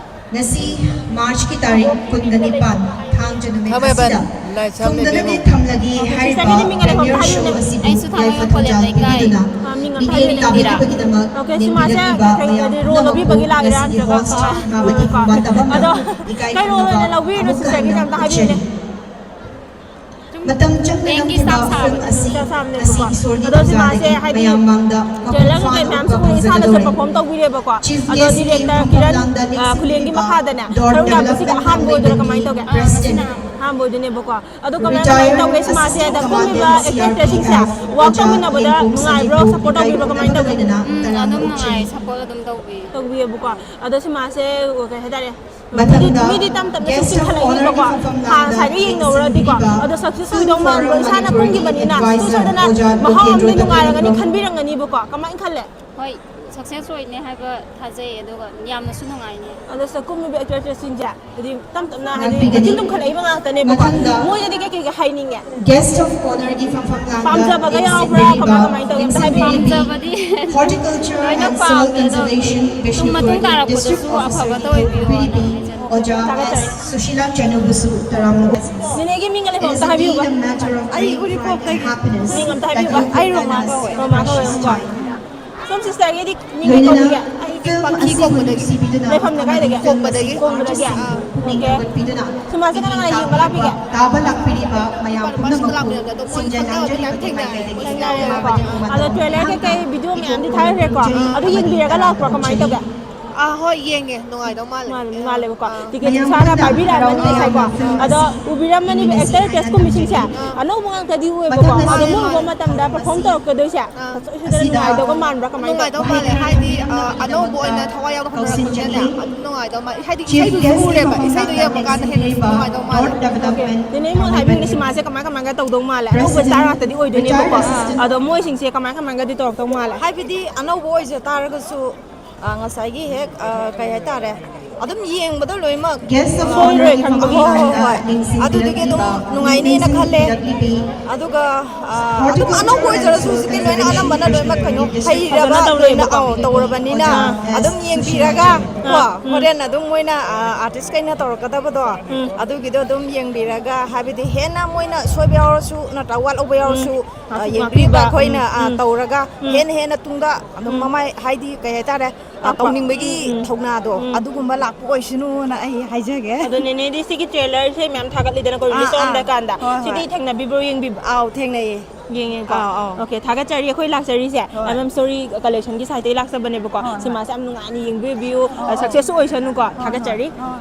ꯉꯁꯤ ꯃꯥꯔꯆꯀꯤ ꯇꯥꯔꯤꯛ ꯀꯨꯟꯒ ꯅꯤꯄꯥꯟ, ꯊꯥꯡꯖ ꯅꯨꯃꯤꯠ ꯊꯝꯃꯦ, ꯑꯁꯤꯗ ꯕꯟ꯫ ꯂꯥꯏꯁ꯭ꯔꯝ ꯊꯨꯡꯗꯅꯗꯤ ꯂꯩꯕꯤꯔꯣ꯫ ꯊꯝꯂꯒꯦ꯫ ꯍꯥꯏꯔꯤꯕ ꯁꯤꯁꯇꯔꯒꯤꯗꯤ ꯃꯤꯡ ꯑꯅꯤ ꯑꯍꯨꯝ ꯄ꯭ꯔꯦꯃꯤꯌꯔ ꯁꯣ ꯊꯥꯕꯤꯌꯨꯅꯦ꯫ ꯑꯁꯤꯕꯨ ꯑꯩꯁꯨ ꯊꯥꯕ ꯌꯥꯏꯐ ꯌꯥꯝ ꯊꯧꯖꯥꯜ ꯄꯣꯂꯦꯝ ꯂꯩꯀꯥꯏ꯫ ꯄꯤꯕꯤꯗꯨꯅ ꯑ, ꯃꯤꯡ ꯑꯝꯇ ꯃꯤꯠꯌꯦꯡ ꯍꯥꯏꯕꯤꯌꯨꯅꯦ ꯇꯥꯕꯤꯔꯤꯕꯒꯤꯗꯃꯛ ꯏꯟꯗꯤꯔꯥ꯫ ꯅꯤꯡꯊꯤꯅ ꯀꯩꯅꯣꯗꯤ ꯔꯣꯜ ꯊꯥꯒꯠꯆꯔꯤ꯫ ꯂꯧꯕꯤꯕꯒꯤ ꯂꯥꯛꯏꯔꯥ ꯃꯤꯒꯤ ꯅꯠꯇ꯭ꯔꯒ ꯍꯣꯁ ꯀꯃꯥꯏꯅ ꯇꯧꯕꯅꯣ? ꯃꯥꯕꯗꯤ ꯀꯣ꯫ ꯈꯨꯝꯕ ꯇꯕꯝ ꯑꯗꯣ ꯏꯀꯥꯏ ꯀꯩ ꯔꯣꯜ ꯈꯨꯝꯅꯕ ꯑꯣꯏꯅ ꯂꯧꯕꯤꯔꯤꯅꯣ ꯑꯃꯨꯛꯀ ꯁꯤꯁꯇꯔꯒꯤꯁꯦ ꯍꯟꯅ ꯑꯝꯇ ꯍꯥꯏꯕꯤꯌꯨꯅꯦ꯫ ꯎꯠꯆꯔꯤ꯫ ꯃꯇꯝ ꯆꯪꯅ ꯕꯦꯡꯒꯤ ꯅꯝꯈꯤꯕ ꯁ꯭ꯇꯥꯐ ꯐꯤꯜꯝ ꯁꯥꯕꯅꯦ꯫ ꯑꯁꯤ ꯁ꯭ꯇꯥꯐ ꯁꯥꯕꯅꯦꯕꯀꯣ꯫ ꯉꯁꯤ ꯏꯁꯣꯔꯒꯤ ꯑꯗꯣ ꯁꯤ ꯃꯥꯁꯦ ꯊꯧꯖꯥꯜꯒꯤ ꯍꯥꯏꯗꯤ ꯃꯌꯥꯝ ꯃꯥꯡꯗ ꯃꯄꯨꯡ ꯇ꯭ꯔꯦꯂꯔ ꯐꯥꯅ ꯀꯩꯀꯩ ꯃꯌꯥꯝꯁꯨ ꯎꯠꯄ ꯏꯁꯥꯅꯁꯨ ꯐꯪꯖꯗꯧꯔꯦ꯫ ꯄꯔꯐꯣꯔꯝ ꯇꯧꯕꯤꯔꯦꯕꯀꯣ꯫ ꯆꯤꯐ ꯑꯗꯣ ꯒꯦꯁꯀꯤ ꯗꯤꯔꯦꯛꯇꯔ ꯃꯐꯝ ꯀꯤꯔꯟ, ꯂꯥꯡꯗ ꯑ, ꯈꯨꯂꯦꯟꯒꯤ ꯂꯦꯞꯆꯕꯤꯔꯤꯕ ꯃꯈꯥꯗꯅꯦ ꯗꯣꯔ ꯁꯔꯨꯛ ꯌꯥꯕꯁꯤꯒ ꯗꯦꯕꯂꯞꯃꯦꯟ ꯑꯍꯥꯟꯕ ꯑꯣꯏꯗꯣꯏꯔꯥ ꯀꯃꯥꯏꯅ ꯗꯤꯄꯥꯔꯠꯃꯦꯟꯒꯤ ꯇꯧꯒꯦ? ꯄ꯭ꯔꯦꯁꯤꯗꯦꯟꯠ, ꯑꯍꯥꯟꯕ ꯑꯣꯏꯗꯣꯏꯅꯦꯕꯀꯣ꯫ ꯑꯗꯣ ꯀꯃꯥꯏ, ꯀꯃꯥꯏꯅ ꯔꯤꯇꯥꯌꯔ ꯇꯧꯒꯦ ꯁꯤꯃꯥꯁꯦ? ꯑꯦꯁꯤꯁꯇꯦꯟꯠ ꯑꯗ ꯀꯨꯝꯃꯤꯕ commandant actor, C R P F ꯑꯦꯛꯇꯔꯁꯤꯡꯁꯦ ꯑꯣꯖꯥ ꯋꯥꯔꯛ ꯇꯧꯃꯤꯟꯅꯕꯗ ꯅꯤꯡꯀꯣꯝ ꯅꯨꯡꯉꯥꯏꯕ꯭ꯔꯣ? ꯁꯅꯤꯕꯨ ꯁꯞꯄꯣꯔꯠ ꯇꯧꯕꯤꯕ꯭ꯔꯣ? ꯂꯩꯇꯅ ꯎꯝ, ꯇꯔꯥꯝꯅ ꯑꯗꯨꯝ ꯅꯨꯡꯉꯥꯏ, ꯑꯣꯛꯆꯔꯤ꯫ ꯁꯞꯄꯣꯔꯠ ꯑꯗꯨꯝ ꯇꯧꯕꯤ꯫ ꯇꯧꯕꯤꯌꯦꯕꯀꯣ꯫ ꯑꯗꯣ ꯁꯤꯃꯥꯁꯦ, ꯀꯩ ꯍꯥꯏꯇꯥꯔꯦ, ꯃꯤꯗꯤ, ꯃꯊꯪꯗ ꯃꯤꯗꯤ ꯇꯞ ꯇꯞꯅ ꯁꯨꯝ ꯒꯦꯁ ꯑꯣꯐ ꯑꯣꯅꯔꯒꯤ ꯆꯤꯡꯈꯠꯂꯛꯏꯕꯀꯣ꯫ ꯐꯝꯐꯝ ꯍꯥꯟꯅ ꯂꯥꯡꯗ ꯁ꯭ꯋꯥꯏꯗ ꯌꯦꯡꯅꯧꯔꯗꯤꯀꯣ꯫ ꯂꯦꯡꯁꯤꯟꯕꯤꯔꯤꯕ ꯑꯗꯣ ꯁꯛꯁꯦꯁ ꯐꯤꯜꯝ ꯑꯣꯏꯗꯧ ꯐꯣꯔꯝ ꯃꯥꯟꯕ꯭ꯔꯣ? ꯏꯁꯥꯅ ꯃꯅꯤꯄꯨꯔꯒꯤ ꯀꯨꯝꯈꯤꯕꯅꯤꯅ ꯑꯦꯗꯚꯥꯏꯖꯔ ꯁꯨꯝ ꯁꯣꯏꯗꯅ ꯃꯍꯥꯎ ꯑꯣꯖꯥ ꯑꯃꯗꯤ ꯒꯣꯀꯦꯟꯗ꯭ꯔꯣꯗ ꯅꯨꯡꯉꯥꯏꯔꯝꯒꯅꯤ, ꯄꯤꯕꯤꯕ ꯈꯟꯕꯤꯔꯝꯒꯅꯤꯕꯀꯣ꯫ ꯀꯃꯥꯏꯅ ꯈꯜꯂꯦ? ꯍꯣꯏ, ꯁꯛꯁꯦꯁ ꯑꯣꯏꯅꯤ ꯍꯥꯏꯕ ꯊꯥꯖꯩ, ꯑꯗꯨꯒ ꯌꯥꯝꯅꯁꯨ ꯅꯨꯡꯉꯥꯏꯅꯤ꯫ ꯑꯗꯣ ꯁꯤꯗ ꯀꯨꯝꯃꯤꯕ ꯑꯦꯛꯇꯔ ꯑꯦꯛꯇ꯭ꯔꯦꯁꯁꯤꯡꯁꯦ ꯍꯥꯏꯗꯤ ꯇꯞ ꯇꯞꯅ ꯍꯥꯏꯗꯤ ꯉꯥꯛꯄꯤꯒꯅꯤ꯫ ꯃꯆꯤꯟ ꯇꯨꯝꯈꯠꯂꯛꯏꯕ ꯉꯥꯛꯇꯅꯦꯕꯀꯣ꯫ ꯃꯊꯪꯗ ꯃꯣꯏꯗꯗꯤ ꯀꯩ ꯀꯩꯒ ꯍꯥꯏꯅꯤꯡꯉꯦ? ꯒꯦꯁ ꯑꯣꯐ ꯑꯣꯅꯔꯒꯤ ꯐꯝꯐꯝ ꯂꯥꯡꯗ ꯄꯥꯝꯖꯕꯒ ꯌꯥꯎꯕ꯭ꯔꯥ? ꯂꯦꯡꯁꯤꯟꯕꯤꯔꯤꯕ ꯀꯃꯥꯏ, ꯀꯃꯥꯏ ꯇꯧꯒꯦ? ꯑꯝꯇ ꯍꯥꯏꯕꯤꯌꯨ꯫ ꯂꯦꯡꯁꯤꯟꯕꯤꯔꯤ ꯄꯥꯝꯖꯕꯗꯤ ꯍꯣꯔꯇꯤꯀꯜꯆꯔ ꯂꯣꯏꯅ ꯑꯦꯟ ꯁꯣꯏꯜ ꯄꯥꯝꯃꯦ, ꯑꯗꯣ ꯀꯟꯖꯔꯕꯦꯁꯟ ꯁꯨꯝ ꯃꯇꯨꯡ ꯕꯤꯁꯅꯨꯄꯨꯔꯒꯤ ꯗꯤꯁꯇ꯭ꯔꯤꯛ ꯇꯥꯔꯛꯄꯗꯁꯨ ꯑꯣꯐꯤꯁꯔ ꯑꯐꯕ ꯊꯧꯑꯣꯏꯕꯤꯌꯣꯅ ꯄꯤꯔꯤꯕꯤ ꯍꯥꯏꯖꯔꯤ꯫ ꯑꯣꯖꯥ ꯊꯥꯒꯠꯆꯔꯤ꯫ ꯑꯦꯁ ꯁꯨꯁꯤꯂꯥ ꯆꯅꯨꯕꯨꯁꯨ ꯇꯔꯥꯝꯅ ꯅꯦꯅꯦꯒꯤ ꯃꯤꯡꯒ ꯂꯩꯐꯝ ꯑꯝꯇ ꯍꯥꯏꯕꯤꯌꯨꯕ꯫ ꯑꯩ ꯎꯔꯤꯄꯣꯛꯇꯒꯤ꯫ ꯃꯤꯡ ꯑꯝꯇ ꯍꯥꯏꯕꯤꯌꯨꯕ꯫ ꯑꯩ ꯔꯣꯃꯥ ꯀꯧꯋꯦ꯫ ꯔꯣꯃꯥ ꯀꯧꯋꯦꯕꯀꯣ꯫ ꯁꯣꯝ ꯁꯤꯁꯇꯔꯒꯤꯗꯤ ꯃꯤꯡ ꯀꯩ ꯂꯣꯏꯅꯅ ꯀꯧꯕꯤꯒꯦ? ꯑꯩ ꯐꯤꯜꯝ ꯄꯥꯛꯈꯤ ꯑꯁꯤꯕꯨ ꯀꯧꯕꯗꯒꯤ꯫ ꯅꯨꯡꯁꯤꯕꯤꯗꯨꯅ ꯂꯩꯐꯝꯅ ꯀꯥꯏꯗꯒꯤ? ꯈꯣꯡꯕꯗꯒꯤ꯫ ꯈꯣꯡꯕꯗꯒꯤ? ꯑꯥ, ꯄꯨꯛꯅꯤꯡ ꯑꯣꯀꯦ꯫ ꯊꯧꯒꯠꯄꯤꯗꯨꯅ ꯁꯤꯃꯥꯁꯦ ꯀꯅꯥ ꯀꯅꯥ ꯌꯦꯡꯕ ꯂꯥꯛꯄꯤꯒꯦ? ꯇꯥꯕ ꯂꯥꯛꯄꯤꯔꯤꯕ ꯃꯌꯥꯝ ꯄꯨꯝꯅꯃꯛꯄꯨ ꯁꯤꯡꯖ ꯂꯥꯡꯖꯔꯤꯕ ꯊꯦꯡꯅꯩꯀꯣ꯫ ꯊꯦꯡꯅꯩꯌꯦꯕꯀꯣ꯫ ꯑꯗꯣ ꯇ꯭ꯔꯦꯂꯔ ꯀꯩꯀꯩ ꯚꯤꯗꯤꯑꯣ ꯃꯌꯥꯝꯗꯤ ꯊꯥꯈ꯭ꯔꯦꯀꯣ꯫ ꯑꯗꯨ ꯌꯦꯡꯕꯤꯔꯒ ꯂꯥꯛꯄ꯭ꯔꯣ? ꯀꯃꯥꯏꯅ ꯇꯧꯒꯦ? ꯑꯥ, ꯍꯣꯏ, ꯌꯦꯡꯉꯦ꯫ ꯅꯨꯡꯉꯥꯏꯗꯧ ꯃꯥꯜꯂꯦ꯫ ꯃꯥꯜꯂꯦ, ꯑꯦ, ꯅꯨꯡꯉꯥꯏꯂꯦꯕꯀꯣ꯫ ꯑꯥ꯫ ꯇꯤꯀꯦꯠꯁꯨ ꯏꯁꯥꯅ ꯄꯥꯏꯕꯤꯔꯛꯑꯃꯅꯤ ꯉꯁꯥꯏꯀꯣ꯫ ꯑꯗꯣ ꯎꯕꯤꯔꯝꯃꯅꯤꯕ actor actress ꯀꯨꯝꯕꯤꯁꯤꯡꯁꯦ, ꯑꯥ꯫ ꯑꯅꯧꯕ ꯉꯥꯛꯇꯗꯤ ꯑꯣꯏꯕꯀꯣ꯫ ꯃꯊꯪꯗ ꯑꯗꯣ ꯃꯣꯏ ꯎꯕ ꯃꯇꯝꯗ perform ꯇꯧꯔꯛꯀꯗꯣꯏꯁꯦ, ꯑꯥ꯫ ꯁꯣꯏ ꯁꯣꯏꯗꯅ ꯅꯨꯡꯉꯥꯏꯗꯧꯕ ꯃꯥꯟꯕ꯭ꯔꯥ, ꯀꯃꯥꯏꯅ ꯇꯧ-? ꯅꯨꯡꯉꯥꯏꯗꯧ ꯃꯥꯜꯂꯦ, ꯍꯥꯏꯗꯤ, ꯑ, ꯑꯅꯧꯕ ꯑꯣꯏꯅ ꯊꯋꯥꯏ ꯌꯥꯎꯅ ꯍꯣꯠꯅꯔꯛꯄꯅꯤꯅꯅꯦ, ꯑꯗꯨꯝ ꯅꯨꯡꯉꯥꯏꯗꯧ ꯃꯥꯜꯂꯦ꯫ ꯍꯥꯏꯗꯤ ꯏꯁꯩꯗꯨꯁꯨ ꯎꯔꯦꯕ, ꯏꯁꯩꯗꯣ ꯌꯦꯡꯕ ꯀꯥꯟꯗ ꯍꯦꯟꯅꯁꯨ ꯅꯨꯡꯉꯥꯏꯗꯧ ꯃꯥꯜꯂꯦ꯫ ꯅꯦꯅꯦ, ꯑꯩꯉꯣꯟꯗ ꯍꯥꯏꯕꯤꯌꯨꯅꯦ, ꯁꯤꯃꯥꯁꯦ ꯀꯃꯥꯏ ꯀꯃꯥꯏꯅ ꯇꯧꯗꯧ ꯃꯥꯜꯂꯦ? ꯑꯅꯧꯕ star ꯉꯥꯛꯇꯗꯤ ꯑꯣꯏꯗꯣꯏꯅꯦꯕꯀꯣ꯫ ꯑꯗꯣ ꯃꯣꯏꯁꯤꯡꯁꯦ ꯀꯃꯥꯏ ꯀꯃꯥꯏꯅꯒꯗꯤ ꯇꯧꯔꯛꯇꯧ ꯃꯥꯜꯂꯦ? ꯍꯥꯏꯕꯗꯤ ꯑꯅꯧꯕ ꯑꯣꯏꯖ ꯇꯥꯔꯒꯁꯨ, ꯑ, ꯉꯁꯥꯏꯒꯤ ꯍꯦꯛ, ꯑ, ꯀꯩ ꯍꯥꯏꯇꯥꯔꯦ, ꯑꯗꯨꯝ ꯌꯦꯡꯕꯗ ꯂꯣꯏꯅꯃꯛ, ꯑ, ꯁꯣꯏꯔꯣꯏ ꯈꯟꯕꯒꯤ꯫ ꯍꯣꯏ, ꯍꯣꯏ, ꯍꯣꯏ꯫ ꯑꯗꯨꯗꯨꯒꯤ ꯑꯗꯨꯝ ꯅꯨꯡꯉꯥꯏꯅꯦꯅ ꯈꯜꯂꯦ꯫ ꯑꯗꯨꯒ, ꯑ, ꯑꯗꯨꯝ ꯑꯅꯧꯕ ꯑꯣꯏꯖꯔꯁꯨ ꯍꯧꯖꯤꯛꯇꯤ ꯂꯣꯏꯅ ꯑꯅꯝꯕꯅ ꯂꯣꯏꯅꯃꯛ ꯀꯩꯅꯣ ꯍꯩꯔꯕ ꯐꯖꯅ ꯂꯣꯏꯅ, ꯇꯧꯔꯦꯕꯀꯣ꯫ ꯑꯧ, ꯇꯧꯔꯕꯅꯤꯅ ꯑꯥ꯫ ꯑꯗꯨꯝ ꯌꯦꯡꯕꯤꯔꯒ ꯀꯣ, ꯎꯝ꯫ ꯍꯣꯔꯦꯟ ꯑꯗꯨꯝ ꯃꯣꯏꯅ, ꯑ, artist ꯈꯩꯅ ꯇꯧꯔꯛꯀꯗꯕꯗꯣ, ꯎꯝ꯫ ꯑꯗꯨꯒꯤꯗꯣ ꯑꯗꯨꯝ ꯌꯦꯡꯕꯤꯔꯒ, ꯍꯥꯏꯕꯗꯤ ꯍꯦꯟꯅ ꯃꯣꯏꯅ ꯁꯣꯏꯕ ꯌꯥꯎꯔꯁꯨ ꯅꯠꯇ꯭ꯔꯒ ꯋꯥꯠꯍꯧꯕ ꯎꯝ꯫ ꯌꯥꯎꯔꯁꯨ, ꯑ, ꯉꯥꯛꯄꯤ-, ꯌꯦꯡꯕꯤꯔꯤꯕ ꯉꯥꯛꯄꯤꯕ꯫ ꯑꯩꯈꯣꯏꯅ, ꯎꯝ, ꯑ, ꯎꯝ꯫ ꯇꯧꯔꯒ ꯎꯝ꯫ ꯍꯦꯟꯅ ꯍꯦꯟꯅ ꯇꯨꯡꯗ ꯑꯗꯨꯝ ꯎꯝ꯫ ꯃꯃꯥꯏ ꯍꯥꯏꯗꯤ ꯀꯩ ꯍꯥꯏꯇꯥꯔꯦ, ꯑ, ꯂꯥꯛꯄ꯫ ꯇꯧꯅꯤꯡꯕꯒꯤ ꯎꯝ꯫ ꯊꯧꯅꯥꯗꯣ ꯎꯝ꯫ ꯑꯗꯨꯒꯨꯝꯕ ꯂꯥꯛꯄ ꯑꯣꯏꯁꯅꯨꯅ ꯑꯩ ꯍꯥꯏꯖꯒꯦ꯫ ꯑꯗꯣ ꯅꯦꯅꯦꯗꯤ ꯁꯤꯒꯤ trailer ꯁꯦ ꯃꯌꯥꯝ ꯊꯥꯒꯠꯂꯤꯗꯅꯀꯣ, ꯑꯥ, release ꯑꯥ꯫ ꯇꯧꯔꯝꯗꯥꯏ ꯀꯥꯟꯗ꯫ ꯍꯣꯏ, ꯁꯤꯗꯤ ꯍꯣꯏ꯫ ꯊꯦꯡꯅꯕꯤꯕ꯭ꯔꯣ, ꯌꯦꯡꯕꯤꯕ꯭ꯔꯣ? ꯑꯥꯎ, ꯊꯦꯡꯅꯩꯌꯦ꯫ ꯌꯦꯡꯉꯦꯀꯣ? ꯑꯥꯎ, ꯑꯥꯎ꯫ Okay, ꯊꯥꯒꯠꯆꯔꯤ꯫ ꯑꯩꯈꯣꯏ ꯂꯥꯛꯆꯔꯤꯁꯦ ꯍꯣꯏ꯫ M M Story Collection ꯒꯤ site ꯇꯒꯤ ꯂꯥꯛꯆꯕꯅꯦꯕꯀꯣ꯫ ꯍꯣꯏ, ꯍꯣꯏ꯫ ꯁꯤꯃꯥꯁꯦ ꯌꯥꯝ ꯅꯨꯡꯉꯥꯏꯅ ꯌꯦꯡꯕꯤꯌꯨ, ꯑꯥꯎ, ꯑꯥꯎ꯫ Success ꯁꯨ ꯑꯣꯏꯁꯅꯨꯀꯣ꯫ ꯍꯣꯏ, ꯍꯣꯏ꯫ ꯊꯥꯒꯠꯆꯔꯤ꯫ ꯑꯥ꯫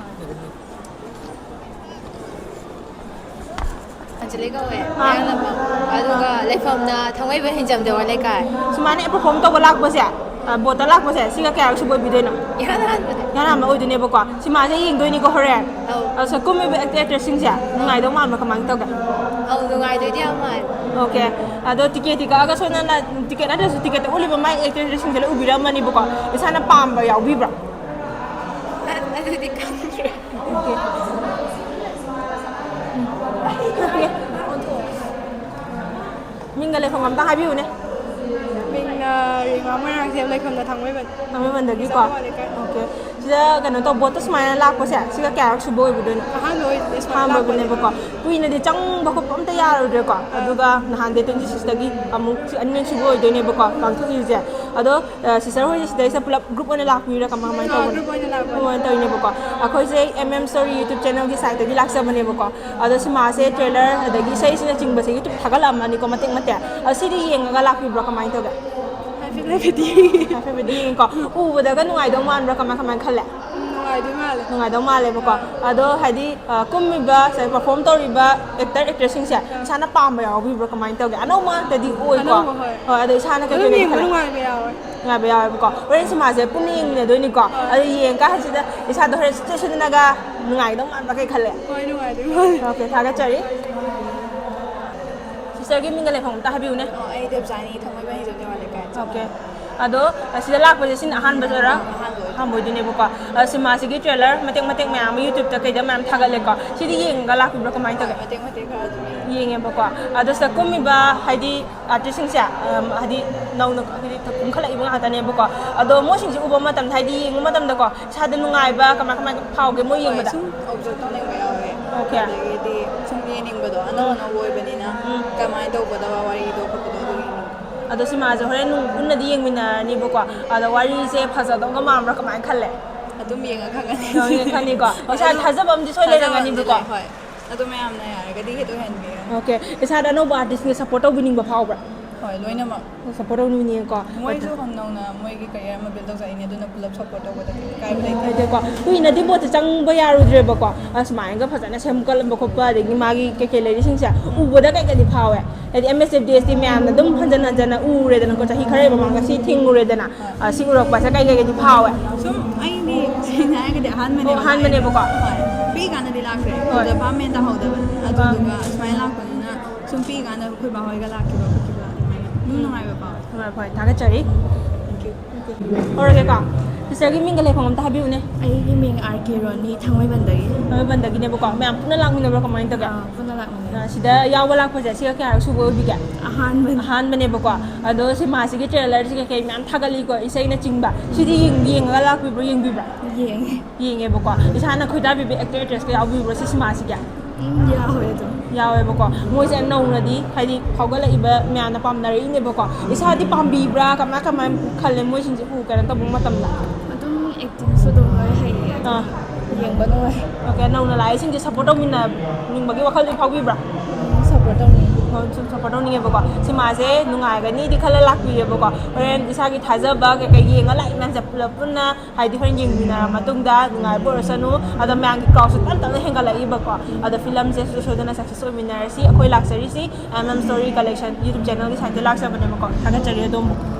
ꯑꯟꯖꯂꯤ ꯀꯧꯋꯦ꯫ ꯑꯥ꯫ ꯃꯌꯥꯡ ꯂꯝꯕꯝ꯫ ꯑꯗꯨꯒ ꯂꯩꯐꯝꯅ ꯊꯥꯡꯃꯩꯕꯟ ꯍꯤꯡꯖꯝ ꯗꯦꯋꯥ ꯂꯩꯀꯥꯏ꯫ ꯁꯨꯃꯥꯏꯅ perform ꯇꯧꯕ ꯂꯥꯛꯄꯁꯦ, ꯑ, boat ꯇ ꯂꯥꯛꯄꯁꯦ, ꯁꯤꯒ ꯀꯌꯥꯔꯛ ꯁꯨꯕ ꯑꯣꯏꯕꯤꯗꯣꯏꯅꯣ? ꯏꯍꯥꯟ ꯍꯥꯟꯕꯅꯦ꯫ ꯏꯍꯥꯟ ꯍꯥꯟꯕ ꯑꯣꯏꯗꯣꯏꯅꯦꯕꯀꯣ꯫ ꯁꯤꯃꯥꯁꯦ ꯌꯦꯡꯗꯣꯏꯅꯤꯀꯣ ꯍꯣꯔꯦꯟ? ꯑꯧ꯫ ꯑ, ꯁ-, ꯀꯨꯝꯃꯤꯕ actor actress ꯁꯤꯡꯁꯦ ꯅꯨꯡꯉꯥꯏꯗꯧ ꯃꯥꯟꯕ꯭ꯔꯥ, ꯀꯃꯥꯏꯅ ꯇꯧꯒꯦ? ꯑꯧ, ꯅꯨꯡꯉꯥꯏꯗꯣꯏꯗꯤ ꯌꯥꯝ ꯃꯥꯜꯂꯦ꯫ Okay꯫ ꯑꯗꯣ ticket ꯇꯤ ꯀꯛꯑꯒ ꯁꯣꯝꯗꯅ ticket ꯅꯠꯇ꯭ꯔꯁꯨ ticket ꯇ ꯎꯠꯂꯤꯕ ꯃꯥꯏ actor actress ꯁꯤꯡꯁꯦ ꯂꯣꯏ ꯎꯕꯤꯔꯝꯃꯅꯤꯕꯀꯣ꯫ ꯏꯁꯥꯅ ꯄꯥꯝꯕ ꯌꯥꯎꯕꯤꯕ꯭ꯔꯥ? ꯑ-, ꯑꯗꯨꯗꯤ ꯈꯪꯗ꯭ꯔꯦ꯫ Okay꯫ ꯃꯤꯡꯒ ꯂꯩꯐꯝ ꯑꯝꯇ ꯍꯥꯏꯕꯤꯌꯨꯅꯦ꯫ ꯃꯤꯡꯅ ꯔꯤꯃꯥ ꯃꯣꯏꯔꯥꯡꯊꯦꯝ, ꯂꯩꯐꯝꯅ ꯊꯥꯡꯃꯩꯕꯟ꯫ ꯊꯥꯡꯃꯩꯕꯟꯗꯒꯤꯀꯣ? ꯏꯆꯥ ꯅꯨꯄꯥ ꯂꯩꯀꯥꯏ꯫ Okay꯫ ꯁꯤꯗ ꯀꯩꯅꯣ ꯇꯧ, boat ꯇ ꯁꯨꯃꯥꯏꯅ ꯂꯥꯛꯄꯁꯦ, ꯁꯤꯒ ꯀꯌꯥꯔꯛ ꯁꯨꯕ ꯑꯣꯏꯕꯤꯗꯣꯏꯅꯣ? ꯑꯍꯥꯟꯕ ꯑꯣꯏꯗꯣꯏꯅꯦ ꯁꯨꯃꯥꯏꯅ ꯑꯍꯥꯟꯕ ꯂꯥꯛꯄꯁꯦ꯫ ꯑꯣꯏꯕꯅꯦꯕꯀꯣ꯫ ꯀꯨꯏꯅꯗꯤ ꯆꯪꯕ ꯈꯣꯠꯄ ꯑꯝꯇ ꯌꯥꯔꯣꯏꯗ꯭ꯔꯦꯀꯣ? ꯑꯥ꯫ ꯑꯗꯨꯒ ꯅꯍꯥꯟ date twenty six ꯇꯒꯤ ꯑꯃꯨꯛ ꯁꯤ ꯑꯅꯤꯔꯛ ꯁꯨꯕ ꯑꯣꯏꯗꯣꯏꯅꯦꯕꯀꯣ ꯄꯥꯡꯊꯣꯛꯏꯁꯦ꯫ ꯑꯗꯣ, ꯑ, sister ꯍꯣꯏꯁꯦ ꯁꯤꯗꯩꯁꯤꯗ ꯄꯨꯂꯞ group ꯑꯣꯏꯅ ꯂꯥꯛꯄꯤꯔꯥ, ꯀꯃꯥꯏ, ꯀꯃꯥꯏꯅ ꯑꯥ, ꯇꯧꯕꯅꯣ? Group ꯑꯣꯏꯅ ꯂꯥꯛꯄꯅꯦ꯫ Group ꯑꯣꯏꯅ ꯇꯧꯔꯤꯅꯦꯕꯀꯣ꯫ ꯑꯩꯈꯣꯏꯁꯦ M M Story YouTube channel ꯒꯤ site ꯇꯒꯤ ꯂꯥꯛꯆꯕꯅꯦꯕꯀꯣ꯫ ꯑꯗꯣ ꯁꯤꯃꯥꯁꯦ trailer ꯑꯗꯒꯤ ꯏꯁꯩꯁꯤꯅꯆꯤꯡꯕꯁꯦ YouTube ꯊꯥꯒꯠꯂꯛꯑꯝꯃꯅꯤꯀꯣ, ꯃꯇꯦꯛ ꯃꯇꯦꯛ꯫ ꯑꯗꯣ ꯁꯤꯗꯤ ꯌꯦꯡꯉꯒ ꯂꯥꯛꯄꯤꯕ꯭ꯔꯣ, ꯀꯃꯥꯏꯅ ꯇꯧꯒꯦ? ꯍꯥꯏꯐꯦꯠ ꯌꯦꯡꯉꯤꯀꯣ꯫ ꯎꯕꯗꯒ ꯅꯨꯡꯉꯥꯏꯗꯧ ꯃꯥꯟꯕ꯭ꯔꯥ? ꯀꯃꯥꯏ ꯀꯃꯥꯏꯅ ꯈꯜꯂꯦ? ꯅꯨꯡꯉꯥꯏꯗꯣꯏ ꯃꯥꯜꯂꯦ꯫ ꯅꯨꯡꯉꯥꯏꯗꯧ ꯃꯥꯜꯂꯦꯕꯀꯣ꯫ ꯑꯗꯣ ꯍꯥꯏꯗꯤ, ꯑ, ꯀꯨꯝꯃꯤꯕ, ꯉꯁꯥꯏ perform ꯇꯧꯔꯤꯕ actor actressꯁꯤꯡꯁꯦ ꯏꯁꯥꯅ ꯄꯥꯝꯕ ꯌꯥꯎꯕꯤꯕ꯭ꯔꯥ? ꯀꯃꯥꯏꯅ ꯇꯧꯒꯦ? ꯑꯅꯧꯕ ꯉꯥꯛꯇꯗꯤ ꯑꯣꯏꯀꯣ꯫ ꯑꯅꯧꯕ, ꯍꯣꯏ꯫ ꯍꯣꯏ, ꯑꯗꯣ ꯏꯁꯥꯅ ꯀꯩ ꯑꯗꯨꯝ ꯀꯩ ꯌꯦꯡꯕ ꯈꯜꯂꯦ? ꯅꯨꯡꯉꯥꯏꯕ ꯌꯥꯎꯋꯦ꯫ ꯅꯨꯡꯉꯥꯏꯕ ꯌꯥꯎꯋꯦꯕꯀꯣ꯫ ꯍꯣꯔꯦꯟ ꯁꯤꯃꯥꯁꯦ ꯄꯨꯟꯅ ꯌꯦꯡꯃꯤꯟꯅꯗꯣꯏꯅꯤꯀꯣ꯫ ꯍꯣꯏ꯫ ꯑꯗꯣ ꯌꯦꯡꯉꯀꯥꯟꯁꯤꯗ ꯏꯁꯥꯗꯣ ꯍꯣꯔꯦꯟ ꯁꯤꯆꯨꯋꯦꯁꯟꯗꯨꯅꯒ ꯅꯨꯡꯉꯥꯏꯗꯧ ꯃꯥꯟꯕ ꯀꯩ ꯈꯜꯂꯦ? ꯍꯣꯏ, ꯅꯨꯡꯉꯥꯏꯗꯣꯏ ꯃꯥꯜꯂꯦ꯫ OK, ꯊꯥꯒꯠꯆꯔꯤ꯫ Sisterꯒꯤ ꯃꯤꯡꯒ ꯂꯩꯐꯝ ꯑꯝꯇ ꯍꯥꯏꯕꯤꯌꯨꯅꯦ꯫ ꯑꯣ, ꯑꯩ ꯗꯦꯕꯖꯥꯅꯤ, ꯊꯥꯡꯃꯩꯕꯟ ꯍꯤꯖꯝ ꯅꯦꯋꯥ ꯂꯩꯀꯥꯏ꯫ OK꯫ ꯑꯗꯣ, ꯑꯁꯤꯗ ꯂꯥꯛꯄꯁꯦ ꯁꯤꯅ ꯑꯍꯥꯟꯕ ꯑꯣꯏꯔꯥ? ꯑꯍꯥꯟꯕ ꯑꯣꯏꯗꯣꯏꯅꯦ꯫ ꯑꯍꯥꯟꯕ ꯑꯣꯏꯗꯣꯏꯅꯦꯕꯀꯣ꯫ ꯑ, ꯁꯤꯃꯥꯁꯤꯒꯤ trailer ꯃꯇꯦꯛ ꯃꯇꯦꯛ ꯃꯌꯥꯝ ꯑꯃ YouTubeꯇ ꯀꯩꯗ ꯃꯌꯥꯝ ꯊꯥꯒꯠꯂꯦꯀꯣ꯫ ꯁꯤꯗꯤ ꯌꯦꯡꯉꯒ ꯂꯥꯛꯄꯤꯕ꯭ꯔꯥ? ꯀꯃꯥꯏꯅ ꯇꯧꯒꯦ? ꯍꯣꯏ, ꯃꯇꯦꯛ ꯃꯇꯦꯛ ꯈꯔ ꯑꯗꯨꯝ ꯌꯦꯡꯉꯦ꯫ ꯌꯦꯡꯉꯦꯕꯀꯣ꯫ ꯑꯗꯣ ꯁꯤꯗ ꯀꯨꯝꯃꯤꯕ, ꯍꯥꯏꯗꯤ, artistꯁꯤꯡꯁꯦ, ꯑꯝ, ꯍꯥꯏꯗꯤ ꯅꯧꯅ, ꯍꯥꯏꯗꯤ ꯀꯨꯝꯈꯠꯂꯛꯏꯕ ꯉꯥꯛꯇꯅꯦꯕꯀꯣ꯫ ꯑꯗꯣ ꯃꯣꯏꯁꯤꯡꯁꯦ ꯎꯕ ꯃꯇꯝꯗ, ꯍꯥꯏꯗꯤ ꯌꯦꯡꯕ ꯃꯇꯝꯗꯀꯣ, ꯏꯁꯥꯗ ꯅꯨꯡꯉꯥꯏꯕ ꯀꯃꯥꯏ ꯀꯃꯥꯏ ꯐꯥꯎꯒꯦ ꯃꯣꯏ ꯍꯣꯏ, ꯌꯦꯡꯕꯗ? ꯁꯨꯝ observe ꯇꯧꯅꯤꯡꯕ ꯌꯥꯎꯋꯦ꯫ OK꯫ ꯑꯗꯒꯤꯗꯤ ꯁꯨꯝ ꯌꯦꯡꯅꯤꯡꯕꯗꯣ, ꯑꯅꯧ ꯎꯝ꯫ ꯑꯅꯧꯕ ꯑꯣꯏꯕꯅꯤꯅ ꯎꯝ꯫ ꯀꯃꯥꯏꯅ ꯇꯧꯒꯗꯕ ꯋꯥꯔꯤꯗꯣ ꯈꯣꯠꯄꯗꯣ ꯑꯗꯨ ꯌꯦꯡꯅꯤꯡꯕ꯫ ꯑꯗꯣ ꯁꯤꯃꯥꯁꯦ ꯍꯣꯔꯦꯟ ꯅꯨꯡ-, ꯄꯨꯟꯅꯗꯤ ꯌꯦꯡꯃꯤꯟꯅꯔꯅꯤꯕꯀꯣ꯫ ꯑꯗꯣ ꯋꯥꯔꯤꯁꯦ ꯐꯖꯗꯧꯒ ꯃꯥꯟꯕ꯭ꯔꯥ? ꯀꯃꯥꯏꯅ ꯈꯜꯂꯦ? ꯑꯗꯨꯝ ꯌꯦꯡꯉ ꯈꯪꯉꯅꯤ꯫ ꯑꯗꯨꯝ ꯌꯦꯡꯉ ꯈꯪꯅꯤꯀꯣ꯫ ꯍꯣꯏ, ꯏꯁꯥ ꯑꯗꯨꯝ ꯊꯥꯖꯕ ꯑꯃꯗꯤ ꯁꯣꯏ ꯊꯥꯖꯕ ꯑꯃꯗꯤ ꯂꯩꯔꯝꯒꯅꯤꯕꯀꯣ꯫ ꯂꯩ, ꯍꯣꯏ꯫ ꯑꯗꯣ ꯃꯌꯥꯝꯅ ꯌꯥꯔꯒꯗꯤ ꯍꯦꯛꯇ ꯑꯣꯏꯍꯟꯕꯤꯔꯣ꯫ OK꯫ ꯏꯁꯥꯗ ꯑꯅꯧꯕ artistꯅ support ꯇꯧꯕꯤꯅꯤꯡꯕ ꯐꯥꯎꯕ꯭ꯔꯥ? ꯍꯣꯏ, ꯂꯣꯏꯅꯃꯛ꯫ Support ꯇꯧꯅꯤꯡꯉꯦꯀꯣ꯫ ꯃꯣꯏꯁꯨ ꯅꯧꯅ ꯃꯣꯏꯒꯤ career ꯑꯃ build ꯇꯧꯖꯔꯛꯏꯅꯦ, ꯑꯗꯨꯅ ꯄꯨꯂꯞ support ꯇꯧꯕꯗ ꯀꯩꯁꯨ ꯀꯥꯏꯕ ꯂꯩꯇꯦ꯫ ꯍꯥꯏꯗꯤꯀꯣ, ꯀꯨꯏꯅꯗꯤ ꯃꯣꯠꯁꯦ ꯆꯪꯕ ꯌꯥꯔꯨꯗ꯭ꯔꯦꯕꯀꯣ꯫ ꯑꯁꯨꯃꯥꯏꯅꯒ ꯐꯖꯅ ꯁꯦꯝꯒꯠꯂꯝꯕ ꯈꯣꯠꯄ, ꯑꯗꯒꯤ ꯃꯥꯒꯤ ꯀꯩꯀꯩ ꯂꯩꯔꯤꯁꯤꯡꯁꯦ ꯎꯕꯗ ꯀꯩꯀꯩꯗꯤ ꯐꯥꯎꯋꯦ? ꯍꯥꯏꯗꯤ M S F D S T ꯃꯌꯥꯝꯅ ꯑꯗꯨꯝ ꯍꯟꯖꯟ ꯍꯟꯖꯟꯅ ꯎꯔꯦꯗꯅꯀꯣ, ꯆꯍꯤ ꯈꯔꯒꯤ ꯃꯃꯥꯡꯗ ꯁꯤ ꯊꯦꯡꯉꯨꯔꯦꯗꯅ꯫ ꯑ, ꯁꯤ ꯎꯔꯛꯄꯁꯦ ꯀꯩ ꯀꯩꯒꯗꯤ ꯐꯥꯎꯋꯦ? ꯁꯨꯝ ꯑꯩꯗꯤ ꯁꯦꯡꯅ ꯍꯥꯏꯔꯒꯗꯤ ꯑꯍꯥꯟꯕꯅꯦꯕ ꯑꯣ, ꯑꯍꯥꯟꯕꯅꯦꯕꯀꯣ꯫ ꯂꯥꯛꯏꯁꯦ꯫ ꯍꯣꯏ꯫ ꯄꯤꯛꯏꯀꯥꯟꯗꯗꯤ ꯂꯥꯛꯈ꯭ꯔꯦ꯫ ꯍꯣꯏ꯫ ꯑꯗꯨꯗ ꯚꯥꯞ ꯃꯦꯟ ꯇꯥꯍꯧꯗꯕ꯫ ꯑꯗꯨꯗꯨꯒ ꯁꯨꯃꯥꯏꯅ ꯂꯥꯛꯄꯅꯤꯅ ꯁꯨꯝ ꯄꯤꯛꯏꯀꯥꯟꯗ ꯑꯩꯈꯣꯏ ꯕꯥ ꯍꯣꯏꯒ ꯂꯥꯛꯈꯤꯕ ꯈꯣꯠꯈꯤꯕ ꯑꯗꯨꯃꯥꯏꯅ ꯑꯗꯨꯝ ꯅꯨꯡꯉꯥꯏꯕ ꯐꯥꯎꯋꯦ꯫ ꯍꯣꯏ, ꯍꯣꯏ, ꯊꯥꯒꯠꯆꯔꯤ꯫ Thank you꯫ ꯍꯧꯔꯒꯦꯀꯣ꯫ Sisterꯒꯤ ꯃꯤꯡꯒ ꯂꯩꯐꯝ ꯑꯝꯇ ꯍꯥꯏꯕꯤꯌꯨꯅꯦ꯫ ꯑꯩꯒꯤ ꯃꯤꯡ R K ꯔꯣꯅꯤ, ꯊꯥꯡꯃꯩꯕꯟꯗꯒꯤ꯫ ꯊꯥꯡꯃꯩꯕꯟꯗꯒꯤꯅꯦꯕꯀꯣ꯫ ꯃꯌꯥꯝ ꯄꯨꯟꯅ ꯂꯥꯛꯃꯤꯟꯅꯕ꯭ꯔꯣ? ꯀꯃꯥꯏꯅ ꯇꯧꯒꯦ? ꯑꯥ, ꯄꯨꯟꯅ ꯂꯥꯛꯃꯤꯟꯅꯩ꯫ ꯑ, ꯁꯤꯗ ꯌꯥꯎꯕ ꯂꯥꯛꯄꯁꯦ ꯁꯤꯒ ꯀꯌꯥꯔꯛ ꯁꯨꯕ ꯑꯣꯏꯕꯤꯒꯦ? ꯑꯍꯥꯟꯕꯅꯤ꯫ ꯑꯍꯥꯟꯕꯅꯦꯕꯀꯣ꯫ ꯑꯗꯣ ꯁꯤꯃꯥꯁꯤꯒꯤ trailerꯁꯤ ꯀꯩꯀꯩ ꯃꯌꯥꯝ ꯊꯥꯒꯠꯂꯤꯀꯣ, ꯏꯁꯩꯅꯆꯤꯡꯕ꯫ ꯁꯤꯗꯤ ꯌꯦꯡ-, ꯌꯦꯡꯉꯒ ꯂꯥꯛꯄꯤꯕ꯭ꯔꯣ, ꯌꯦꯡꯕꯤꯕ꯭ꯔꯥ? ꯌꯦꯡꯉꯦ꯫ ꯌꯦꯡꯉꯦꯕꯀꯣ꯫ ꯏꯁꯥꯅ ꯈꯣꯏꯗꯥꯕꯤꯕ actor actressꯀ ꯌꯥꯎꯕꯤꯕ꯭ꯔꯣ ꯁꯤ ꯁꯤꯃꯥꯁꯤꯒꯤ? ꯎꯝ, ꯌꯥꯎꯋꯦ ꯑꯗꯨꯝ꯫ ꯌꯥꯎꯋꯦꯕꯀꯣ꯫ ꯃꯣꯏꯁꯦ ꯅꯧꯅꯗꯤ, ꯍꯥꯏꯗꯤ, ꯐꯥꯎꯒꯠꯂꯛꯏꯕ ꯃꯌꯥꯝꯅ ꯄꯥꯝꯅꯔꯛꯏꯅꯦꯕꯀꯣ꯫ ꯏꯁꯥꯗꯤ ꯄꯥꯝꯕꯤꯕ꯭ꯔꯥ? ꯀꯃꯥꯏ, ꯀꯃꯥꯏ ꯈꯜꯂꯦ ꯃꯣꯏꯁꯤꯡꯁꯦ ꯎ-, ꯀꯩꯅꯣ ꯇꯧꯕ ꯃꯇꯝꯗ? ꯑꯗꯨꯝ actingꯁꯨ ꯑꯗꯨꯝ ꯂꯣꯏ ꯍꯩꯌꯦ, ꯑꯗꯨꯝ ꯑꯥ꯫ ꯌꯦꯡꯕ ꯅꯨꯡꯉꯥꯏ꯫ OK, ꯅꯧꯅ ꯂꯥꯛꯏꯁꯤꯡꯁꯦ support ꯇꯧꯃꯤꯟꯅꯅꯤꯡꯕꯒꯤ ꯋꯥꯈꯜꯗꯤ ꯐꯥꯎꯕꯤꯕ꯭ꯔꯥ? ꯎꯝ, support ꯇꯧꯅꯤꯡꯉꯤ꯫ ꯁꯨꯝ ꯁꯞꯄꯣꯔꯠ ꯇꯧꯅꯤꯡꯉꯦꯕꯀꯣ꯫ ꯁꯤꯃꯥꯁꯦ ꯅꯨꯡꯉꯥꯏꯒꯅꯤꯗꯤ ꯈꯜꯂ ꯂꯥꯛꯄꯤꯔꯦꯕꯀꯣ꯫ ꯍꯣꯔꯦꯟ ꯏꯁꯥꯒꯤ ꯊꯥꯖꯕ ꯀꯩꯀꯩ ꯌꯦꯡꯉ ꯂꯥꯛꯏ ꯃꯌꯥꯝꯁꯦ ꯄꯨꯂꯞ ꯄꯨꯟꯅ ꯍꯥꯏꯗꯤ ꯍꯣꯔꯦꯟ ꯌꯦꯡꯃꯤꯟꯅꯔ ꯃꯇꯨꯡꯗ ꯅꯨꯡꯉꯥꯏꯕ ꯑꯣꯏꯔꯁꯅꯨ꯫ ꯑꯗꯣ ꯃꯌꯥꯝꯒꯤ ꯀ꯭ꯔꯥꯎꯗꯁꯨ ꯇꯞ ꯇꯞꯅ ꯍꯦꯟꯒꯠꯂꯛꯏꯕꯀꯣ꯫ ꯑꯗꯣ ꯐꯤꯂꯝꯁꯦ ꯁꯣꯏꯗꯅ ꯁꯛꯁꯦꯁ ꯑꯣꯏꯃꯤꯟꯅꯔꯁꯤ꯫ ꯑꯩꯈꯣꯏ ꯂꯥꯛꯆꯔꯤꯁꯤ M M Story Collection YouTube channelꯒꯤ siteꯇ ꯂꯥꯛꯆꯕꯅꯦꯕꯀꯣ꯫ ꯊꯥꯒꯠꯆꯔꯤ ꯑꯗꯣꯝꯕꯨ꯫